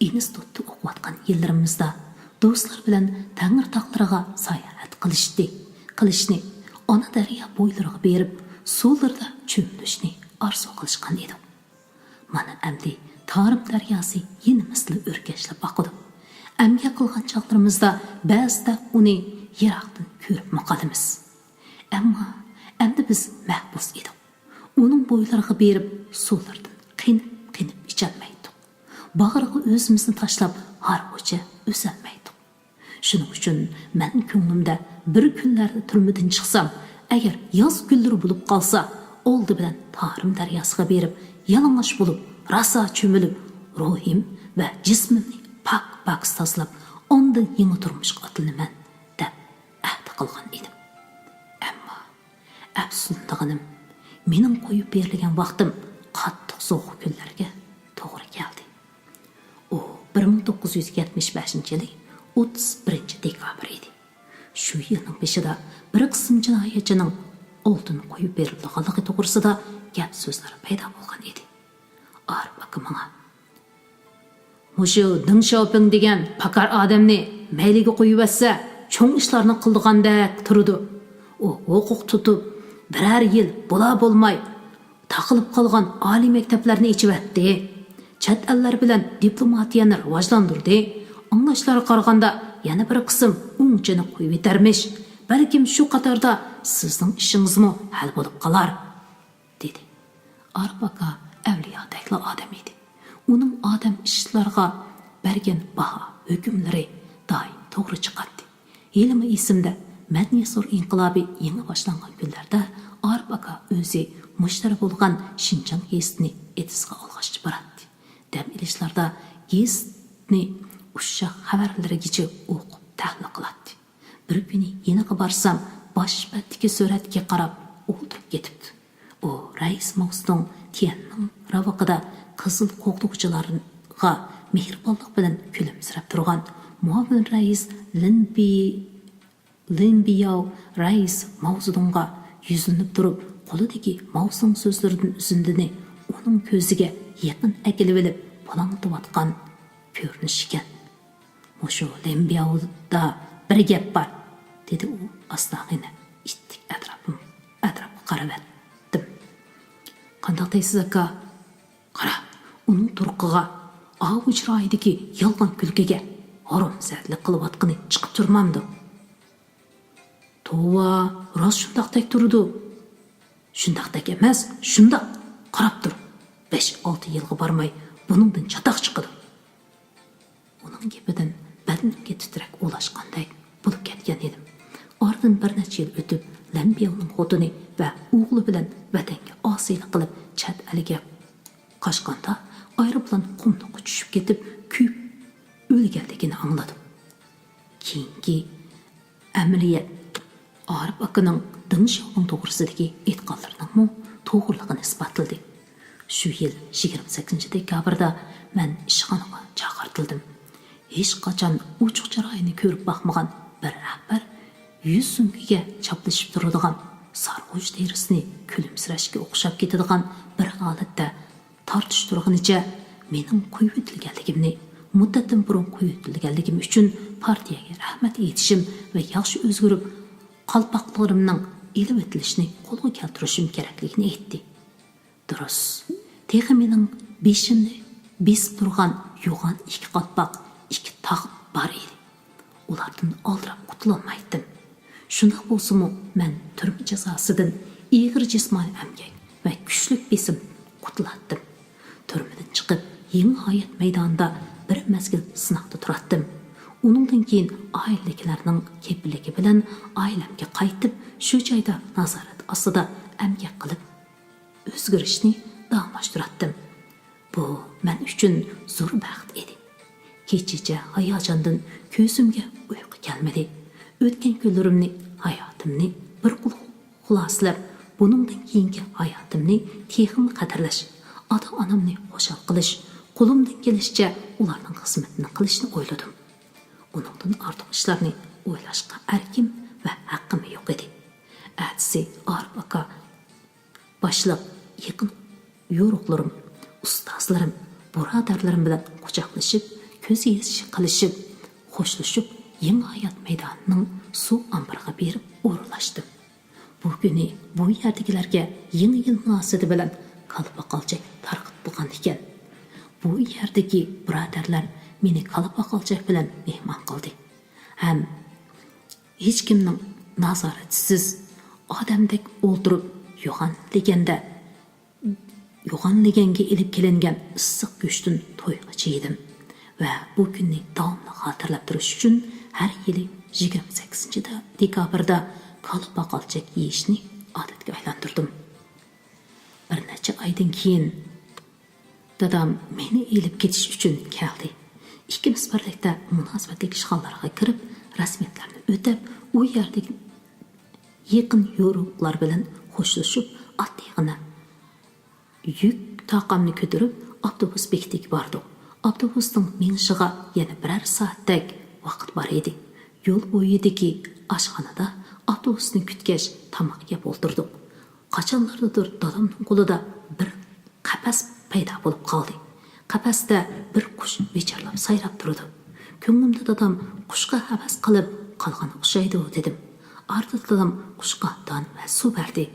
ئىنستىتۇتتا ئوقۇۋاتقان يىللىرىمىزدا دوستلار بىلەن تەڭرىتاغلىرىغا ساياھەت قىلىشتى، قىلىشنى، ئانا دەريا بويلىرىغا بېرىپ، سۇلىرىدا چۆمۈلۈشنى ئارزۇ قىلىشقان ئىدۇق. مانا ئەمدى تارىم دەرياسى يەنە مىسلى ئۆركەشلەپ ئاقىدۇ. ئەمگەك قىلغان چاغلىرىمىزدا بەزىدە ئۇنى يىراقتىن كۆرۈپمۇ قالىمىز. ئەمما ئەمدى بىز مەھبۇس ئىدۇق. ئۇنىڭ بويلىرىغا بېرىپ، سۇلىرىدىن قېنىپ-قېنىپ ئىچەلمەيتتۇق. باغرىغا ئۆزىمىزنى تاشلاپ، ھارۋىچە ئۈزەلمەيتتۇق. شۇنىڭ ئۈچۈن مەن كۆڭلۈمدە بىر كۈنلەردە تۈرمىدىن چىقسام، ئەگەر ياز كۈنلىرى بولۇپ قالسا، ئالدى بىلەن تارىم دەرياسىغا بېرىپ، يالىڭاچ بولۇپ، راسا چۆمۈلۈپ، روھىم ۋە جىسمىمنى پاك-پاكىز تازىلاپ، ئاندىن يېڭى تۇرمۇشقا ئاتلىنىمەن، دەپ ئەھدە قىلغان ئىدىم. ئەمما ئەپسۇسلىنىدىغىنىم، مېنىڭ قويۇپ بېرىلگەن ۋاقتىم قاتتىق سوغۇق كۈنلەرگە توغرا كەلدى. ئۇ بىر مىڭ توققۇز يۈز يەتمىش بەشىنچى يىلى ئوتتۇز بىرىنچى دېكابىر ئىدى. شۇ يىلنىڭ بېشىدا بىر قىسىم جىنايەتچىنىڭ ئالدىن قويۇپ بېرىلىدىغانلىقى توغرىسىدا گەپ سۆزلەر پەيدا بولغان ئىدى. ئارىپ ئاكا ماڭا، مۇشۇ دېڭ شياۋپىڭ دېگەن پاكار ئادەمنى مەيلىگە قويۇۋەتسە، چوڭ ئىشلارنى قىلىدىغاندەك تۇرىدۇ. ئۇ ھوقۇق تۇتۇپ، بىرەر يىل بولا بولماي، تاقىلىپ قالغان ئالىي مەكتەپلەرنى ئېچىۋەتتى. چەت ئەللەر بىلەن دىپلوماتىيەنى راۋاجلاندۇردى. ئاڭلاشلارغا قارىغاندا، يەنە بىر قىسىم ئوڭچىنى قويۇۋېتەرمىش. بەلكىم شۇ قاتاردا سىزنىڭ ئىشىڭىزمۇ ھەل بولۇپ قالار. دېدى. ئارىپ ئاكا ئەۋلىيادەكلا ئادەم ئىدى. ئۇنىڭ ئادەم ئىشلارغا بەرگەن باھا، ھۆكۈملىرى دائىم توغرا چىقاتتى. ھېلىمۇ ئېسىمدە، مەدەنىيەت زور ئىنقىلابى يېڭى باشلانغان كۈنلەردە ئارىپ ئاكا ئۆزى مۇشتەرى بولغان شىنجاڭ گېزىتىنى ئېتىزغا ئالغاچقا باراتتى. دەم ئېلىشلاردا گېزىتنى ئۇششاق خەۋەرلىرىگىچە ئوقۇپ تەھلىل قىلاتتى. بىر كۈنى يېنىغا بارسام، باش بەتتىكى سۈرەتكە قاراپ ئولتۇرۇپ كېتىپتۇ. ئۇ رەئىس ماۋزېدۇڭ تيەنئەنمېن راۋىقىدا قىزىل قوغدىغۇچىلارغا مېھرىبانلىق بىلەن كۈلۈمسىرەپ تۇرغان مۇئاۋىن رەئىس لىن بى-، لىن بىياۋ رەئىس ماۋزېدۇڭغا يۈزلىنىپ تۇرۇپ، قولىدىكى ماۋزېدۇڭ سۆزلىرىدىن ئۈزۈندىنى ئۇنىڭ كۆزىگە يېقىن ئەكېلىۋېلىپ پۇلاڭلىتىۋاتقان كۆرۈنۈش ئىكەن. مۇشۇ لىن بىياۋدا بىر گەپ بار، دېدى ئۇ ئاستاغىنە ئىتتىك ئەتراپىم-، ئەتراپقا قاراۋەتتىم. قانداق دەيسىز، ئاكا؟ قارا، ئۇنىڭ تۇرقىغا، ئاۋۇ چىرايىدىكى يالغان كۈلكىگە ھارامزادىلىك قىلىۋاتقىنى چىقىپ تۇرمامدۇ؟ توۋا، راست شۇنداقتەك تۇرىدۇ. شۇنداقتەك ئەمەس، شۇنداق. قاراپ تۇر. بەش-ئالتە يىلغا بارماي بۇنىڭدىن چاتاق چىقىدۇ. ئۇنىڭ گېپىدىن بەدىنىمگە تىترەك ئولاشقاندەك بولۇپ كەتكەن ئىدىم. ئارىدىن بىر نەچچە يىل ئۆتۈپ، لەن بىياۋنىڭ خوتۇنى ۋە ئوغلى بىلەن ۋەتەنگە ئاسىيلىق قىلىپ، چەت ئەلگە قاچقاندا، ئايروپىلان قۇملۇققا چۈشۈپ كېتىپ، كۆيۈپ ئۆلگەنلىكىنى ئاڭلىدىم. كېيىنكى ئەمەلىيەت ئارىپ ئاكىنىڭ دېڭ شياۋپىڭ توغرىسىدىكى ئېيتقانلىرىنىڭمۇ توغرىلىقىنى ئىسپاتلىدى. شۇ يىل يىگىرمە سەككىزىنچى دېكابىردا مەن ئىشخانىغا چاقىرتىلدىم. ھېچقاچان ئوچۇق چىرايىنى كۆرۈپ باقمىغان بىر رەھبەر يۈز سۆڭىكىگە چاپلىشىپ تۇرىدىغان سارغۇچ تېرىسىنى كۈلۈمسىرەشكە ئوخشاپ كېتىدىغان بىر ھالەتتە تارتىشتۇرغىنىچە مېنىڭ قويۇۋېتىلگەنلىكىمنى، مۇددەتتىن بۇرۇن قويۇۋېتىلگەنلىكىم ئۈچۈن پارتىيەگە رەھمەت ئېيتىشىم ۋە ياخشى ئۆزگىرىپ، قالپاقلىرىمنىڭ ئېلىۋېتىلىشىنى قولغا كەلتۈرۈشۈم كېرەكلىكىنى ئېيتتى. دۇرۇس، تېخى مېنىڭ بېشىمنى بېسىپ تۇرغان يوغان ئىككى قالپاق، ئىككى تاغ بار ئىدى. ئۇلاردىن ئالدىراپ قۇتۇلالمايتتىم. شۇنداق بولسىمۇ، مەن تۈرمە جازاسىدىن ئېغىر جىسمانىي ئەمگەك ۋە كۈچلۈك بېسىم قۇتۇلاتتىم. تۈرمىدىن چىقىپ، يېڭى ھايات مەيدانىدا بىر مەزگىل سىناقتا تۇراتتىم. ئۇنىڭدىن كېيىن ئائىلىدىكىلەرنىڭ كېپىللىكى بىلەن ئائىلەمگە قايتىپ، شۇ جايدا نازارەت ئاستىدا ئەمگەك قىلىپ، ئۆزگىرىشنى داۋاملاشتۇراتتىم. بۇ مەن ئۈچۈن زور بەخت ئىدى. كېچىچە ھاياجاندىن كۆزۈمگە ئۇيقۇ كەلمىدى. ئۆتكەن كۈنلىرىمنى، ھاياتىمنى بىر قۇل خۇلاسىلەپ، بۇنىڭدىن كېيىنكى ھاياتىمنى تېخىمۇ قەدىرلەش، ئاتا-ئانامنى خۇشال قىلىش، قولۇمدىن كېلىشىچە ئۇلارنىڭ خىزمىتىنى قىلىشنى ئويلىدىم. ئۇنىڭدىن ئارتۇق ئىشلارنى ئويلاشقا ئەركىم ۋە ھەققىم يوق ئىدى. ئەتىسى ئارىپ ئاكا باشلىق، يېقىن يورۇقلىرىم، ئۇستازلىرىم، بۇرادەرلىرىم بىلەن قۇچاقلىشىپ، كۆز يېشى قىلىشىپ، خوشلىشىپ، يېڭى ھايات مەيدانىنىڭ سۇ ئامبىرىغا بېرىپ ئورۇنلاشتىم. بۇ كۈنى بۇ يەردىكىلەرگە يېڭى يىل مۇناسىۋىتى بىلەن كالا پاقالچاق تارقىتىلغان ئىكەن. بۇ يەردىكى بۇرادەرلەر مېنى كالا پاقالچاق بىلەن مېھمان قىلدى ھەم ھېچكىمنىڭ نازارىتىسىز ئادەمدەك ئولتۇرۇپ يوغان لېگەندە، يوغان لېگەنگە ئېلىپ كېلىنگەن ئىسسىق گۆشتىن تويغىچە يېدىم ۋە بۇ كۈننى داۋاملىق خاتىرىلەپ تۇرۇش ئۈچۈن ھەر يىلى يىگىرمە سەككىزىنچى دېكابىردا كالا پاقالچاق يېيىشنى ئادەتكە ئايلاندۇردۇم. بىر نەچچە ئايدىن كېيىن دادام مېنى ئېلىپ كېتىش ئۈچۈن كەلدى. ئىككىمىز بىرلىكتە مۇناسىۋەتلىك ئىشخانىلارغا كىرىپ، رەسمىيەتلەرنى ئۆتەپ، ئۇ يەردىكى يېقىن يورۇقلار بىلەن خوشلىشىپ، ئات تېغىنى، يۈك تاقامنى كۆتۈرۈپ، ئاپتوبۇس بېكىتىگە باردۇق. ئاپتوبۇسنىڭ مېڭىشىغا يەنە بىرەر سائەتتەك ۋاقىت بار ئىدى. يول بويىدىكى ئاشخانىدا ئاپتوبۇسنى كۈتكەچ، تاماق يەپ ئولتۇردۇق. قاچانلاردۇر دادامنىڭ قولىدا بىر قەپەس پەيدا بولۇپ قالدى. قەپەستە بىر قۇش ۋىچىرلاپ سايراپ تۇرىدۇ. كۆڭلۈمدە دادام قۇشقا ھەۋەس قىلىپ قالغان ئوخشايدۇ، دېدىم. ئارىدا دادام قۇشقا دان ۋە سۇ بەردى.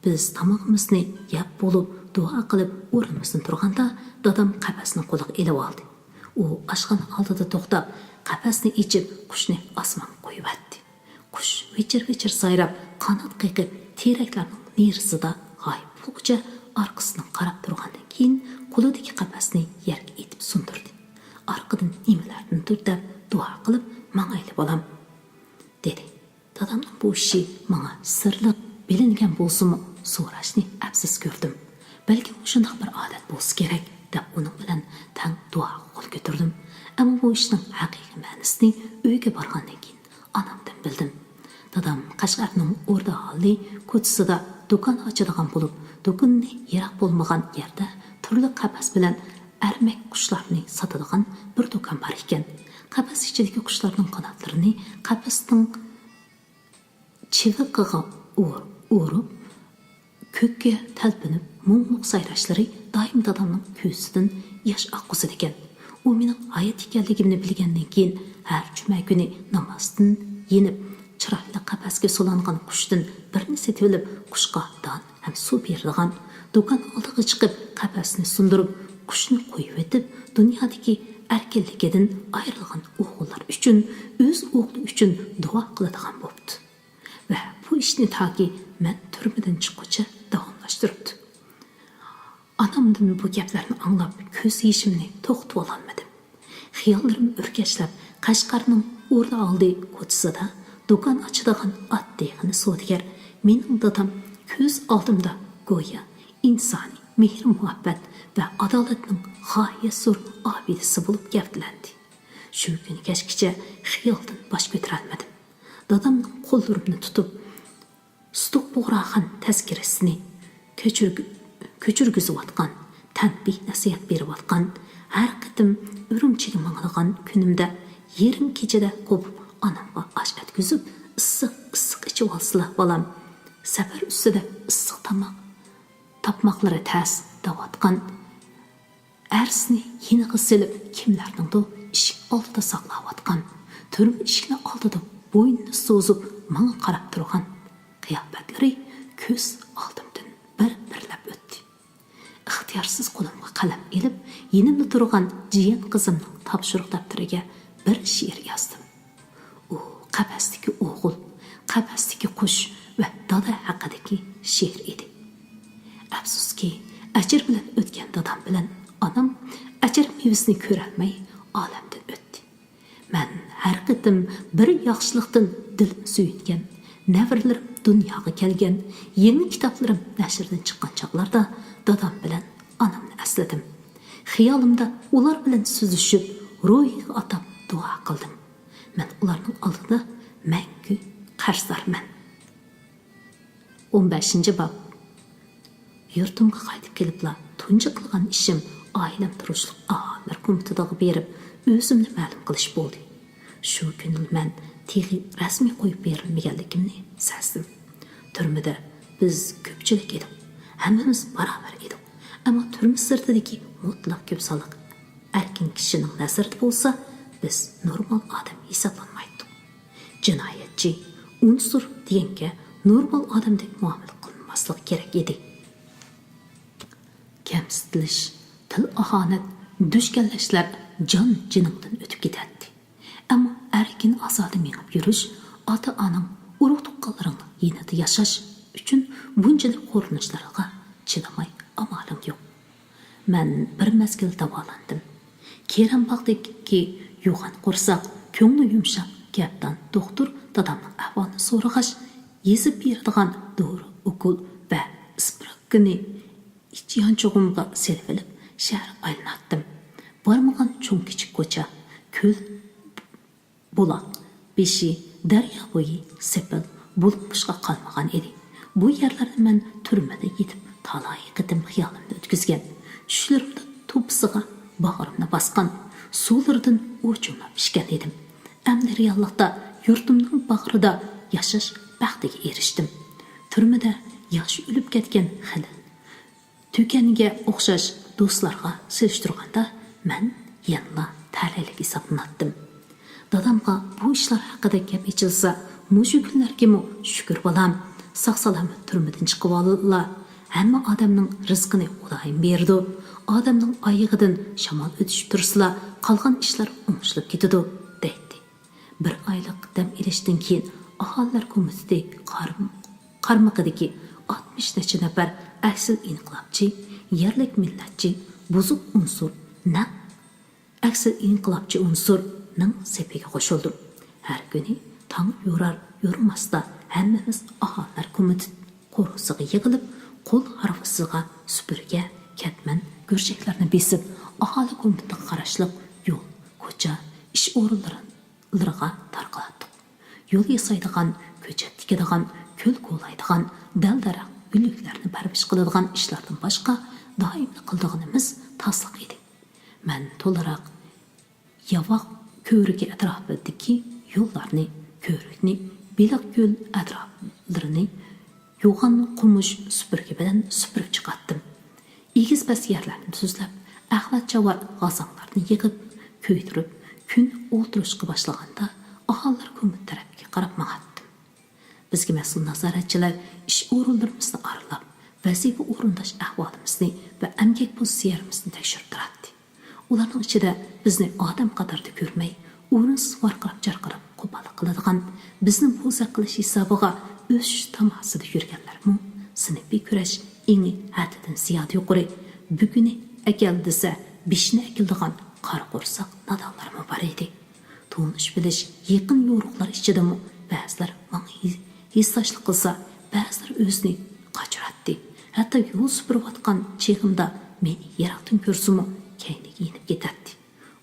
بىز تامىقىمىزنى يەپ بولۇپ، دۇئا قىلىپ ئورنىمىزدىن تۇرغاندا، دادام قەپەسنى قولىغا ئېلىۋالدى. ئۇ ئاشخانا ئالدىدا توختاپ، قەپەسنى ئېچىپ، قۇشنى ئاسمانغا قويۇۋەتتى. قۇش ۋىچىر-ۋىچىر سايراپ، قانات قېقىپ، تېرەكلەرنىڭ نېرىسىدا غايىب بولغۇچە، ئارقىسىدىن قاراپ تۇرغاندىن كېيىن، قولىدىكى قەپەسنى يەرگە ئېتىپ سۇندۇردى. ئارقىدىن نېمىلەردىندۇر دەپ دۇئا قىلىپ، ماڭايلى بالام، دېدى. دادامنىڭ بۇ ئىشى ماڭا سىرلىق بىلىنگەن بولسىمۇ، سوراشنى ئەپسىز كۆردۈم. بەلكىم مۇشۇنداق بىر ئادەت بولسا كېرەك، دەپ ئۇنىڭ بىلەن تەڭ دۇئاغا قول كۆتۈردۈم. ئەمما بۇ ئىشنىڭ ھەقىقىي مەنىسىنى ئۆيگە بارغاندىن كېيىن ئانامدىن بىلدىم. دادام قەشقەرنىڭ ئوردا ئالدى كوچىسىدا دۇكان ئاچىدىغان بولۇپ، دۇكىنىنى يىراق بولمىغان يەردە تۈرلۈك قەپەس بىلەن ئەرمەك قۇشلارنى ساتىدىغان بىر دۇكان بار ئىكەن. قەپەس ئىچىدىكى قۇشلارنىڭ قاناتلىرىنى قەپەسنىڭ چىۋىقىغا ئۇر-، ئۇرۇپ، كۆككە تەلپۈنۈپ، مۇڭلۇق سايراشلىرى دائىم دادامنىڭ كۆزىدىن ياش ئاققۇزىدىكەن. ئۇ مېنىڭ ھايات ئىكەنلىكىمنى بىلگەندىن كېيىن، ھەر جۈمە كۈنى نامازدىن يېنىپ، چىرايلىق قەپەسكە سولانغان قۇشتىن بىرنى سېتىۋېلىپ، قۇشقا دان ھەم سۇ بېرىدىغان، دۇكان ئالدىغا چىقىپ، قەپەسنى سۇندۇرۇپ، قۇشنى قويۇۋېتىپ، دۇنيادىكى ئەركىنلىكىدىن ئايرىلغان ئوغۇللار ئۈچۈن، ئۆز ئوغلى ئۈچۈن دۇئا قىلىدىغان بوپتۇ. ۋە بۇ ئىشنى تاكى مەن تۈرمىدىن چىققۇچە داۋاملاشتۇرۇپتۇ. ئانامدىن بۇ گەپلەرنى ئاڭلاپ، كۆز يېشىمنى توختىتىۋالالمىدىم. خىياللىرىم ئۆركەشلەپ، قەشقەرنىڭ ئوردا ئالدى كوچىسىدا دۇكان ئاچىدىغان ئاددىيغىنە سودىگەر مېنىڭ دادام كۆز ئالدىمدا گويا ئىنسانىي مېھىر-مۇھەببەت ۋە ئادالەتنىڭ غايەت زور ئابىدىسى بولۇپ گەۋدىلەندى. شۇ كۈنى كەچكىچە خىيالدىن باش كۆتۈرەلمىدىم. دادامنىڭ قوللىرىمنى تۇتۇپ، سۇتۇق بۇغراخان تەزكىرىسىنى كۆچۈرگۈ-، كۆچۈرگۈزۈۋاتقان، تەنبىھ-نەسىھەت بېرىۋاتقان، ھەر قېتىم ئۈرۈمچىگە ماڭىدىغان كۈنۈمدە يېرىم كېچىدە قوپۇپ ئانامغا ئاش ئەتكۈزۈپ، ئىسسىق-ئىسسىق ئىچىۋالسىلا بالام، سەپەر ئۈستىدە ئىسسىق تاماق تاپماقلىرى تەس دەۋاتقان، ئەرسىنى يېنىغا سېلىپ، كىملەرنىڭدۇ ئىشىك ئالدىدا ساقلاۋاتقان، تۈرمە ئىشىكنى ئالدىدا بوينىنى سوزۇپ ماڭا قاراپ تۇرغان قىياپەتلىرى كۆز ئالدىمدىن بىر-بىرلەپ ئۆتتى. ئىختىيارسىز قولۇمغا قەلەم ئېلىپ، يېنىمدا تۇرغان جىيەن قىزىمنىڭ تاپشۇرۇق دەپتىرىگە بىر شېئىر يازدىم. ئۇ قەپەستىكى ئوغۇل، قەپەستىكى قۇش ۋە دادا ھەققىدىكى شېئىر ئىدى. ئەپسۇسكى، ئەجىر بىلەن ئۆتكەن دادام بىلەن ئانام ئەجىر مېۋىسىنى كۆرەلمەي ئالەمدىن ئۆتتى. مەن ھەر قېتىم بىر ياخشىلىقتىن دىلىم سۆيۈنگەن، نەۋرىلىرىم دۇنياغا كەلگەن، يېڭى كىتابلىرىم نەشردىن چىققان چاغلاردا دادام بىلەن ئانامنى ئەسلىدىم. خىيالىمدا ئۇلار بىلەن سۆزلىشىپ، روھىغا ئاتاپ دۇئا قىلدىم. مەن ئۇلارنىڭ ئالدىدا مەڭگۈ قەرزدارمەن. ئون بەشىنچى باب. يۇرتۇمغا قايتىپ كېلىپلا تۇنجى قىلغان ئىشىم ئائىلەم تۇرۇشلۇق ئاھالىلەر كومىتېتىغا بېرىپ، ئۆزۈمنى مەلۇم قىلىش بولدى. شۇ كۈنىلا مەن تېخى رەسمىي قويۇپ بېرىلمىگەنلىكىمنى سەزدىم. تۈرمىدە بىز كۆپچىلىك ئىدۇق، ھەممىمىز باراۋەر ئىدۇق. ئەمما تۈرمە سىرتىدىكى مۇتلەق كۆپ سانلىق ئەركىن كىشىنىڭ نەزىرىدە بولسا، بىز نورمال ئادەم ھېسابلانمايتتۇق. جىنايەتچى، ئۇنسۇر دېگەنگە نورمال ئادەمدەك مۇئامىلە قىلىنماسلىقى كېرەك ئىدى. كەمسىتىلىش، تىل ئاھانەت، دۈشكەنلەشلەر جان جېنىڭدىن ئۆتۈپ كېتەتتى. ئەمما ئەركىن ئازادە مېڭىپ يۈرۈش، ئاتا-ئاناڭ، ئۇرۇق-تۇغقانلىرىڭنىڭ يېنىدا ياشاش ئۈچۈن بۇنچىلىك قورقۇنچلارغا چىدىماي ئامالىڭ يوق. مەن بىر مەزگىل داۋالاندىم. كېرەمباغدىكى يوغان قورساق، كۆڭلى يۇمشاق، گەپدان دوختۇر دادامنىڭ ئەھۋالىنى سورىغاچ، يېزىپ بېرىدىغان دورا، ئوكۇل ۋە ئىسپىركىنى ئىچ يانچۇقۇمغا سېلىۋېلىپ، شەھەر ئايلىناتتىم. بارمىغان چوڭ-كىچىك كوچا، كۆل، بۇلاق بېشى، دەريا بويى سېپىل، بۇلۇڭ-بۇشقا قالمىغان ئىدى. بۇ يەرلەردە مەن تۈرمىدە يېتىپ، تالاي قېتىم خىيالىمنى ئۆتكۈزگەن. چۈشلىرىمدە توپىسىغا باغرىمنى باسقان، سۇلىرىدىن ئوچۇملاپ ئىچكەن ئىدىم. ئەمدى رېئاللىقتا يۇرتۇمنىڭ باغرىدا ياشاش بەختىگە ئېرىشتىم. تۈرمىدە ياش ئۆلۈپ كەتكەن خېلىل تۈكەنگە ئوخشاش دوستلارغا سېلىشتۇرغاندا، مەن يەنىلا تەلەيلىك ھېسابلىناتتىم. دادامغا بۇ ئىشلار ھەققىدە گەپ ئېچىلسا، مۇشۇ كۈنلەرگىمۇ شۈكۈر بالام، ساق-سالامەت تۈرمىدىن چىقىۋالدىلا، ھەممە ئادەمنىڭ رىزقىنى خۇدايىم بېرىدۇ، ئادەمنىڭ ئايىغىدىن شامال ئۆتۈشۈپ تۇرسىلا، قالغان ئىشلار ئوڭشىلىپ كېتىدۇ، دەيتتى. بىر ئايلىق دەم ئېلىشتىن كېيىن، ئاھالىلەر كومىتېتى قارم-، قارمىقىدىكى ئاتمىش نەچچە نەپەر ئەكسىل ئىنقىلابچى، يەرلىك مىللەتچى، بۇزۇق ئۇنسۇر، نەق ئەكسىل ئىنقىلابچى ئۇنسۇرنىڭ سېپىگە قوشۇلدۇم. ھەر كۈنى تاڭ يورار يورۇماستا ھەممىمىز ئاھالىلەر كومىتېت قورۇسىغا يىغىلىپ، قول ھارۋىسىغا سۈپۈرگە، كەتمەن، گۈرجەكلەرنى بېسىپ، ئاھالە كومىتېتىغا قاراشلىق يول، كوچا، ئىش ئورۇنلىرىغا تارقىلاتتۇق. يول ياسايدىغان، كۆچەت تىكىدىغان، كۆل كولايدىغان، دەل-دەرەخ، گۈللۈكلەرنى پەرۋىش قىلىدىغان ئىشلاردىن باشقا دائىملا قىلىدىغىنىمىز تازىلىق ئىدى. مەن تولىراق ياۋاق كۆۋرۈكى ئەتراپىدىكى يوللارنى، كۆۋرۈكنى، بېلىقكۆل ئەتراپلىرىنى يوغان قومۇش سۈپۈرگە بىلەن سۈپۈرۈپ چىقاتتىم. ئېگىز-پەس يەرلەرنى تۈزلەپ، ئەخلەت چاۋار غازاڭلارنى يىغىپ، كۆيدۈرۈپ، كۈن ئولتۇرۇشقا باشلىغاندا، ئاھالىلەر كومىتېتى تەرەپكە قاراپ ماڭاتتىم. بىزگە مەسئۇل نازارەتچىلەر ئىش ئورۇنلىرىمىزنى ئارىلاپ، ۋەزىپە ئورۇنداش ئەھۋالىمىزنى ۋە ئەمگەك پوزىتسىيەمىزنى تەكشۈرۈپ تۇراتتى. ئۇلارنىڭ ئىچىدە بىزنى ئادەم قاتارىدا كۆرمەي، ئورۇنسىز ۋارقىراپ-جارقىراپ قوپاللىق قىلىدىغان، بىزنى بوزەك قىلىش ھېسابىغا ئۆسۈش تاماسىدا يۈرگەنلەرمۇ، سىنىپىي كۈرەش ئېڭى ھەددىدىن زىيادە يۇقىرى، بۈگۈنى ئەكەل دېسە، بېشىنى ئەكېلىدىغان قارا قورساق نادانلارمۇ بار ئىدى. تونۇش-بىلىش، يېقىن يورۇقلار ئىچىدىمۇ بەزىلەر ماڭا ھېس-، ھېسداشلىق قىلسا، بەزىلەر ئۆزىنى قاچۇراتتى. ھەتتا يول سۈپۈرۈۋاتقان چېغىمدا مېنى يىراقتىن كۆرسىمۇ، كەينىگە يېنىپ كېتەتتى.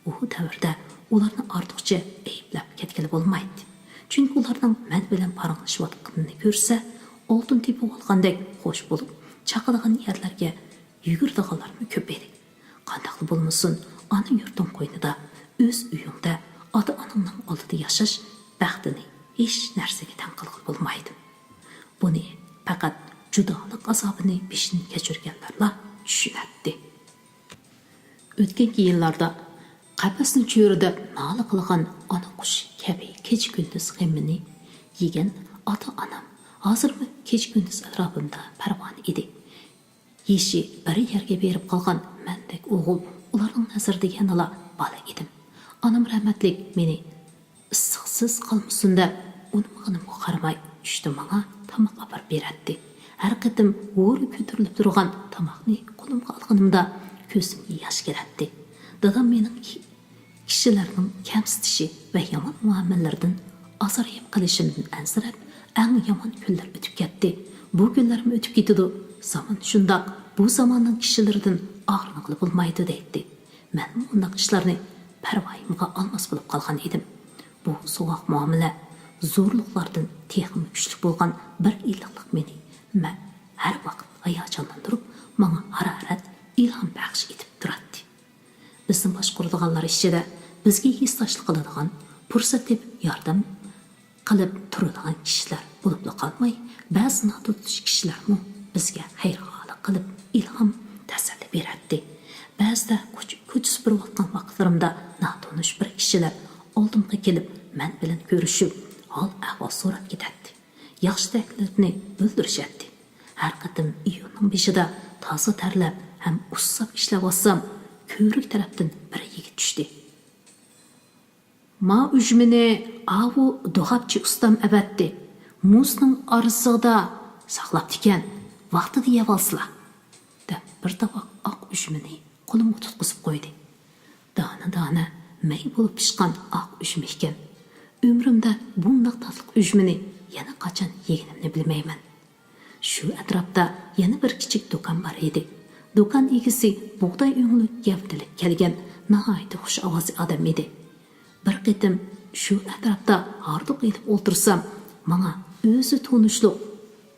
ئۇ دەۋردە ئۇلارنى ئارتۇقچە ئەيىبلەپ كەتكىلى بولمايتتى. چۈنكى ئۇلارنىڭ مەن بىلەن پاراڭلىشىۋاتقىنىنى كۆرسە، ئالتۇن تېپىۋالغاندەك خوش بولۇپ، چاقىدىغان يەرلەرگە يۈگۈرىدىغانلارمۇ كۆپ ئىدى. قانداقلا بولمىسۇن، ئانا يۇرتۇڭ قوينىدا، ئۆز ئۆيۈڭدە، ئاتا-ئاناڭنىڭ ئالدىدا ياشاش بەختىنى ھېچ نەرسىگە تەڭ قىلغىلى بولمايدۇ. بۇنى پەقەت جۇدالىق ئازابىنى بېشىدىن كەچۈرگەنلەرلا چۈشىنەتتى. ئۆتكەنكى يىللاردا قەپەسنى چۆرىدەپ نالە قىلغان ئانا قۇش كەبى كېچە-كۈندۈز غېمىنى يېگەن ئاتا-ئانام ھازىرمۇ كېچە-كۈندۈز ئەتراپىمدا پەرۋانە ئىدى. يېشى بىر يەرگە بېرىپ قالغان مەندەك ئوغۇل ئۇلارنىڭ نەزىرىدە يەنىلا بالا ئىدىم. ئانام رەھمەتلىك مېنى ئىسسىقسىز قالمىسۇن دەپ، ئۇنىمىغىنىمغا قارىماي، چۈشتە ماڭا تاماق ئاپىرىپ بېرەتتى. ھەر قېتىم ھورا كۆتۈرۈلۈپ تۇرغان تاماقنى قولۇمغا ئالغىنىمدا، كۆزۈمگە ياش كېلەتتى. دادام مېنىڭ كىشىلەرنىڭ كەمسىتىشى ۋە يامان مۇئامىلىلىرىدىن ئازرايىپ قېلىشىمدىن ئەنسىرەپ، ئەڭ يامان كۈنلەر ئۆتۈپ كەتتى. بۇ كۈنلەرمۇ ئۆتۈپ كېتىدۇ. زامان شۇنداق، بۇ زاماننىڭ كىشىلىرىدىن ئاغرىنغىلى بولمايدۇ، دەيتتى. مەنمۇ ئۇنداق ئىشلارنى پەرۋايىمغا ئالماس بولۇپ قالغان ئىدىم. بۇ سوغۇق مۇئامىلە، زورلۇقلاردىن تېخىمۇ كۈچلۈك بولغان بىر ئىللىقلىق مېنى مە-، ھەر ۋاقىت ھاياجانلاندۇرۇپ، ماڭا ھارارەت، ئىلھام بەخش ئېتىپ تۇراتتى. بىزنى باشقۇرىدىغانلار ئىچىدە بىزگە ھېسداشلىق قىلىدىغان، پۇرسەت تېپىپ ياردەم قىلىپ تۇرىدىغان كىشىلەر بولۇپلا قالماي، بەزى ناتونۇش كىشىلەرمۇ بىزگە خەير-خاھلىق قىلىپ، ئىلھام، تەسەللى بېرەتتى. بەزىدە كوچ-، كوچا سۈپۈرۈۋاتقان ۋاقىتلىرىمدا ناتونۇش بىر كىشىلەر ئالدىمغا كېلىپ، مەن بىلەن كۆرۈشۈپ، ھال-ئەھۋال سوراپ كېتەتتى. ياخشى تىلەكلىرىنى بىلدۈرۈشەتتى. ھەر قېتىم ئىيۇننىڭ بېشىدا تازا تەرلەپ ھەم ئۇسساپ ئىشلەۋاتسام، كۆۋرۈك تەرەپتىن بىر يىگىت چۈشتى. ما ئۈجمىنى ئاۋۇ دوغاپچى ئۇستام ئەۋەتتى. مۇزنىڭ ئارىسىدا ساقلاپتىكەن، ۋاقتىدا يەۋالسىلا، دەپ بىر تاۋاق ئاق ئۈجمىنى قولۇمغا تۇتقۇزۇپ قويدى. دانە-دانە مەي بولۇپ پىشقان ئاق ئۈجمە ئىكەن. ئۆمرۈمدە بۇنداق تاتلىق ئۈجمىنى يەنە قاچان يېگىنىمنى بىلمەيمەن. شۇ ئەتراپتا يەنە بىر كىچىك دۇكان بار ئىدى. دۇكان ئىگىسى بۇغداي ئۆڭلۈك گەۋدىلىك كەلگەن، ناھايىتى خۇش ئاۋازلىق ئادەم ئىدى. بىر قېتىم شۇ ئەتراپتا ھاردۇق ئېلىپ ئولتۇرسام، ماڭا ئۆزى تونۇشلۇق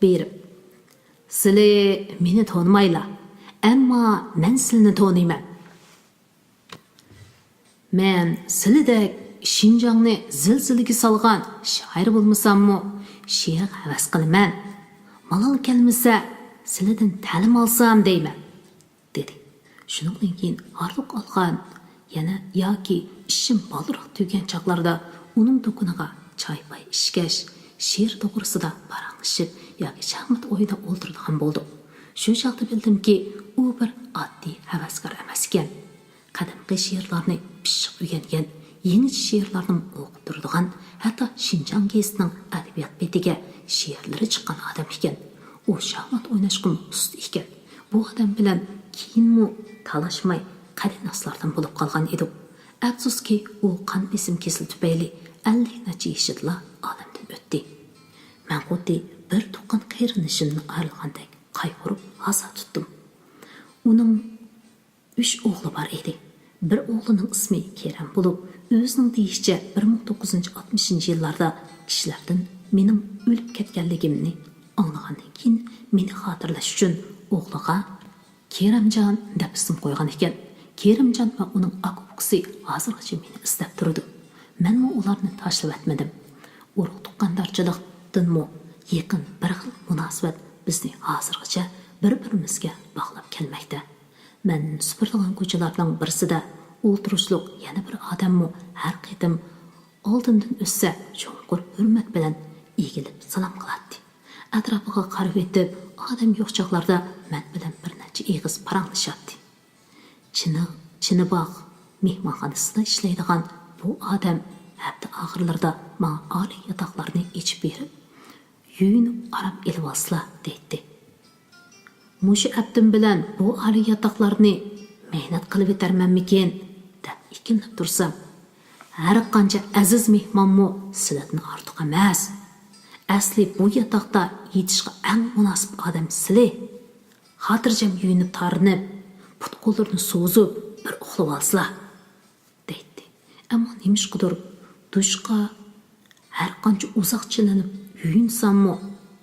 بېرىپ، سىلى مېنى تونۇمايلا، ئەمما مەن سىلىنى تونۇيمەن. مەن سىلىدەك شىنجاڭنى زىلزىلىگە سالغان شائىر بولمىساممۇ، شېئىرغا ھەۋەس قىلىمەن. مالال كەلمىسە، سىلىدىن تەلىم ئالسام دەيمەن، دېدى. شۇنىڭدىن كېيىن ھاردۇق ئالغان يەنە ياكى ئىشىم بالدۇرراق تۈگىگەن چاغلاردا ئۇنىڭ دۇكىنىغا چاي-پاي ئىچكەچ، شېئىر توغرىسىدا پاراڭلىشىپ ياكى شاھمات ئويناپ ئولتۇرىدىغان بولدۇق. شۇ چاغدا بىلدىمكى، ئۇ بىر ئاددىي ھەۋەسكار ئەمەس ئىكەن. قەدىمكى شېئىرلارنى پىششىق ئۆگەنگەن، يېڭىچە شېئىرلارنىمۇ ئوقۇپ تۇرىدىغان، ھەتتا شىنجاڭ گېزىتىنىڭ ئەدەبىيات بېتىگە شېئىرلىرى چىققان ئادەم ئىكەن. ئۇ ئۇ شاھمات ئويناشقىمۇ ئۇستا ئىكەن. بۇ ئادەم بىلەن كېيىنمۇ تالاشماي، قەدىناسلاردىن بولۇپ قالغان ئىدۇق. ئەپسۇسكى، ئۇ قان بېسىم كېسىلى تۈپەيلى ئەللىك نەچچە يېشىدىلا ئالەمدىن ئۆتتى. مەن خۇددى بىر تۇغقان قېرىندىشىمدىن ئايرىلغاندەك قايغۇرۇپ ھاسا تۇتتۇم. ئۇنىڭ ئۈچ ئوغلى بار ئىدى. بىر ئوغلىنىڭ ئىسمى كېرەم بولۇپ، ئۆزىنىڭ دېيىشىچە، بىر مىڭ توققۇز يۈز ئاتمىشىنچى يىللاردا كىشىلەردىن مېنىڭ ئۆلۈپ كەتكەنلىكىمنى ئاڭلىغاندىن كېيىن، مېنى خاتىرىلەش ئۈچۈن ئوغلىغا كېرەمجان دەپ ئىسىم قويغان ئىكەن. كېرەمجان ۋە ئۇنىڭ ئاكا-ئۇكىسى ھازىرغىچە مېنى ئىزدەپ تۇرىدۇ. مەنمۇ ئۇلارنى تاشلىۋەتمىدىم. ئۇرۇق-تۇغقاندارچىلىقتىنمۇ يېقىن بىر خىل مۇناسىۋەت بىزنى ھازىرغىچە بىر-بىرىمىزگە باغلاپ كەلمەكتە. مەن سۈپۈرىدىغان كوچىلارنىڭ بىرسىدە ئولتۇرۇشلۇق يەنە بىر ئادەممۇ ھەر قېتىم ئالدىمدىن ئۆتسە، چوڭقۇر ھۆرمەت بىلەن ئېگىلىپ سالام قىلاتتى. ئەتراپىغا قارىۋېتىپ، ئادەم يوق چاغلاردا مەن بىلەن بىر نەچچە ئېغىز پاراڭلىشاتتى. چىنە-، چىنىباغ مېھمانخانىسىدا ئىشلەيدىغان بۇ ئادەم ھەپتە ئاخىرلىرىدا ماڭا ئالىي ياتاقلارنى ئېچىپ بېرىپ، يۇيۇنۇپ ئارام ئېلىۋالسىلا، دەيتتى. مۇشۇ ئەپتىم بىلەن بۇ ئالىي ياتاقلارنى مەينەت قىلىۋېتەرمەنمىكىن، دەپ ئىككىلىنىپ تۇرسام، ھەرقانچە ئەزىز مېھمانمۇ سىلىدىن ئارتۇق ئەمەس. ئەسلى بۇ ياتاقتا يېتىشقا ئەڭ مۇناسىپ ئادەم سىلى. خاتىرجەم يۇيۇنۇپ تارىنىپ، پۇت-قوللىرىنى سوزۇپ، بىر ئۇخلىۋالسىلا، دەيتتى. ئەمما نېمىشقىدۇر، دۇشقا ھەرقانچە ئۇزاق چىلىنىپ يۇيۇنساممۇ،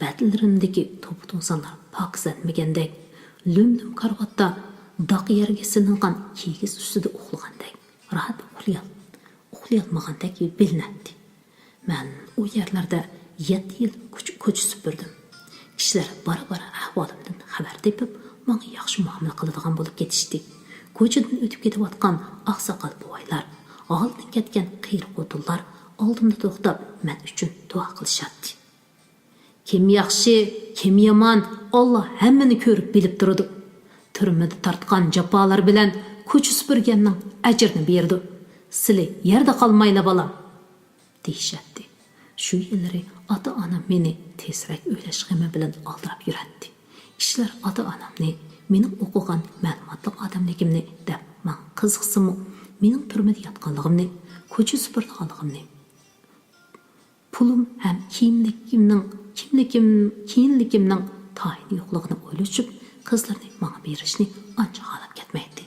بەدەنلىرىمدىكى توپا-توزانلار پاكىزلەنمىگەندەك، لۆم-لۆم كارىۋاتتا داق يەرگە سېلىنغان كىگىز ئۈستىدە ئۇخلىغاندەك، راھەت ئۇخلىيال-، ئۇخلىيالمىغاندەك بىلىنەتتى. مەن ئۇ يەرلەردە يەتتە يىل كوچ-، كوچا سۈپۈردۈم. كىشىلەر بارا-بارا ئەھۋالىمدىن خەۋەر تېپىپ، ماڭا ياخشى مۇئامىلە قىلىدىغان بولۇپ كېتىشتى. كوچىدىن ئۆتۈپ كېتىۋاتقان ئاقساقال بوۋايلار، ھالىدىن كەتكەن قېرى خوتۇنلار ئالدىمدا توختاپ، مەن ئۈچۈن دۇئا قىلىشاتتى. «كىم ياخشى، كىم يامان، ئاللا ھەممىنى كۆرۈپ بىلىپ تۇرىدۇ. تۈرمىدە تارتقان جاپالار بىلەن كوچا سۈپۈرگەننىڭ ئەجرىنى بېرىدۇ. سىلى يەردە قالمايلا، بالام.» دېيىشەتتى. شۇ يىللىرى ئاتا-ئانام مېنى تېزرەك ئۆيلەش غېمى بىلەن ئالدىراپ يۈرەتتى. كىشىلەر ئاتا-ئانامنى، مېنىڭ ئوقۇغان مەلۇماتلىق ئادەملىكىمنى دەپ ماڭا قىزىقسىمۇ، مېنىڭ تۈرمىدە ياتقانلىقىمنى، كوچا سۈپۈرىدىغانلىقىمنى، پۇلۇم ھەم كىيىملىكىمنىڭ، كىيىملىكىم، كىيىنلىكىمنىڭ تايىنى يوقلۇقىنى ئويلىشىپ، قىزلىرىنى ماڭا بېرىشنى ئانچە خالاپ كەتمەيتتى.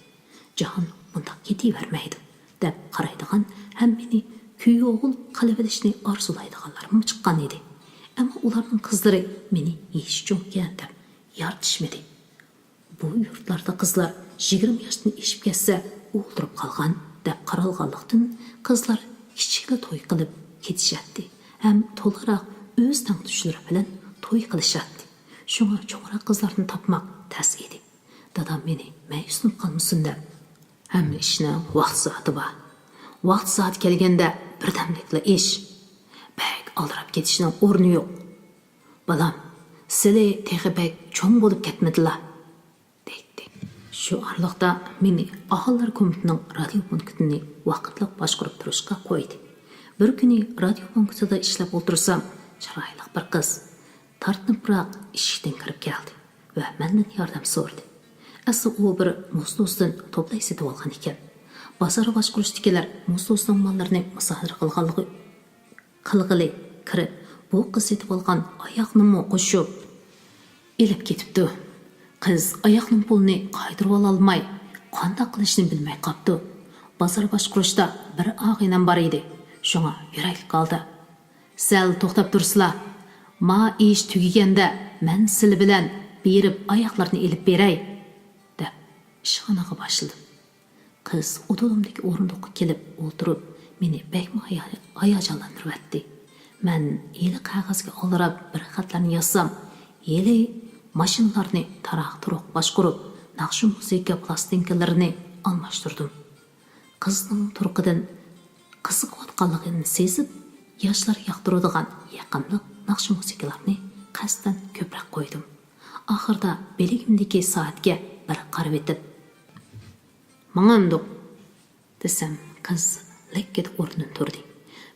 جاھان مۇنداق كېتىۋەرمەيدۇ، دەپ قارايدىغان ھەم مېنى كۈيئوغۇل قىلىۋېلىشنى ئارزۇلايدىغانلارمۇ چىققان ئىدى. ئەمما ئۇلارنىڭ قىزلىرى مېنى يېشى چوڭكەن دەپ يارىتىشمىدى. بۇ يۇرتلاردا قىزلار يىگىرمە ياشتىن ئېشىپ كەتسە، ئولتۇرۇپ قالغان دەپ قارالغانلىقتىن، قىزلار كىچىكلا توي قىلىپ كېتىشەتتى ھەم تولاراق ئۆز تەڭتۇشلىرى بىلەن توي قىلىشاتتى. شۇڭا چوڭراق قىزلارنى تاپماق تەس ئىدى. دادام مېنى مەيۈسلىنىپ قالمىسۇن دەپ، «ھەممە ئىشنىڭ ۋاقتى-سائىتى بار. ۋاقتى-سائىتى كەلگەندە بىردەملىكلا ئىش. بەك ئالدىراپ كېتىشنىڭ ئورنى يوق. بالام، سىلى تېخى بەك چوڭ بولۇپ كەتمىدىلا.» دەيتتى. شۇ ئارىلىقتا مېنى ئاھالىلەر كومىتېتىنىڭ رادىيو پونكىتىنى ۋاقىتلىق باشقۇرۇپ تۇرۇشقا قويدى. بىر كۈنى رادىيو پونكىتىدا ئىشلەپ ئولتۇرسام، چىرايلىق بىر قىز تارتىنىپراق ئىشىكتىن كىرىپ كەلدى ۋە مەندىن ياردەم سورىدى. ئەسلى ئۇ بىر مۇز دوستىدىن توپلاي سېتىۋالغان ئىكەن. بازار باشقۇرۇشتىكىلەر مۇز دوستىنىڭ ماللىرىنى مۇسادىرە قىلغانلىقى قىلغىلى كىرىپ، بۇ قىز سېتىۋالغان ئاياغنىمۇ قوشۇپ ئېلىپ كېتىپتۇ. قىز ئاياغنىڭ پۇلىنى قايتۇرۇۋالالماي، قانداق قىلىشنى بىلمەي قاپتۇ. بازار باشقۇرۇشتا بىر ئاغىنەم بار ئىدى، شۇڭا يۈرەكلىك ھالدا، «سەل توختاپ تۇرسىلا، ما ئىش تۈگىگەندە مەن سىلى بىلەن بېرىپ ئاياغلىرىنى ئېلىپ بېرەي» دەپ ئىشخانىغا باشلىدىم. قىز ئۇدۇلۇمدىكى ئورۇندۇققا كېلىپ ئولتۇرۇپ، مېنى بەكمۇ ھايا-، ھاياجانلاندۇرۇۋەتتى. مەن ھېلى قەغەزگە ئالدىراپ بىر خەتلەرنى يازسام، ھېلى ماشىنىلارنى تاراق-تۇرۇق باشقۇرۇپ، ناخشا-مۇزىكا پىلاستىنكىلىرىنى ئالماشتۇردۇم. قىزنىڭ تۇرقىدىن قىزىقىۋاتقانلىقىنى سېزىپ، ياشلار ياقتۇرىدىغان يېقىملىق ناخشا-مۇزىكىلارنى قەستەن كۆپرەك قويدۇم. ئاخىرىدا بىلىكىمدىكى سائەتكە بىر قارىۋېتىپ، «ماڭامدۇق؟» دېسەم، قىز لەككىدە ئورنىدىن تۇردى.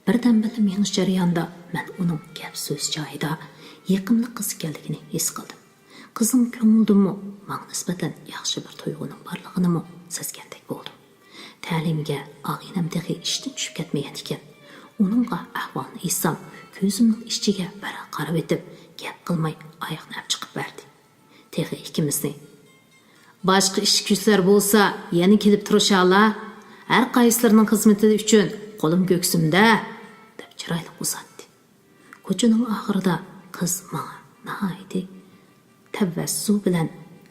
بىردەمدىلا مېڭىش جەريانىدا مەن ئۇنىڭ گەپ-سۆز جايىدا، يېقىملىق قىز ئىكەنلىكىنى ھېس قىلدىم. قىزنىڭ كۆڭلىدىمۇ ماڭا نىسبەتەن ياخشى بىر تۇيغۇنىڭ بارلىقىنىمۇ سەزگەندەك بولدۇم. تەلىيىمگە ئاغىنەم تېخى ئىشتىن چۈشۈپ كەتمىگەنىكەن. ئۇنىڭغا ئەھۋالنى ئېيتسام، كۆزۈمنىڭ ئىچىگە بىر قارىۋېتىپ، گەپ قىلماي ئاياغنى ئەپ چىقىپ بەردى. تېخى ئىككىمىزنى، «باشقا ئىش-كۈچلەر بولسا، يەنە كېلىپ تۇرۇشالا. ھەر قايسىلىرىنىڭ خىزمىتى ئۈچۈن قولۇم كۆكسۈمدە» دەپ چىرايلىق ئۇزاتتى. كوچىنىڭ ئاخىرىدا قىز ماڭا ناھايىتى تەۋەززۇ بىلەن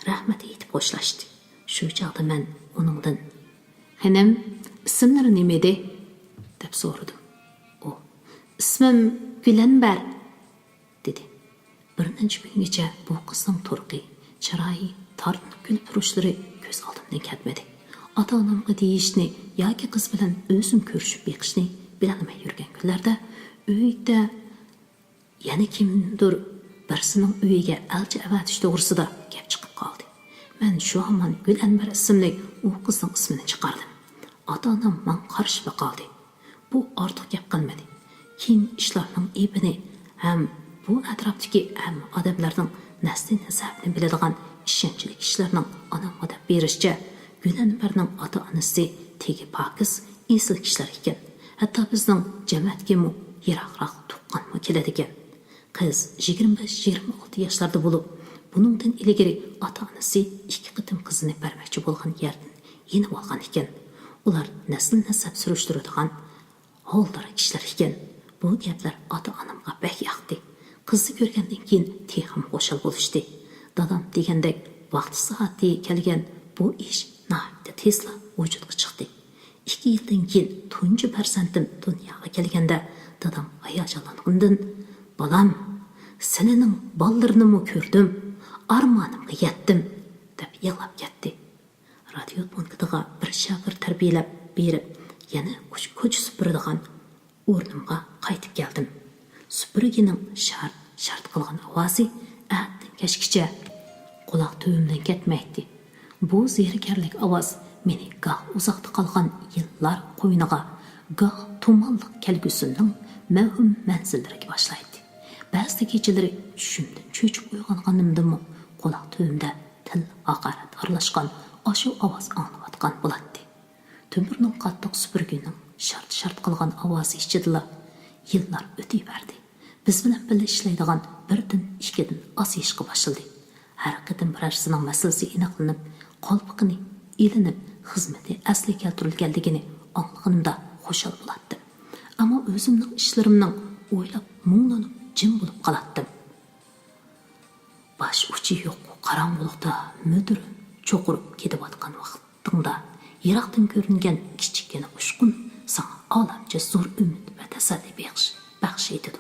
رەھمەت ئېيتىپ خوشلاشتى. شۇ چاغدا مەن ئۇنىڭدىن، «خېنىم، ئىسىملىرى نېمىدى؟» دەپ سورىدىم. ئۇ، «ئىسمىم گۈلەنبەر» دېدى. بىر نەچچە كۈنگىچە بۇ قىزنىڭ تۇرقى، چىرايى، تارتىنىپ كۈلۈپ تۇرۇشلىرى كۆز ئالدىمدىن كەتمىدى. ئاتا-ئانامغا دېيىشنى ياكى قىز بىلەن ئۆزۈم كۆرۈشۈپ بېقىشنى بىلەلمەي يۈرگەن كۈنلەردە ئۆيدە يەنە كىمدۇر بىرسىنىڭ ئۆيىگە ئەلچى ئەۋەتىش توغرىسىدا گەپ چىقىپ قالدى. مەن شۇ ھامان گۈلئەنۋەر ئىسىملىك ئۇ قىزنىڭ ئىسمىنى چىقاردىم. ئاتا-ئانام ماڭا قارشىلا قالدى. بۇ ئارتۇق گەپ قىلمىدى. كېيىن ئىشلارنىڭ ئېپىنى ھەم بۇ ئەتراپتىكى ھەممە ئادەملەرنىڭ نەسلى نەسەبىنى بىلىدىغان ئىشەنچلىك كىشىلەرنىڭ ئانامغا دەپ بېرىشىچە، گۈلەنۋەرنىڭ ئاتا-ئانىسى تېگى پاكىز، ئېسىل كىشىلەر ئىكەن. ھەتتا بىزنىڭ جەمەتكىمۇ يىراقراق تۇغقانمۇ كېلىدىكەن. قىز يىگىرمە بەش، يىگىرمە ئالتە ياشلاردا بولۇپ، بۇنىڭدىن ئىلگىرى ئاتا-ئانىسى ئىككى قېتىم قىزىنى بەرمەكچى بولغان يەردىن يېنىۋالغان ئىكەن. ئۇلار نەسىل-نەسەب سۈرۈشتۈرىدىغان ھالدىرا كىشىلەر ئىكەن. بۇ گەپلەر ئاتا-ئانامغا بەك ياقتى. قىزنى كۆرگەندىن كېيىن تېخىمۇ خۇشال بولۇشتى. دادام دېگەندەك ۋاقتى-سائىتى كەلگەن بۇ ئىش ناھايىتى تېزلا ۋۇجۇدقا چىقتى. ئىككى يىلدىن كېيىن تۇنجى پەرزەنتىم دۇنياغا كەلگەندە، دادام ھاياجانلانغىنىدىن، «بالام، سىلىنىڭ بالىلىرىنىمۇ كۆردۈم، ئارمانىمغا يەتتىم» دەپ يىغلاپ كەتتى. رادىيو پونكىتىغا بىر شاگىرت تەربىيەلەپ بېرىپ، يەنە كوچ-، كوچا سۈپۈرىدىغان ئورنۇمغا قايتىپ كەلدىم. سۈپۈرگىنىڭ شارت-شارت قىلغان ئاۋازى ئەتىدىن كەچكىچە قۇلاق تۈۋىمدىن كەتمەيتتى. بۇ زېرىكەرلىك ئاۋاز مېنى گاھ ئۇزاقتا قالغان يىللار قوينىغا، گاھ تۇمانلىق كەلگۈسىمنىڭ مەۋھۇم مەنزىللىرىگە باشلايتتى. بەزىدە كېچىلىرى چۈشۈمدىن چۆچۈپ ئويغانغىنىمدىمۇ قۇلاق تۈۋىمدە تىل ھاقارەت ئارىلاشقان ئاشۇ ئاۋاز ئاڭلىنىۋاتقان بولاتتى. تۆمۈرنىڭ قاتتىق سۈپۈرگىنىڭ شارت-شارت قىلغان ئاۋازى ئىچىدىلا يىللار ئۆتۈۋەردى. بىز بىلەن بىللە ئىشلەيدىغان بىردىن، ئىككىدىن ئاز ھېچقى باشلىدى. ھەر قېتىم بىرەرسىنىڭ مەسىلىسى ئېنىقلىنىپ، قالپىقىنى ئېلىنىپ، خىزمىتى ئەسلىگە كەلتۈرۈلگەنلىكىنى ئاڭلىغىنىمدا خۇشال بولاتتىم. ئەمما ئۆزۈمنىڭ ئىشلىرىمنىڭ ئويلاپ مۇڭلىنىپ جىم بولۇپ قالاتتىم. باش ئۇچى يوق قاراڭغۇلۇقتا مۈدۈر چوقۇرۇپ كېتىۋاتقان ۋاقتىڭدا، يىراقتىن كۆرۈنگەن كىچىككىنە ئۇچقۇن ساڭا ئالەمچە زور ئۈمىد ۋە تەسەللى بەخش، بەخش ئېتىدۇ.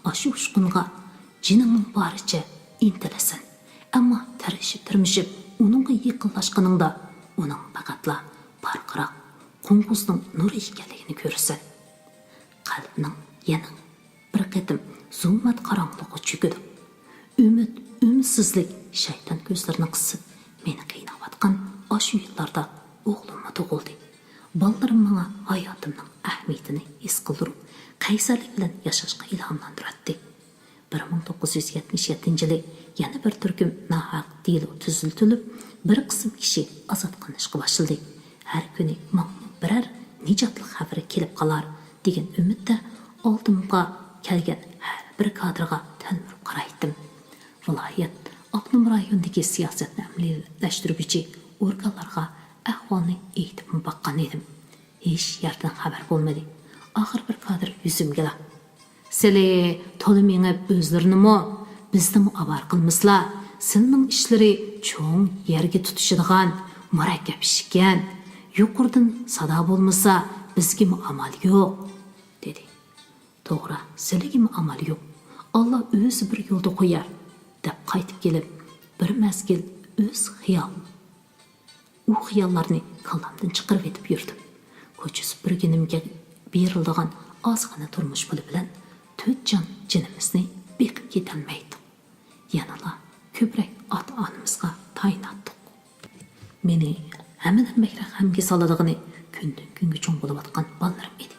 ئاشۇ ئۇچقۇنغا جېنىڭنىڭ بارىچە ئىنتىلىسەن. ئەمما تىرىشىپ-تىرمىشىپ ئۇنىڭغا يېقىنلاشقىنىڭدا، ئۇنىڭ پەقەتلا پارقىراق قوڭغۇزنىڭ نۇرى ئىكەنلىكىنى كۆرىسەن. قەلبنىڭ يەنە بىر قېتىم زۇلمەت قاراڭغۇلۇققا چۆكىدۇ. ئۈمىد، ئۈمىدسىزلىك شەيتان كۆزلىرىنى قىسىپ، مېنى قىيناۋاتقان ئاشۇ يىللاردا ئوغلۇممۇ تۇغۇلدى. بالىلىرىم ماڭا ھاياتىمنىڭ ئەھمىيىتىنى ھېس قىلدۇرۇپ، قەيسەرلىك بىلەن ياشاشقا ئىلھاملاندۇراتتى. بىر مىڭ توققۇز يۈز يەتمىش يەتتىنچى يىلى يەنە بىر تۈركۈم ناھەق دېلو تۈزۈلتۈلۈپ، بىر قىسىم كىشى ئازاد قىلىنىشقا باشلىدى. ھەر كۈنى ماڭىمۇ بىرەر نىجاتلىق خەۋىرى كېلىپ قالار دېگەن ئۈمىدتە ئالدىمغا كەلگەن ھەر بىر كادىرغا تەلمۈرۈپ قارايتتىم. ۋىلايەت، ئاپتونوم رايوندىكى سىياسەتنى ئەمەلىيلەشتۈرگۈچى ئورگانلارغا ئەھۋالنى ئېيتىپمۇ باققان ئىدىم. ھېچ يەردىن خەۋەر بولمىدى. ئاخىر بىر كادىر يۈزۈمگىلا، «سىلى تولا مېڭىپ ئۆزلىرىنىمۇ، بىزنىمۇ ئاۋارە قىلمىسىلا، سىلىنىڭ ئىشلىرى چوڭ يەرگە تۇتىشىدىغان مۇرەككەپ ئىش ئىكەن. يۇقىرىدىن سادا بولمىسا، بىزگىمۇ ئامال يوق» دېدى. «توغرا، سىلىگىمۇ ئامال يوق. ئاللا ئۆزى بىر يولدا قويار» دەپ قايتىپ كېلىپ، بىر مەزگىل ئۆز خىيال ئۇ خىياللارنى كاللامدىن چىقىرىۋېتىپ يۈردۈم. كوچا سۈپۈرگىنىمگە بېرىلىدىغان ئازغىنە تۇرمۇش پۇلى بىلەن تۆت جان جېنىمىزنى بېقىپ كېتەلمەيتتۇق. يەنىلا كۆپرەك ئاتا-ئانىمىزغا تايىناتتۇق. مېنى ھەممىدىن بەكرەك غەمگە سالىدىغىنى كۈندىن-كۈنگە چوڭ بولۇۋاتقان بالىلىرىم ئىدى.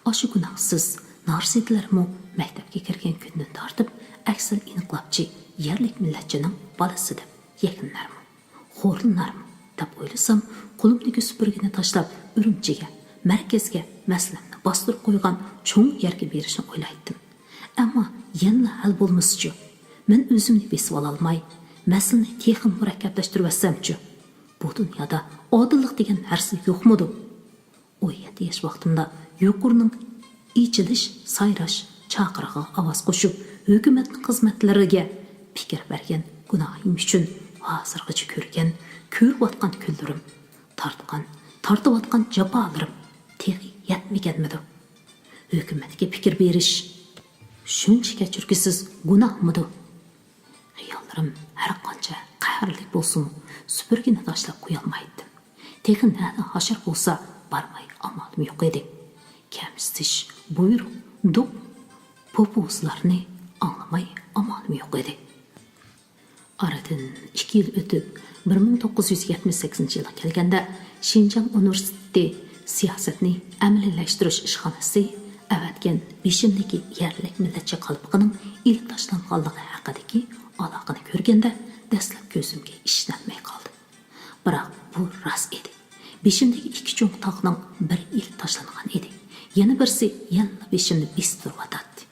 ئاشۇ گۇناھسىز نارسىدىلەرمۇ مەكتەپكە كىرگەن كۈندىن تارتىپ ئەكسىل ئېنىقلاپچى يەرلىك مىللەتچىنىڭ بالىسى دەپ يەكۈنلەرمۇ، خورلىنارمۇ دەپ ئويلىسام، قولۇمدىكى سۈپۈرگىنى تاشلاپ، ئۈرۈمچىگە، مەركەزگە مەسىلەمنى باستۇرۇپ قويغان چوڭ يەرگە بېرىشنى ئويلايتتىم. ئەمما يەنىلا ھەل بولمىسىچۇ؟ مەن ئۆزۈمنى بېسىۋالالماي، مەسىلىنى تېخىمۇ مۇرەككەپلەشتۈرۈۋەتسەمچۇ؟ بۇ دۇنيادا ئادىللىق دېگەن نەرسە يوقمىدۇ؟ ئون يەتتە ياش ۋاقتىمدا يۇقىرىنىڭ ئېچىلىش، سايراش چاقىرىقىغا ئاۋاز قوشۇپ، ھۆكۈمەتنىڭ خىزمەتلىرىگە پىكىر بەرگەن گۇناھىم ئۈچۈن ھازىرغىچە كۆرگەن، كۆرۈۋاتقان كۈنلىرىم، تارتقان، تارتىۋاتقان جاپالىرىم تېخى يەتمىگەنمىدۇ؟ ھۆكۈمەتكە پىكىر بېرىش شۇنچە كەچۈرگۈسىز گۇناھمىدۇ؟ خىياللىرىم ھەرقانچە قەھەرلىك بولسىمۇ، سۈپۈرگىنى تاشلاپ قويالمايتتىم. تېخى نەدە ھاشار بولسا، بارماي ئامالىم يوق ئىدى. كەمسىتىش، بۇيرۇق، دوق، پوپوزلارنى ئاڭلىماي ئامالىم يوق ئىدى. ئارىدىن ئىككى يىل ئۆتۈپ، بىر مىڭ توققۇز يۈز يەتمىش سەككىزىنچى يىلغا كەلگەندە، شىنجاڭ ئۇنىۋېرسىتېتى سىياسەتنى ئەمەلىيلەشتۈرۈش ئىشخانىسى ئەۋەتكەن بېشىمدىكى يەرلىك مىللەتچى قالپىقىنىڭ ئېلىپ تاشلانغانلىقى ھەققىدىكى ئالاقىنى كۆرگەندە، دەسلەپ كۆزۈمگە ئىشىنەلمەي قالدىم. بىراق بۇ راست ئىدى. بېشىمدىكى ئىككى چوڭ تاقنىڭ بىرى ئېلىپ تاشلانغان ئىدى. يەنە بىرسى يەنىلا بېشىمنى بېسىپ تۇرۇۋاتاتتى.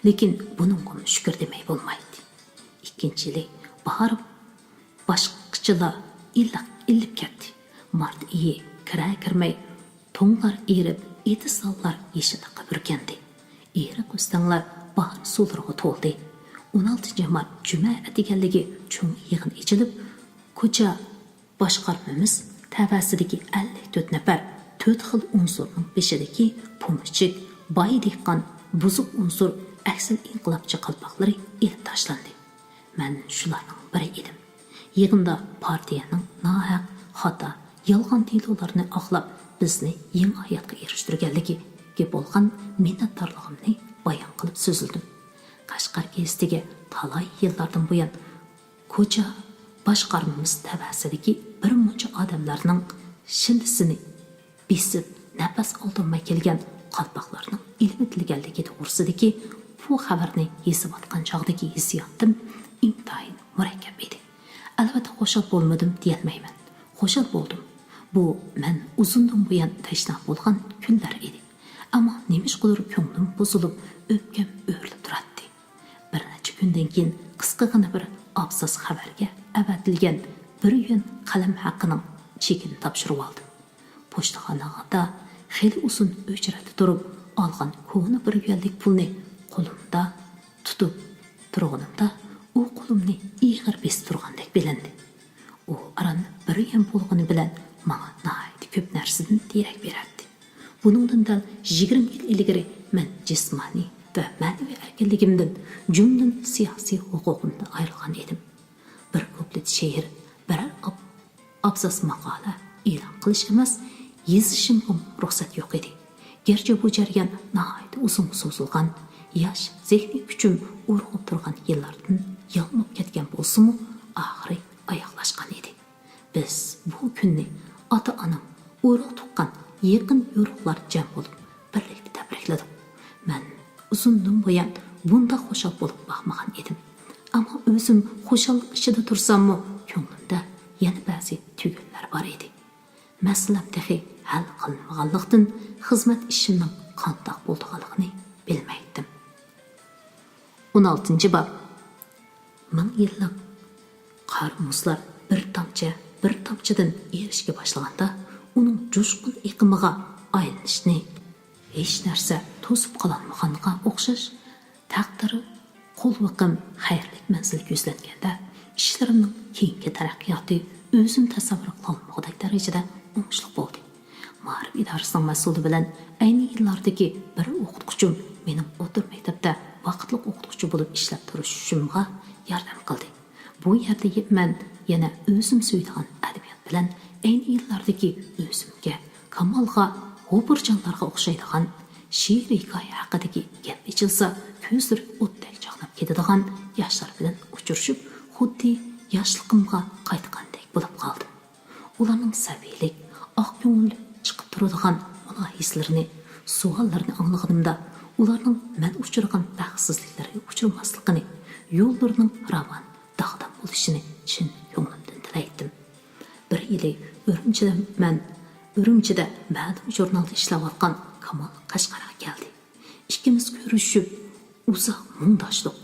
لېكىن بۇنىڭغىمۇ شۈكۈر دېمەي بولمايتتى. ئىككىنچى يىلى باھار باشقىچىلا ئىللىق ئىللىپ كەتتى. مارت ئېيى كىرە-كىرمەي توڭلار ئېرىپ، ئېتىزلار يېشىللىققا بۈركەندى. ئېرىق ئۆستەڭلەر باھار سۇلىرىغا تولدى. ئون ئالتىنچى مارت جۈمە ئەتىگەنلىكى چوڭ يىغىن ئېچىلىپ، كوچا باشقارمىمىز تەۋەسىدىكى ئەللىك تۆت نەپەر تۆت خىل ئۇنسۇرنىڭ بېشىدىكى پومېشچىك، باي دېھقان، بۇزۇق ئۇنسۇر، ئەكسىل ئىنقىلابچى قالپاقلىرى ئېلىپ تاشلاندى. مەن شۇلارنىڭ بىرى ئىدىم. يىغىندا پارتىيەنىڭ ناھەق، خاتا، يالغان دېلولارنى ئاقلاپ، بىزنى يېڭى ھاياتقا ئېرىشتۈرگەنلىكىگە بولغان مىننەتدارلىقىمنى بايان قىلىپ سۆزلىدىم. قەشقەر گېزىتىگە تالاي يىللاردىن بۇيان كوچا باشقارمىمىز تەۋەسىدىكى بىر مۇنچە ئادەملەرنىڭ شىللىسىنى بېسىپ، نەپەس ئالدۇرماي كەلگەن قالپاقلارنىڭ ئېلىۋېتىلگەنلىكى توغرىسىدىكى بۇ خەۋەرنى يېزىۋاتقان چاغدىكى ھېسسىياتىم ئىنتايىن مۇرەككەپ ئىدى. ئەلۋەتتە، خۇشال بولمىدىم دېيەلمەيمەن. خۇشال بولدۇم. بۇ مەن ئۇزۇندىن بۇيان تەشنا بولغان كۈنلەر ئىدى. ئەمما نېمىشقىدۇر كۆڭلۈم بۇزۇلۇپ، ئۆپكەم ئۆرۈلۈپ تۇراتتى. بىر نەچچە كۈندىن كېيىن قىسقىغىنە بىر ئابزاس خەۋەرگە ئەۋەتىلگەن بىر يۈەن قەلەم ھەققىنىڭ چېكىنى تاپشۇرۇۋالدىم. پوچتىخانىدا خېلى ئۇزۇن ئۆچرەتتە تۇرۇپ، ئالغان كونا بىر يۈەنلىك پۇلنى قولۇمدا تۇتۇپ تۇرغىنىمدا، ئۇ قولۇمنى ئېغىر بېسىپ تۇرغاندەك بىلىندى. ئۇ ئاران بىر يۈەن بولغىنى بىلەن ماڭا ناھايىتى كۆپ نەرسىدىن دېرەك بېرەتتى. بۇنىڭدىن دەل يىگىرمە يىل ئىلگىرى مەن جىسمانىي ۋە مەنىۋى ئەركىنلىكىمدىن، جۈملىدىن سىياسىي ھوقۇقۇمدىن ئايرىلغان ئىدىم. بىر كۇپلېت شېئىر، بىرەر ئاب-، ئابزاس ماقالە ئېلان قىلىش ئەمەس، يېزىشىمغىمۇ رۇخسەت يوق ئىدى. گەرچە بۇ جەريان ناھايىتى ئۇزۇنغا سوزۇلغان، ياش زېھنىي كۈچۈم ئۇرغۇپ تۇرغان يىللاردىن يالماپ كەتكەن بولسىمۇ، ئاخىرى ئاياغلاشقان ئىدى. بىز بۇ كۈننى ئاتا-ئانام، ئۇرۇق-تۇغقان، يېقىن-يورۇقلار جەم بولۇپ بىرلىكتە تەبرىكلىدۇق. مەن ئۇزۇندىن بۇيان بۇنداق خۇشال بولۇپ باقمىغان ئىدىم. ئەمما ئۆزۈم خۇشاللىق ئىچىدە تۇرساممۇ، كۆڭلۈمدە يەنە بەزى تۈگۈنلەر بار ئىدى. مەسىلەم تېخى ھەل قىلىنمىغانلىقتىن، خىزمەت ئىشىمنىڭ قانداق بولىدىغانلىقىنى بىلمەيتتىم. ئون ئالتىنچى باب. مىڭ يىللىق قار-مۇزلار بىر تامچە، بىر تامچىدىن ئېرىشكە باشلىغاندا، ئۇنىڭ جۇشقۇن ئېقىمىغا ئايلىنىشنى ھېچ نەرسە توسۇپ قالالمىغانغا ئوخشاش، تەقدىر، قولۋىقىم خەيرلىك مەنزىلگە يۈزلەنگەندە، ئىشلىرىمنىڭ كېيىنكى تەرەققىياتى ئۆزۈم تەسەۋۋۇر قىلالمىغۇدەك دەرىجىدە ئوڭۇشلۇق بولدى. مائارىپ ئىدارىسىنىڭ مەسئۇلى بىلەن ئەينى يىللاردىكى بىر ئوقۇتقۇچىم مېنىڭ ئوتتۇرا مەكتەپتە ۋاقىتلىق ئوقۇتقۇچى بولۇپ ئىشلەپ تۇرۇشۇمغا ياردەم قىلدى. بۇ يەردە مەن يەنە ئۆزۈم سۆيىدىغان ئەدەبىيات بىلەن ئەينى يىللاردىكى ئۆزۈمگە، كامالغا، غوپۇرجانلارغا ئوخشايدىغان شېئىرىي ھېكايە ھەققىدىكى گەپ ئېچىلسا، كۆزلىرى ئوتتەك چاقناپ كېتىدىغان ياشلار بىلەن ئۇچرىشىپ، خۇددى ياشلىقىمغا قايتقاندەك بولۇپ قالدىم. ئۇلارنىڭ سەبىيلىك، ئاق كۆڭۈل چىقىپ تۇرىدىغان مۇلاھىزىلىرىنى، سوئاللىرىنى ئاڭلىغىنىمدا، ئۇلارنىڭ مەن ئۇچرىغان بەختسىزلىكلەرگە ئۇچرىماسلىقىنى، يوللىرىنىڭ راۋان، بولۇشىنى چىن كۆڭلۈمدىن تىلەيتتىم. بىر يىلى ئۈرۈمچىدە مەن، ئۈرۈمچىدە مەلۇم ژۇرنالدا ئىشلەۋاتقان كامال قەشقەرگە كەلدى. ئىككىمىز كۆرۈشۈپ، ئۇزاق مۇڭداشتۇق.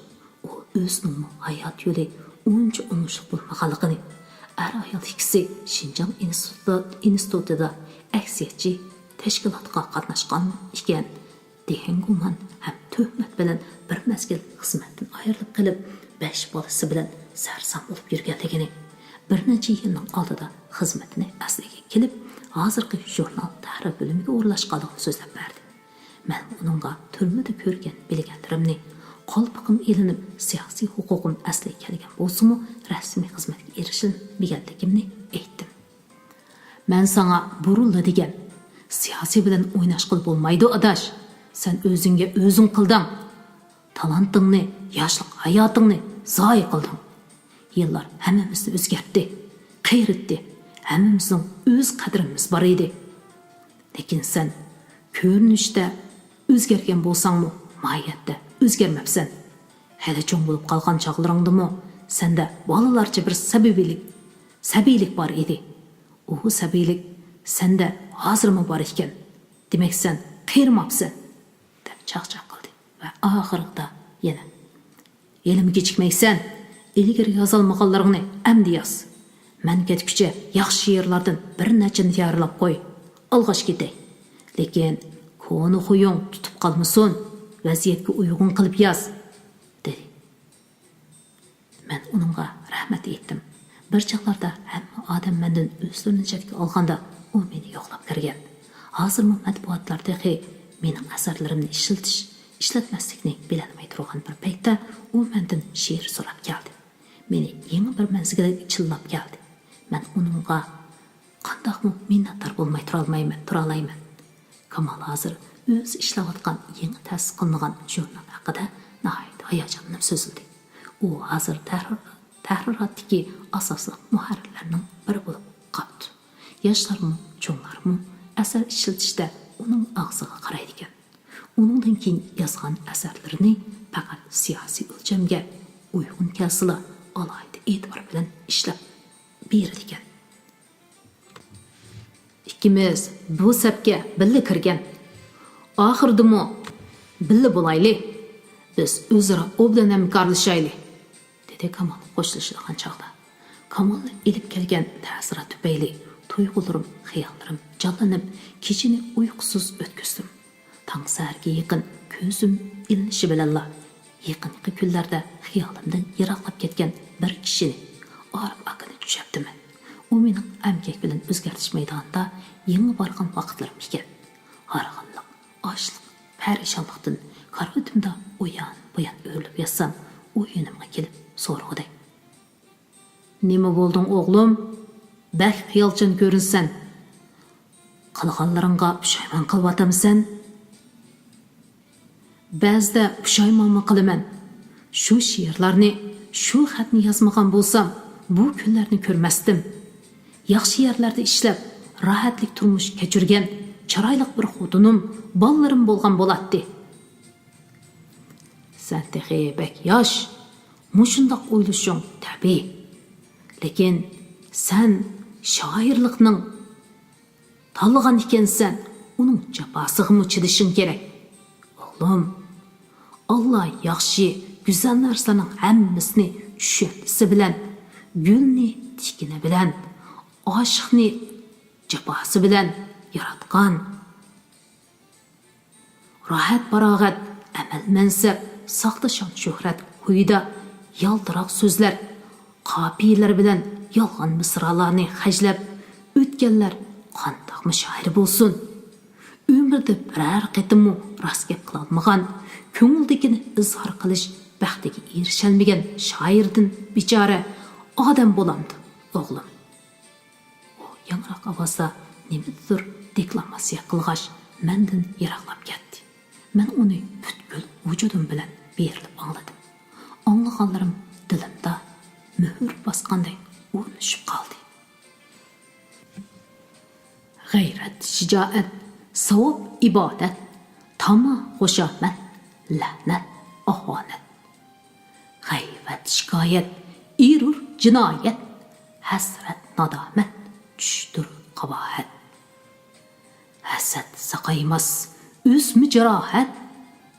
ئۇ ئۆزىنىڭمۇ ھايات يولى ئۇنچە ئوڭۇشلۇق بولمىغانلىقىنى، ئەر-ئايال ئىككىسى شىنجاڭ ئىنستىتۇت-، ئىنستىتۇتىدا ئەكسىيەتچى تەشكىلاتقا قاتناشقان ئىكەن، دېگەن گۇمان ھەم تۆھمەت بىلەن بىر مەزگىل خىزمەتتىن ئايرىلىپ قېلىپ، بەش بالىسى بىلەن سەرسان بولۇپ يۈرگەنلىكىنى، بىر نەچچە يىلنىڭ ئالدىدا خىزمىتىنى ئەسلىگە كېلىپ، ھازىرقى ژۇرنال تەھرىر بۆلۈمىگە ئورۇنلاشقانلىقىنى سۆزلەپ بەردى. مەن ئۇنىڭغا تۈرمىدە كۆرگەن بىلگەنلىرىمنى، قالپىقىم ئېلىنىپ، سىياسىي ھوقۇقۇم ئەسلىگە كەلگەن بولسىمۇ، رەسمىي خىزمەتكە ئېرىشەلمىگەنلىكىمنى ئېيتتىم. مەن ساڭا بۇرۇنلا دېگەن، سىياسىي بىلەن ئويناشقىلى بولمايدۇ، ئاداش. سەن ئۆزۈڭگە ئۆزۈڭ قىلدىڭ. تالانتىڭنى، ياشلىق ھاياتىڭنى زايە قىلدىڭ. يىللار ھەممىمىزنى ئۆزگەرتتى، قېرىتتى. ھەممىمىزنىڭ ئۆز قەدرىمىز بار ئىدى. لېكىن سەن كۆرۈنۈشتە ئۆزگەرگەن بولساڭمۇ، ماھىيەتتە ئۆزگەرمەپسەن. ھېلى چوڭ بولۇپ قالغان چاغلىرىڭدىمۇ سەندە بالىلارچە بىر سەبىيلىك، سەبىيلىك بار ئىدى. ئۇ سەبىيلىك سەندە ھازىرمۇ بار ئىكەن. دېمەك، سەن قېرىماپسەن، دەپ چاقچاق قىلدى ۋە ئاخىرىدا يەنە، ھېلىمۇ كېچىكمەيسەن، ئىلگىرى يازالمىغانلىرىڭنى ئەمدى ياز. مەن كەتكۈچە ياخشى شېئىرلاردىن بىر نەچچىنى تەييارلاپ قوي، ئالغاچ كېتەي. لېكىن كونا خۇيۇڭ تۇتۇپ قالمىسۇن، ۋەزىيەتكە ئۇيغۇن قىلىپ ياز، دېدى. مەن ئۇنىڭغا رەھمەت ئېيتتىم. بىر چاغلاردا ھەممە ئادەم مەندىن ئۆزلىرىنى چەتكە ئالغاندا، ئۇ مېنى يوقلاپ كىرگەن. ھازىرمۇ مەتبۇئاتلار تېخى مېنىڭ ئەسەرلىرىمنى ئىشلىتىش، ئىشلەتمەسلىكنى بىلەلمەي تۇرغان بىر پەيتتە، ئۇ مەندىن شېئىر سوراپ كەلدى. مېنى يېڭى بىر مەنزىلگە چىللاپ كەلدى. مەن ئۇنىڭغا قانداقمۇ مىننەتدار بولماي تۇرالمايمەن، تۇرالايمەن. كامال ھازىر ئۆزى ئىشلەۋاتقان يېڭى تەسىس قىلىنغان ژۇرنال ھەققىدە ناھايىتى ھاياجانلىنىپ سۆزلىدى. ئۇ ھازىر تەھرىر-، تەھرىراتتىكى ئاساسلىق مۇھەررىرلەرنىڭ بىرى بولۇپ قاپتۇ. ياشلارمۇ، چوڭلارمۇ ئەسەر ئىشلىتىشتە ئۇنىڭ ئاغزىغا قارايدىكەن. ئۇنىڭدىن كېيىن يازغان ئەسەرلىرىنى پەقەت سىياسىي ئۆلچەمگە ئۇيغۇن كەلسىلا، ئالاھىدە ئېتىبار بىلەن ئىشلەپ بېرىدىكەن. ئىككىمىز بۇ سەپكە بىللە كىرگەن. ئاخىرىدىمۇ بىللە بولايلى. بىز ئۆزئارا ئوبدان ھەمكارلىشايلى، دېدى كامال خوشلىشىدىغان چاغدا. كامالنى ئېلىپ كەلگەن تەسىرات تۈپەيلى تۇيغۇلىرىم، خىياللىرىم جانلىنىپ، كېچىنى ئۇيقۇسىز ئۆتكۈزدۈم. تاڭ سەھەرگە يېقىن كۆزۈم ئىلىنىشى بىلەنلا، يېقىنقى كۈنلەردە خىيالىمدىن يىراقلاپ كەتكەن بىر كىشىنى، ئارىپ ئاكىنى چۈشەپتىمەن. ئۇ مېنىڭ ئەمگەك بىلەن ئۆزگەرتىشمەيدىغاندا يېڭى بارغان ۋاقىتلىرىم ئىكەن. ھارغىنلىق، ئاچلىق، پەرىشانلىقتىن كارىۋىتىمدا ئۇيان-بۇيان ئۆرۈلۈپ ياتسام، ئۇ يېنىمغا كېلىپ سورىغۇدەك: «نېمە بولدۇڭ، ئوغلۇم؟ بەك خىيالچان كۆرۈنىسەن. قىلغانلىرىڭغا پۇشايمان قىلىۋاتامسەن؟» بەزىدە پۇشايمانمۇ قىلىمەن. شۇ شېئىرلارنى، شۇ خەتنى يازمىغان بولسام، بۇ كۈنلەرنى كۆرمەستىم. ياخشى يەرلەردە ئىشلەپ، راھەتلىك تۇرمۇش كەچۈرگەن، چىرايلىق بىر خوتۇنۇم، بالىلىرىم بولغان بولاتتى. سەن تېخى بەك ياش، مۇشۇنداق ئويلىشىڭ تەبىئىي. لېكىن سەن شائىرلىقنىڭ تاللىغان ئىكەنسەن، ئۇنىڭ جاپاسىغىمۇ چىدىشىڭ كېرەك. ئوغلۇم، ئاللا ياخشى، گۈزەل نەرسىلەرنىڭ ھەممىسىنى چۈشەنچىسى بىلەن، گۈلنى تىكىنى بىلەن، ئاشىقنى جاپاسى بىلەن ياراتقان. راھەت-پاراغەت، ئەمەل-مەنسەپ، ساختا شان-شۆھرەت ھويىدا يالتىراق سۆزلەر، قاپىيەلەر بىلەن يالغان مىسرالارنى خەجلەپ ئۆتكەنلەر قانداقمۇ شائىر بولسۇن؟ ئۆمرىدە بىرەر قېتىممۇ راست گەپ قىلالمىغان، كۆڭلىدىكىنى ئىزھار قىلىش بەختىگە ئېرىشەلمىگەن شائىردىن بىچارە ئادەم بولامدۇ، ئوغلۇم؟ ئۇ ياڭراق ئاۋازدا نېمىدۇر دېكلاماتسىيە قىلغاچ، مەندىن يىراقلاپ كەتتى. مەن ئۇنى پۈتكۈل ۋۇجۇدۇم بىلەن بېرىلىپ ئاڭلىدىم. ئاڭلىغانلىرىم دىلىمدا مۆھۈر باسقاندەك ئورنىشىپ قالدى. غەيرەت، شىجائەت، ساۋاب، ئىبادەت، تاما، خۇشامەت، لەنەت، ئاھانەت. غەيۋەت، شىكايەت، ئېرۇر، جىنايەت، ھەسرەت، نادامەت، چۈشتۇر قاباھەت. ھەسەت ساقايماس، ئۆسمە جاراھەت،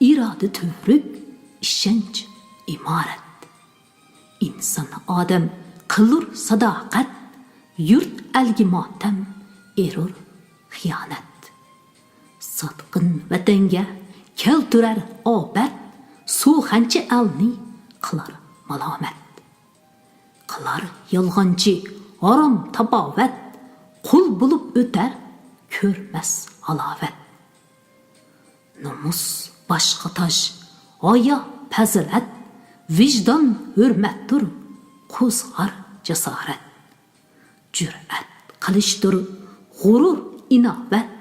ئىرادە تۈۋرۈك، ئىشەنچ ئىمارەت. ئىنسان ئادەم قىلۇر ساداقەت، يۇرت ئەلگە ماتەم، ئېرۇر خىيانەت. ساتقىن ۋەتەنگە كەلتۈرەر ئاپەت، سۇخەنچە ئەلنى قىلار مالامەت. قىلار يالغانچى ھارام تاپاۋەت، قۇل بولۇپ ئۆتەر كۆرمەس ھالاۋەت. نومۇس باشقا تاج، ھايا پەزىلەت، ۋىجدان ھۆرمەتتۇر، قوزغار جاسارەت. جۈرئەت قىلىشتۇر غۇرۇر ئىناۋەت،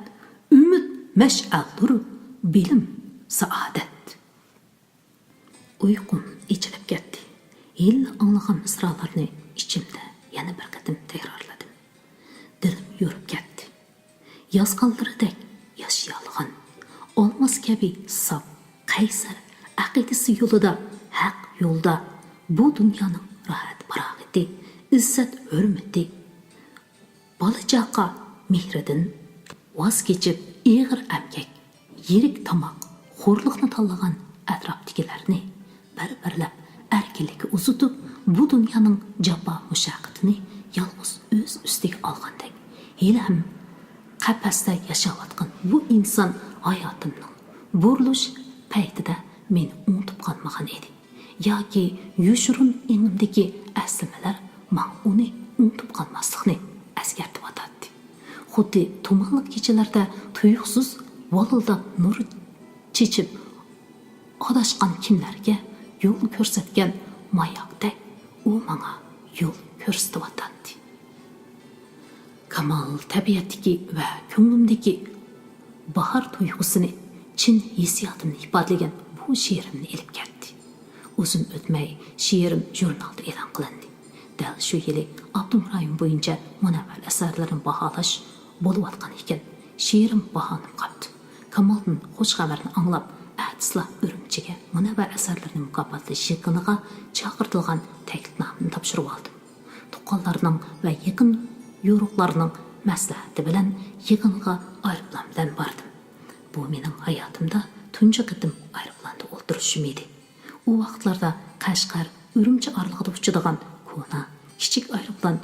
ئۈمىد مەشئەلدۇر بىلىم سائادەت. ئۇيقۇم ئېچىلىپ كەتتى. ھېلىلا ئاڭلىغان مىسرالارنى ئىچىمدە يەنە بىر قېتىم تەكرارلىدىم. دىلىم يورۇپ كەتتى. يازغانلىرىدەك ياشىيالىغان، ئالماس كەبى ساپ، قەيسەر، ئەقىدىسى يولىدا، ھەق يولدا، بۇ دۇنيانىڭ راھەت-پاراغىتى، ئىززەت-ھۆرمىتى، بالا-چاقا مېھرىدىن ۋاز كېچىپ، ئېغىر ئەمگەك، يىرىك تاماق، خورلۇقنى تاللىغان ئەتراپتىكىلەرنى بىر-بىرلەپ ئەركىنلىككە ئۇزىتىپ، بۇ دۇنيانىڭ جاپا-مۇشەققىتىنى يالغۇز ئۆز ئۈستىگە ئالغاندەك، ھېلىھەم قەپەستە ياشاۋاتقان بۇ ئىنسان ھاياتىمنىڭ بۇرۇلۇش پەيتىدە مېنى ئۇنتۇپ قالمىغان ئىدى. ياكى يوشۇرۇن ئېڭىمدىكى ئەسلىمىلەر ماڭا ئۇنى ئۇنتۇپ قالماسلىقنى ئەسكەرتىۋاتاتتى. خۇددى تۇمانلىق كېچىلەردە تۇيۇقسىز ۋالىلداپ نۇر چېچىپ، ئاداشقان كىملەرگە يول كۆرسەتكەن ماياكتەك ئۇ ماڭا يول كۆرسىتىۋاتاتتى. كامال تەبىئەتتىكى ۋە كۆڭلۈمدىكى باھار تۇيغۇسىنى، چىن ھېسسىياتىمنى ئىپادىلىگەن بۇ شېئىرىمنى ئېلىپ كەتتى. ئۇزۇن ئۆتمەي شېئىرىم ژۇرنالدا ئېلان قىلىندى. دەل شۇ يىلى ئاپتونوم رايون بويىچە مۇنەۋۋەر ئەسەرلىرىنى باھالاش بولۇۋاتقان ئىكەن. شېئىرىم باھالىنىپ قاپتۇ. كامالدىن خۇش خەۋەرنى ئاڭلاپ، ئەتىسىلا ئۈرۈمچىگە مۇنەۋۋەر ئەسەرلىرىنى مۇكاپاتلاش يىغىنىغا چاقىرتىلغان تەكلىپنامىنى تاپشۇرۇۋالدىم. تۇغقانلارنىڭ ۋە يېقىن يورۇقلارنىڭ مەسلىھەتى بىلەن يىغىنغا ئايروپىلان بىلەن باردىم. بۇ مېنىڭ ھاياتىمدا تۇنجى قېتىم ئايروپىلاندا ئولتۇرۇشۇم ئىدى. ئۇ ۋاقىتلاردا قەشقەر، ئۈرۈمچى ئارىلىقىدا ئۇچىدىغان كونا، كىچىك ئايروپىلان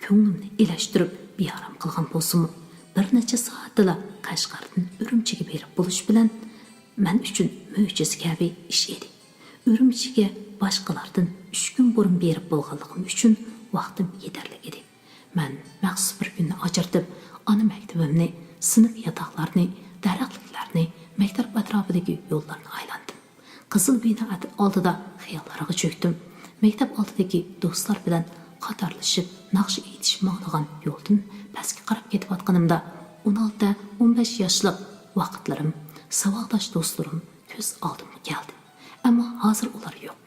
كۆڭلۈمنى ئېلەشتۈرۈپ بىئارام قىلغان بولسىمۇ، بىر نەچچە سائەتتىلا قەشقەردىن ئۈرۈمچىگە بېرىپ بولۇش بىلەن مەن ئۈچۈن مۆجىزە كەبى ئىش ئىدى. ئۈرۈمچىگە باشقىلاردىن ئۈچ كۈن بۇرۇن بېرىپ بولغانلىقىم ئۈچۈن ۋاقتىم يېتەرلىك ئىدى. مەن مەخسۇس بىر كۈننى ئاجرىتىپ، ئانا مەكتىۋىمنى، سىنىپ ياتاقلارنى، دەرەخلىكلەرنى، مەكتەپ ئەتراپىدىكى يوللارنى ئايلاندىم. قىزىل بىنا ئەت-، ئالدىدا خىياللارغا چۆكتۈم. مەكتەپ ئالدىدىكى دوستلار بىلەن قاتارلىشىپ ناخشا ئېيتىشىپ ماڭىدىغان يولدىن پەسكە قاراپ كېتىۋاتقىنىمدا، ئون ئالتە، ئون بەش ياشلىق ۋاقىتلىرىم، ساۋاقداش دوستلىرىم كۆز ئالدىمغا كەلدى. ئەمما ھازىر ئۇلار يوق.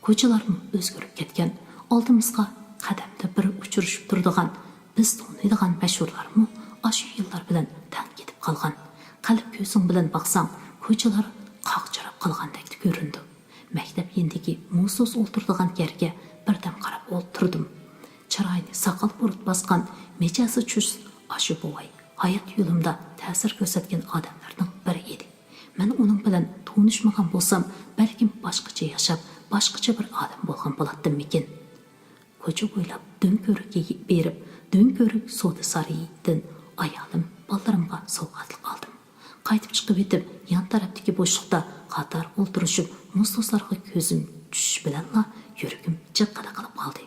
كوچىلارمۇ ئۆزگىرىپ كەتكەن. ئالدىمىزغا قەدەمدە بىر ئۇچرىشىپ تۇرىدىغان، بىز تونۇيدىغان مەشھۇرلارمۇ ئاشۇ يىللار بىلەن تەڭ كېتىپ قالغان. قەلب كۆزۈڭ بىلەن باقساڭ، كوچىلار قاغجىراپ قالغاندەك كۆرۈنىدۇ. مەكتەپ يېنىدىكى موزدوز ئولتۇرىدىغان يەرگە بىردەم قاراپ ئولتۇردۇم. چىرايىنى ساقال بۇرۇت باسقان، مىجەزى چۇست ئاشۇ بوۋاي ھايات يولۇمدا تەسىر كۆرسەتكەن ئادەملەرنىڭ بىرى ئىدى. مەن ئۇنىڭ بىلەن تونۇشمىغان بولسام، بەلكىم باشقىچە ياشاپ، باشقىچە بىر ئادەم بولغان بولاتتىممىكىن؟ كوچا بويلاپ دۆڭكۆۋرۈككە بېرىپ، دۆڭكۆۋرۈك سودا سارىيىدىن ئايالىم، بالىلىرىمغا سوۋغاتلىق ئالدىم. قايتىپ چىقىۋېتىپ، يان تەرەپتىكى بوشلۇقتا قاتار ئولتۇرۇشۇپ، موزدوزلارغا كۆزۈم چۈشۈش بىلەنلا يۈرىكىم جىققىدە قىلىپ قالدى.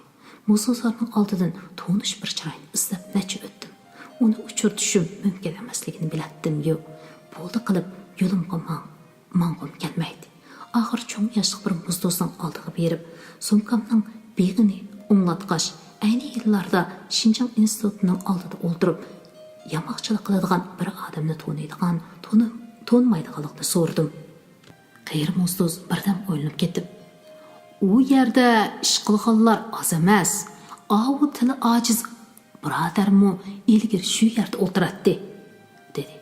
موزدوزلارنىڭ ئالدىدىن تونۇش بىر چىراينى ئىزدەپ نەچچە ئۆتتۈم. ئۇنى ئۇچرىتىشىم مۇمكىن ئەمەسلىكىنى بىلەتتىممۇ، بولدى قىلىپ يولۇمغا ماڭ-، ماڭغۇم كەلمەيتتى. ئاخىر چوڭ ياشلىق بىر موزدوزنىڭ ئالدىغا بېرىپ، سومكامنىڭ بېغىنى ئوڭلاتقاچ، ئەينى يىللاردا شىنجاڭ ئىنستىتۇتىنىڭ ئالدىدا ئولتۇرۇپ، ياماقچىلىق قىلىدىغان بىر ئادەمنى تونۇيدىغان، تونۇ-، تونۇمايدىغانلىقىنى سورىدىم. قېرى موزدوز بىردەم ئويلىنىپ كېتىپ، «ئۇ يەردە ئىش قىلغانلار ئاز ئەمەس، ئاۋۇ تىلى ئاجىز بۇرادەرمۇ ئىلگىرى شۇ يەردە ئولتۇراتتى» دېدى.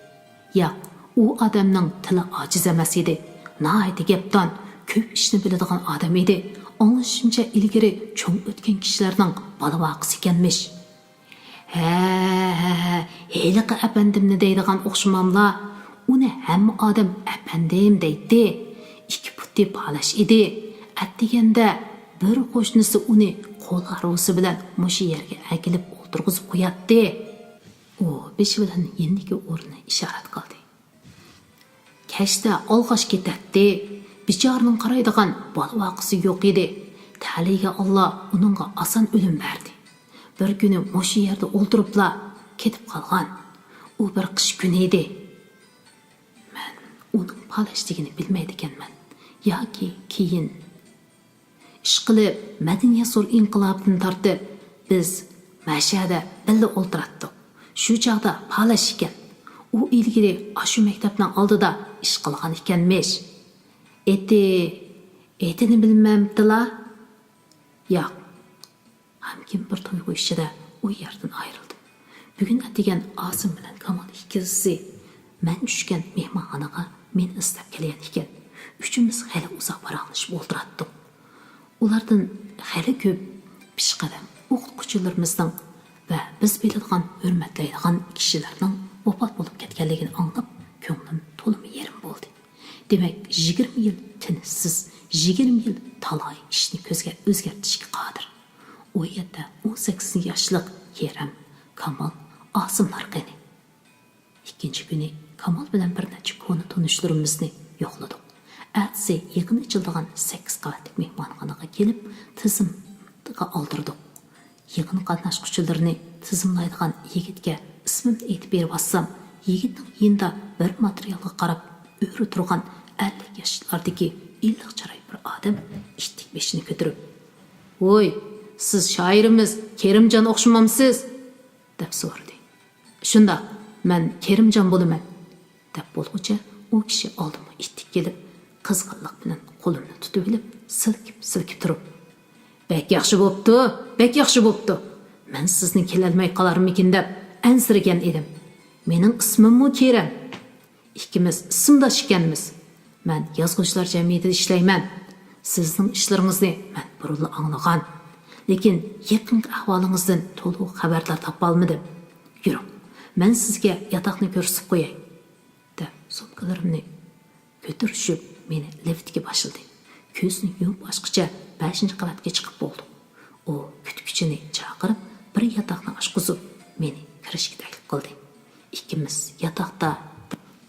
ياق، ئۇ ئادەمنىڭ تىلى ئاجىز ئەمەس ئىدى. ناھايىتى گەپدان، كۆپ ئىشنى بىلىدىغان ئادەم ئىدى. ئاڭلىشىمچە، ئىلگىرى چوڭ ئۆتكەن كىشىلەرنىڭ بالا ۋاقىسى ئىكەنمىش. ھە، ھە، ھە، ھېلىقى ئەپەندىمنى دەيدىغان ئوخشىماملا؟ ئۇنى ھەممە ئادەم ئەپەندىم دەيتتى. ئىككى پۇتى پالەچ ئىدى. ئەتىگەندە بىر قوشنىسى ئۇنى قول ھارۋىسى بىلەن مۇشۇ يەرگە ئەكېلىپ ئولتۇرغۇزۇپ قوياتتى. ئۇ بېشى بىلەن يېنىدىكى ئورۇننى ئىشارەت قىلدى. كەچتە ئالغاچ كېتەتتى. بىچارىنىڭ قارايدىغان بالا ۋاقىسى يوق ئىدى. تەلىيىگە ئاللا ئۇنىڭغا ئاسان ئۆلۈم بەردى. بىر كۈنى مۇشۇ يەردە ئولتۇرۇپلا كېتىپ قالغان. ئۇ بىر قىش كۈنى ئىدى. مەن ئۇنىڭ پالەچلىكىنى بىلمەيدىكەنمەن. ياكى كېيىن ئىشقىلىپ، مەدەنىيەت زور ئىنقىلابىدىن تارتىپ بىز مەشەدە بىللە ئولتۇراتتۇق. شۇ چاغدا پالەچ ئىكەن. ئۇ ئىلگىرى ئاشۇ مەكتەپنىڭ ئالدىدا ئىش قىلغان ئىكەنمىش. ئېتى، ئېتىنى بىلمەمتىلا؟ ياق. ھەمكىن بىر تۇيغۇ ئىچىدە ئۇ يەردىن ئايرىلدىم. بۈگۈن ئەتىگەن ئاسىم بىلەن كامال ئىككىلىسى مەن چۈشكەن مېھمانخانىغا مېنى ئىزدەپ كەلگەن ئىكەن. ئۈچىمىز خېلى ئۇزاق پاراڭلىشىپ ئولتۇراتتۇق. ئۇلاردىن خېلى كۆپ پېشقەدەم ئوقۇتقۇچىلىرىمىزنىڭ ۋە بىز بىلىدىغان، ھۆرمەتلەيدىغان كىشىلەرنىڭ ۋاپات بولۇپ كەتكەنلىكىنى ئاڭلاپ، كۆڭلۈم تولىمۇ يېرىم بولدى. دېمەك، يىگىرمە يىل تىنچسىز، يىگىرمە يىل تالاي ئىشنى كۆزگە ئۆزگەرتىشكە قادىر. ئۇ يەردە ئون سەككىز ياشلىق كېرەم، كامال، ئاسىملار قېنى؟ ئىككىنچى كۈنى كامال بىلەن بىر نەچچە كونا تونۇشلىرىمىزنى يوقلىدۇق. ئەتىسى يىغىن ئېچىلىدىغان سەككىز قەۋەتلىك مېھمانخانىغا كېلىپ، تىزىمغا ئالدۇردۇق. يىغىن قاتناشقۇچىلىرىنى تىزىملايدىغان يىگىتكە ئىسمىمنى ئېيتىپ بېرىۋاتسام، يىگىتنىڭ يېنىدا بىر ماتېرىيالغا قاراپ ئۆرە تۇرغان ئەللىك ياشلاردىكى ئىللىق چىراي بىر ئادەم ئىتتىك بېشىنى كۆتۈرۈپ، «ۋوي، سىز شائىرىمىز كېرىمجان ئوخشىمامسىز؟» دەپ سورىدى. «شۇنداق، مەن كېرىمجان بولىمەن.» دەپ بولغۇچە ئۇ كىشى ئالدىمغا ئىتتىك كېلىپ، قىزغىنلىق بىلەن قولۇمنى تۇتۇۋېلىپ، سىلكىپ-سىلكىپ تۇرۇپ، «بەك ياخشى بوپتۇ، بەك ياخشى بوپتۇ. مەن سىزنىڭ كېلەلمەي قالارمىكىن دەپ ئەنسىرىگەن ئىدىم. مېنىڭ ئىسمىممۇ كېرەم. ئىككىمىز ئىسىمداش ئىكەنمىز. مەن يازغۇچىلار جەمئىيىتىدە ئىشلەيمەن. سىزنىڭ ئىشلىرىڭىزنى مەن بۇرۇنلا ئاڭلىغان. لېكىن يېقىنقى ئەھۋالىڭىزدىن تولۇق خەۋەردار تاپالمىدىم. يۈرۈڭ، مەن سىزگە ياتاقنى كۆرسىتىپ قوياي.» دەپ، سومكىلىرىمنى كۆتۈرۈشۈپ، مېنى لىفتكە باشلىدى. كۆزنى يۇمۇپ ئاچقۇچە بەشىنچى قەۋەتكە چىقىپ بولدۇق. ئۇ كۈتكۈچىنى چاقىرىپ، بىر ياتاقنى ئاچقۇزۇپ، مېنى كىرىشكە تەكلىپ قىلدى. ئىككىمىز ياتاقتا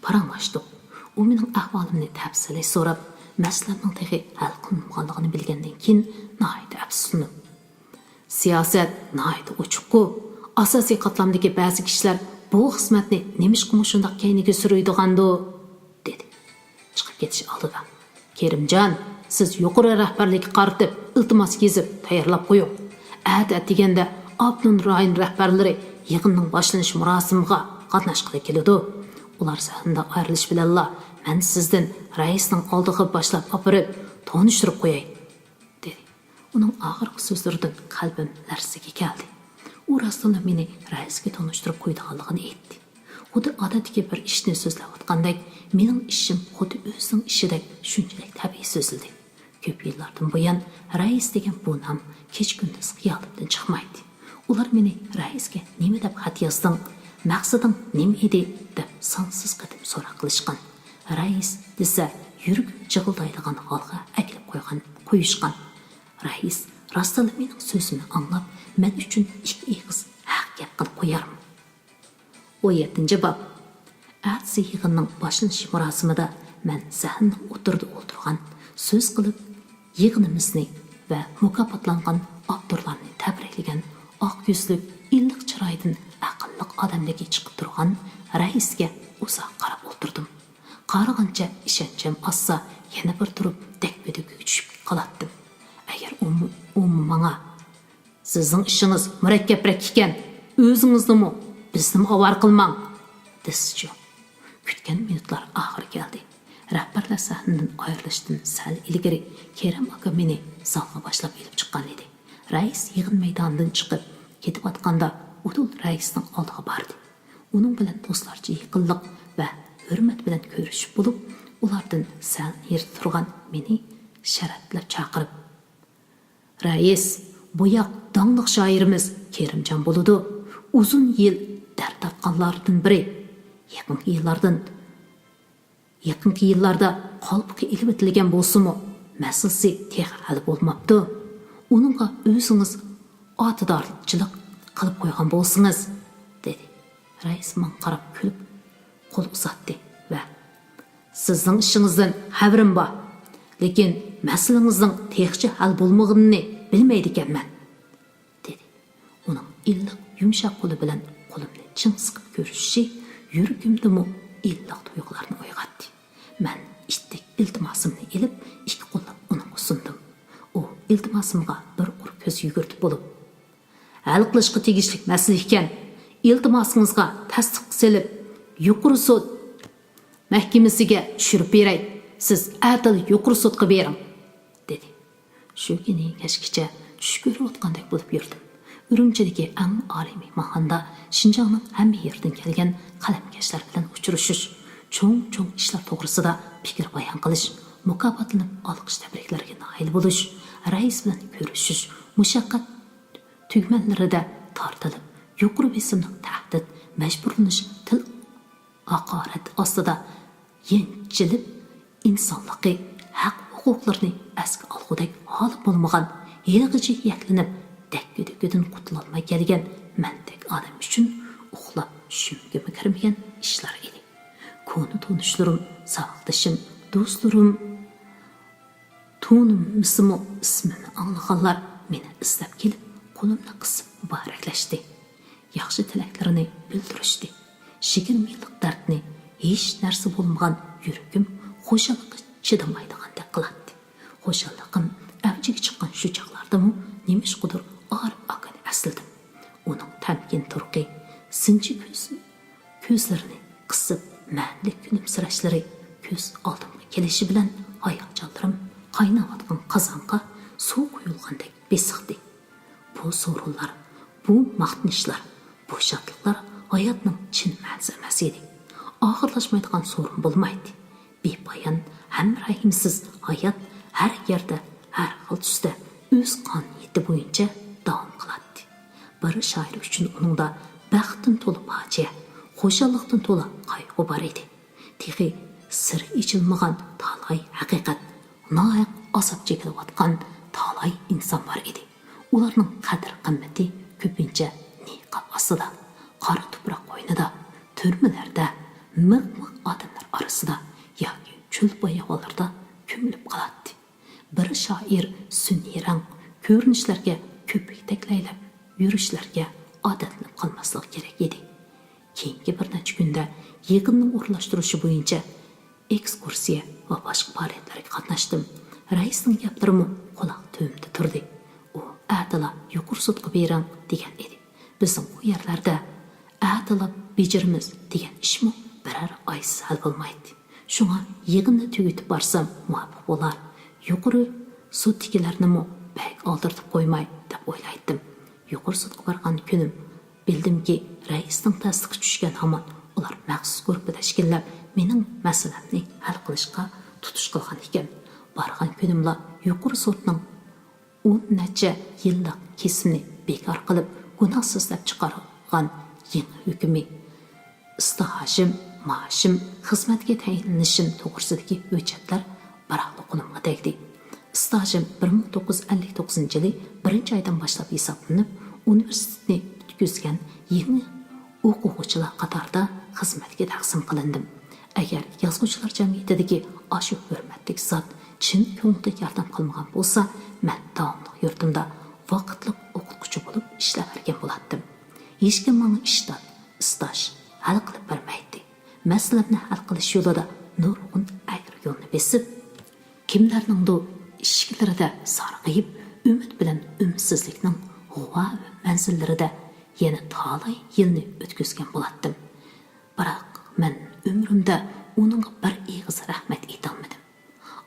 پاراڭلاشتۇق. ئۇ مېنىڭ ئەھۋالىمنى تەپسىلىي سوراپ، مەسىلەمنىڭ تېخى ھەل قىلىنمىغانلىقىنى بىلگەندىن كېيىن، ناھايىتى ئەپسۇسلىنىپ، «سىياسەت ناھايىتى ئوچۇققۇ. ئاساسىي قاتلامدىكى بەزى كىشىلەر بۇ خىزمەتنى نېمىشقا مۇشۇنداق كەينىگە سۈرۈيدىغاندۇ؟» دېدى. چىقىپ كېتىش ئالدىدا، «كېرىمجان، سىز يۇقىرى رەھبەرلىككە قارىتىپ ئىلتىماس يېزىپ تەييارلاپ قويۇڭ. ئەتە ئەتىگەندە ئاپتونوم رايون رەھبەرلىرى يىغىننىڭ باشلىنىش مۇراسىمىغا قاتناشقىلى كېلىدۇ. ئۇلار سەھنىدىن ئايرىلىش بىلەنلا مەن سىزدىن رەئىسنىڭ ئالدىغا باشلاپ ئاپىرىپ تونۇشتۇرۇپ قوياي.» دېدى. ئۇنىڭ ئاخىرقى سۆزلىرىدىن قەلبىم لەرزىگە كەلدى. ئۇ راستتىنلا مېنى رەئىسكە تونۇشتۇرۇپ قويىدىغانلىقىنى ئېيتتى. خۇددى ئادەتتىكى بىر ئىشنى سۆزلەۋاتقاندەك، مېنىڭ ئىشىم خۇددى ئۆزىنىڭ ئىشىدەك شۇنچىلىك تەبىئىي سۆزلىدى. كۆپ يىللاردىن بۇيان رەئىس دېگەن بۇ نام كېچە-كۈندۈز خىيالىمدىن چىقمايتتى. ئۇلار مېنى رەئىسكە نېمە دەپ خەت يازدىڭ، مەقسىتىڭ نېمە ئىدى دەپ سانسىز قېتىم سوراق قىلىشقان. رەئىس دېسە يۈرىكىم جىغىلدايدىغان ھالغا ئەكېلىپ قويغان، قويۇشقان. رەئىس راستلا مېنىڭ سۆزۈمنى ئاڭلاپ، مەن ئۈچۈن ئىككى ئېغىز ھەق گەپ قىلىپ قويارمۇ؟ ئون يەتتىنچى باب. ئەتىسى يىغىننىڭ باشلىنىش مۇراسىمىدا مەن سەھنىنىڭ ئوتتۇرىدا ئولتۇرغان، سۆز قىلىپ، يىغىنىمىزنى ۋە مۇكاپاتلانغان ئاپتورلارنى تەبرىكلىگەن ئاق يۈزلۈك، ئىللىق چىرايىدىن ئەقىللىق ئادەملىكى چىقىپ تۇرغان رەئىسكە ئۇزاق قاراپ ئولتۇردۇم. قارىغانچە ئىشەنچىم ئازسا، يەنە بىر تۇرۇپ دەكپە-دۈككىگە چۈشۈپ قالاتتىم. ئەگەر ئۇمۇ، ئۇمۇ ماڭا، «سىزنىڭ ئىشىڭىز مۇرەككەپرەك ئىكەن، ئۆزىڭىزنىمۇ، بىزنىمۇ ئاۋارە قىلماڭ» دېسىچۇ؟ كۈتكەن مىنۇتلار ئاخىرى كەلدى. رەھبەرلەر سەھنىدىن ئايرىلىشتىن سەل ئىلگىرى كېرەم ئاكا مېنى زالغا باشلاپ ئېلىپ چىققان ئىدى. رەئىس يىغىن مەيدانىدىن چىقىپ كېتىۋاتقاندا، ئۇدۇل رەئىسنىڭ ئالدىغا باردى. ئۇنىڭ بىلەن دوستلارچە يېقىنلىق ۋە ھۆرمەت بىلەن كۆرۈشۈپ بولۇپ، ئۇلاردىن سەل نېرىدا تۇرغان مېنى شەرەپلەپ چاقىرىپ، رەئىس، بۇ ياق داڭلىق شائىرىمىز كېرىمجان بولىدۇ. ئۇزۇن يىل دەرد تارتقانلاردىن بىرى. يېقىنقى يىللاردىن، يېقىنقى يىللاردا قالپىقى ئېلىۋېتىلگەن بولسىمۇ، مەسىلىسى تېخى ھەل بولماپتۇ. ئۇنىڭغا ئۆزىڭىز ئاتىدارچىلىق قىلىپ قويغان بولسىڭىز، دېدى. رەئىس ماڭا قاراپ كۈلۈپ قول ئۇزاتتى ۋە، سىزنىڭ ئىشىڭىزدىن خەۋىرىم بار، لېكىن مەسىلىڭىزنىڭ تېخىچە ھەل بولمىغىنىنى بىلمەيدىكەنمەن، دېدى. ئۇنىڭ ئىللىق، يۇمشاق قولى بىلەن قولۇمنى چىڭ سىقىپ كۆرۈشۈشى يۈرىكىمدىمۇ ئىللىق تۇيغۇلارنى ئويغاتتى. مەن ئىتتىك ئىلتىماسىمنى ئېلىپ، ئىككى قوللاپ ئۇنىڭغا سۇندۇم. ئۇ ئىلتىماسىمغا بىر قۇر كۆز يۈگۈرتۈپ بولۇپ، ھەل قىلىشقا تېگىشلىك مەسىلە ئىكەن، ئىلتىماسىڭىزغا تەستىق سېلىپ، يۇقىرى سوت مەھكىمىسىگە چۈشۈرۈپ بېرەي، سىز ئەتىلا يۇقىرى سوتقا بېرىڭ، دېدى. شۇ كۈنى كەچكىچە چۈش كۆرۈۋاتقاندەك بولۇپ يۈردۈم. ئۈرۈمچىدىكى ئەڭ ئالىي مېھمانخانىدا شىنجاڭنىڭ ھەممە يېرىدىن كەلگەن قەلەمكەشلەر بىلەن ئۇچرىشىش، چوڭ-چوڭ ئىشلار توغرىسىدا پىكىر بايان قىلىش، مۇكاپاتلىنىپ ئالقىش تەبرىكلەرگە نائىل بولۇش، رەئىس بىلەن كۆرۈشۈش، مۇشەققەت تۈگمەنلىرىدە تارتىلىپ، يۇقىرى بېسىملىق تەھدىت، مەجبۇرلىنىش، تىل ھاقارەت ئاستىدا يەنچىلىپ، ئىنسانلىقى، ھەق-ھوقۇقلىرىنى ئەسكە ئالغۇدەك ھالى بولمىغان، ھېلىغىچە يەكلىنىپ، دەككە-دۈككىدىن قۇتۇلالماي كەلگەن مەندەك ئادەم ئۈچۈن ئۇخلاپ چۈشۈمگىمۇ كىرمىگەن ئىشلار ئىدى. كونا تونۇشلىرىم، ساۋاقدىشىم، دوستلىرىم، تونۇمىسىمۇ ئىسمىمنى ئاڭلىغانلار مېنى ئىزدەپ كېلىپ، قولۇمنى قىسىپ مۇبارەكلەشتى. ياخشى تىلەكلىرىنى بىلدۈرۈشتى. يىگىرمە يىللىق دەردنى ھېچ نەرسە بولمىغان يۈرىكىم خۇشاللىققا چىدىمايدىغاندەك قىلاتتى. خۇشاللىقىم ئەۋجىگە چىققان شۇ چاغلاردىمۇ نېمىشقىدۇر ئارىپ ئاكىنى ئەسلىدىم. ئۇنىڭ تەمكىن تۇرقى، سىنچى كۆز، كۆزلىرىنى قىسىپ، مەنىلىك كۈلۈمسىرەشلىرى كۆز ئالدىمغا كېلىشى بىلەن، ھاياجانلىرىم قايناۋاتقان قازانغا سۇ قۇيۇلغاندەك بېسىقتى. بۇ سورۇنلار، بۇ ماختىنىشلار، بۇ شادلىقلار ھاياتنىڭ چىن مەنىسى ئەمەس ئىدى. ئاخىرلاشمايدىغان سورۇن بولمايتتى. بىپايان، ھەمراھىمسىز ھايات ھەر يەردە، ھەر خىل تۈستە ئۆز قانۇنىيىتى بويىچە داۋام قىلاتتى. بىر شائىر ئۈچۈن ئۇنىڭدا بەختتىن تولا پاجىئە، خۇشاللىقتىن تولا قايغۇ بار ئىدى. تېخى سىرى ئېچىلمىغان تالاي ھەقىقەت، ناھەق ئازاب چېكىۋاتقان تالاي ئىنسان بار ئىدى. ئۇلارنىڭ قەدىر-قىممىتى كۆپىنچە نىقاب ئاستىدا، قارا تۇپراق قوينىدا، تۈرمىلەردە، مىغ-مىغ ئادەملەر ئارىسىدا ياكى چۆل باياۋانلىرىدا كۆمۈلۈپ قالاتتى. بىر شائىر سۈنئىي رەڭ، كۆرۈنۈشلەرگە كۆپۈكتەك لەيلەپ يۈرۈشلەرگە ئادەتلىنىپ قالماسلىقى كېرەك ئىدى. كېيىنكى بىر نەچچە كۈندە يىغىننىڭ ئورۇنلاشتۇرۇلۇشى بويىچە ئېكسكۇرسىيە ۋە باشقا پائالىيەتلەرگە قاتناشتىم. رەئىسنىڭ گەپلىرىمۇ قۇلاق تۈۋىمدە تۇردى. ئۇ ئەتىلا يۇقىرى سوتقا بېرىڭ دېگەن ئىدى. بىزنىڭ ئۇ يەرلەردە ئەتىلا بېجىرىمىز دېگەن ئىشمۇ بىرەر ئايسىز ھەل بولمايتتى. شۇڭا يىغىننى تۈگىتىپ بارسام مۇۋاپىق بولار. يۇقىرى سوتتىكىلەرنىمۇ بەك ئالدىرىتىپ قويماي دەپ ئويلايتتىم. يۇقىرى سوتقا بارغان كۈنۈم بىلدىمكى، رەئىسنىڭ تەستىقى چۈشكەن ھامان ئۇلار مەخسۇس گۇرۇپپا تەشكىللەپ، مېنىڭ مەسىلەمنى ھەل قىلىشقا تۇتۇش قىلغان ئىكەن. بارغان كۈنۈملا يۇقىرى سوتنىڭ ئون نەچچە يىللىق كېسىمنى بىكار قىلىپ، گۇناھسىز دەپ چىقارغان يېڭى ھۆكمى، ئىستاژىم، مائاشىم، خىزمەتكە تەيىنلىنىشىم توغرىسىدىكى ھۆججەتلەر بىراقلا قولۇمغا تەگدى. ئىستاژىم بىر مىڭ توققۇز يۈز ئەللىك توققۇزىنچى يىلى بىرىنچى ئايدىن باشلاپ ھېسابلىنىپ، ئۇنىۋېرسىتېتنى پۈتكۈزگەن يېڭى ئوقۇغۇچىلار قاتارىدا خىزمەتكە تەقسىم قىلىندىم. ئەگەر يازغۇچىلار جەمئىيىتىدىكى ئاشۇ ھۆرمەتلىك زات چىن كۆڭلىدىن ياردەم قىلمىغان بولسا، مەن داۋاملىق يۇرتۇمدا ۋاقىتلىق ئوقۇتقۇچى بولۇپ ئىشلەۋەرگەن بولاتتىم. ھېچكىم ماڭا ئىشتات، ئىستاژ ھەل قىلىپ بەرمەيتتى. مەسىلەمنى ھەل قىلىش يولىدا نۇرغۇن ئەگرى يولنى بېسىپ، كىملەرنىڭدۇر ئىشىكلىرىدە سارغىيىپ، ئۈمىد بىلەن ئۈمىدسىزلىكنىڭ غۇۋا مەنزىللىرىدە يەنە تالاي يىلنى ئۆتكۈزگەن بولاتتىم. بىراق، مەن ئۆمرۈمدە ئۇنىڭغا بىر ئېغىز رەھمەت ئېيتالمىدىم.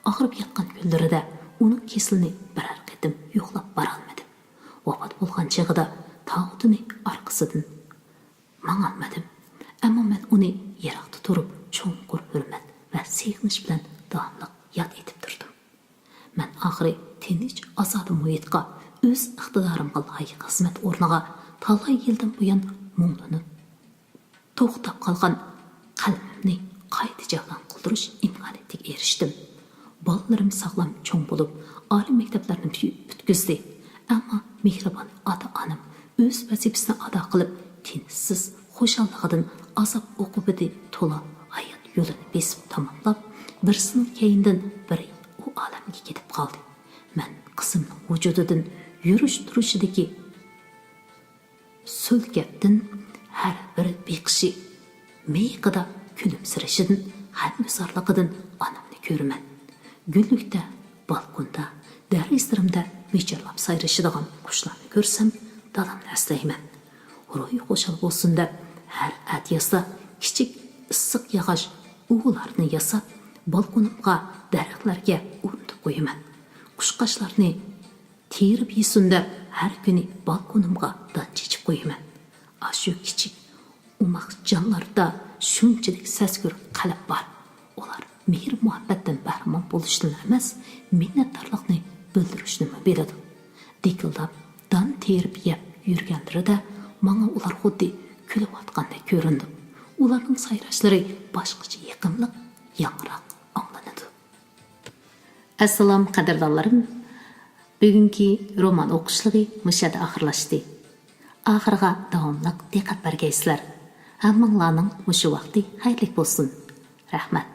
ئاغرىپ ياتقان كۈنلىرىدە ئۇنىڭ كېسىلىنى بىرەر قېتىم يوقلاپ بارالمىدىم. ۋاپات بولغان چېغىدا تاۋۇتىنى ئارقىسىدىن ماڭالمىدىم. ئەمما مەن ئۇنى يىراقتا تۇرۇپ، چوڭقۇر ھۆرمەت ۋە سېغىنىش بىلەن داۋاملىق ياد ئېتىپ تۇردۇم. مەن ئاخىرى تىنچ، ئازادە مۇھىتقا، ئىقتىدارىمغا لايىق خىزمەت ئورنىغا تالاي يىلدىن بۇيان مۇڭلىنىپ توختاپ قالغان قەلبىمنى قايتا جەۋلان قىلدۇرۇش ئىمكانىيىتىگە ئېرىشتىم. بالىلىرىم ساغلام چوڭ بولۇپ، ئالىي مەكتەپلەرنى پۈتكۈزدى. ئەمما مېھرىبان ئاتا-ئانام ئۆز ۋەزىپىسىنى ئادا قىلىپ، تىنچسىز خۇشاللىقىدىن ئازاب ئوقۇبىتى تولا ھايات يولىنى بېسىپ تاماملاپ، بىرسىنىڭ كەينىدىن بىرى ئۇ ئالەمگە كېتىپ قالدى. مەن قىزىمنىڭ ۋۇجۇدىدىن يۈرۈش-تۇرۇشىدىكى سۈلكەپتىن، ھەر بىر بېقىشى، مىيىقىدا كۈلۈمسىرىشىدىن، غەمگۈزارلىقىدىن ئانامنى كۆرىمەن. گۈللۈكتە، بالكوندا، دېرىزىلىرىمدە ۋىچىرلاپ سايرىشىدىغان قۇشلارنى كۆرسەم، دادامنى ئەسلەيمەن. روھى خۇشال بولسۇن دەپ، ھەر ئەتىيازدا كىچىك ئىسسىق ياغاچ ئۇۋىلارنى ياساپ، بالكونۇمغا، دەرەخلەرگە ئورنىتىپ قويىمەن. قۇشقاچلارنى تېرىپ يېسۇن دەپ، ھەر كۈنى بالكونۇمغا دان چېچىپ قويىمەن. ئاشۇ كىچىك ئوماق جانلاردا شۇنچىلىك سەزگۈر قەلب بار. ئۇلار مېھىر-مۇھەببەتتىن بەھرىمەن بولۇشتىنلا ئەمەس، مىننەتدارلىقنى بىلدۈرۈشنىمۇ بىلىدۇ. دىكىلداپ، دان تېرىپ يەپ يۈرگەنلىرىدە ماڭا ئۇلار خۇددى كۈلۈۋاتقاندەك كۆرۈنىدۇ. ئۇلارنىڭ سايراشلىرى باشقىچە يېقىملىق، ياڭراق ئاڭلىنىدۇ. ئەسسالام، قەدىردانلىرىم! بۈگۈنكى رومان ئوقۇشلۇقى مۇشۇ يەردە ئاخىرلاشتى. ئاخىرىغا داۋاملىق دىققەت بەرگەيسىلەر. ھەممىڭلارنىڭ مۇشۇ ۋاقتى خەيرلىك بولسۇن. رەھمەت.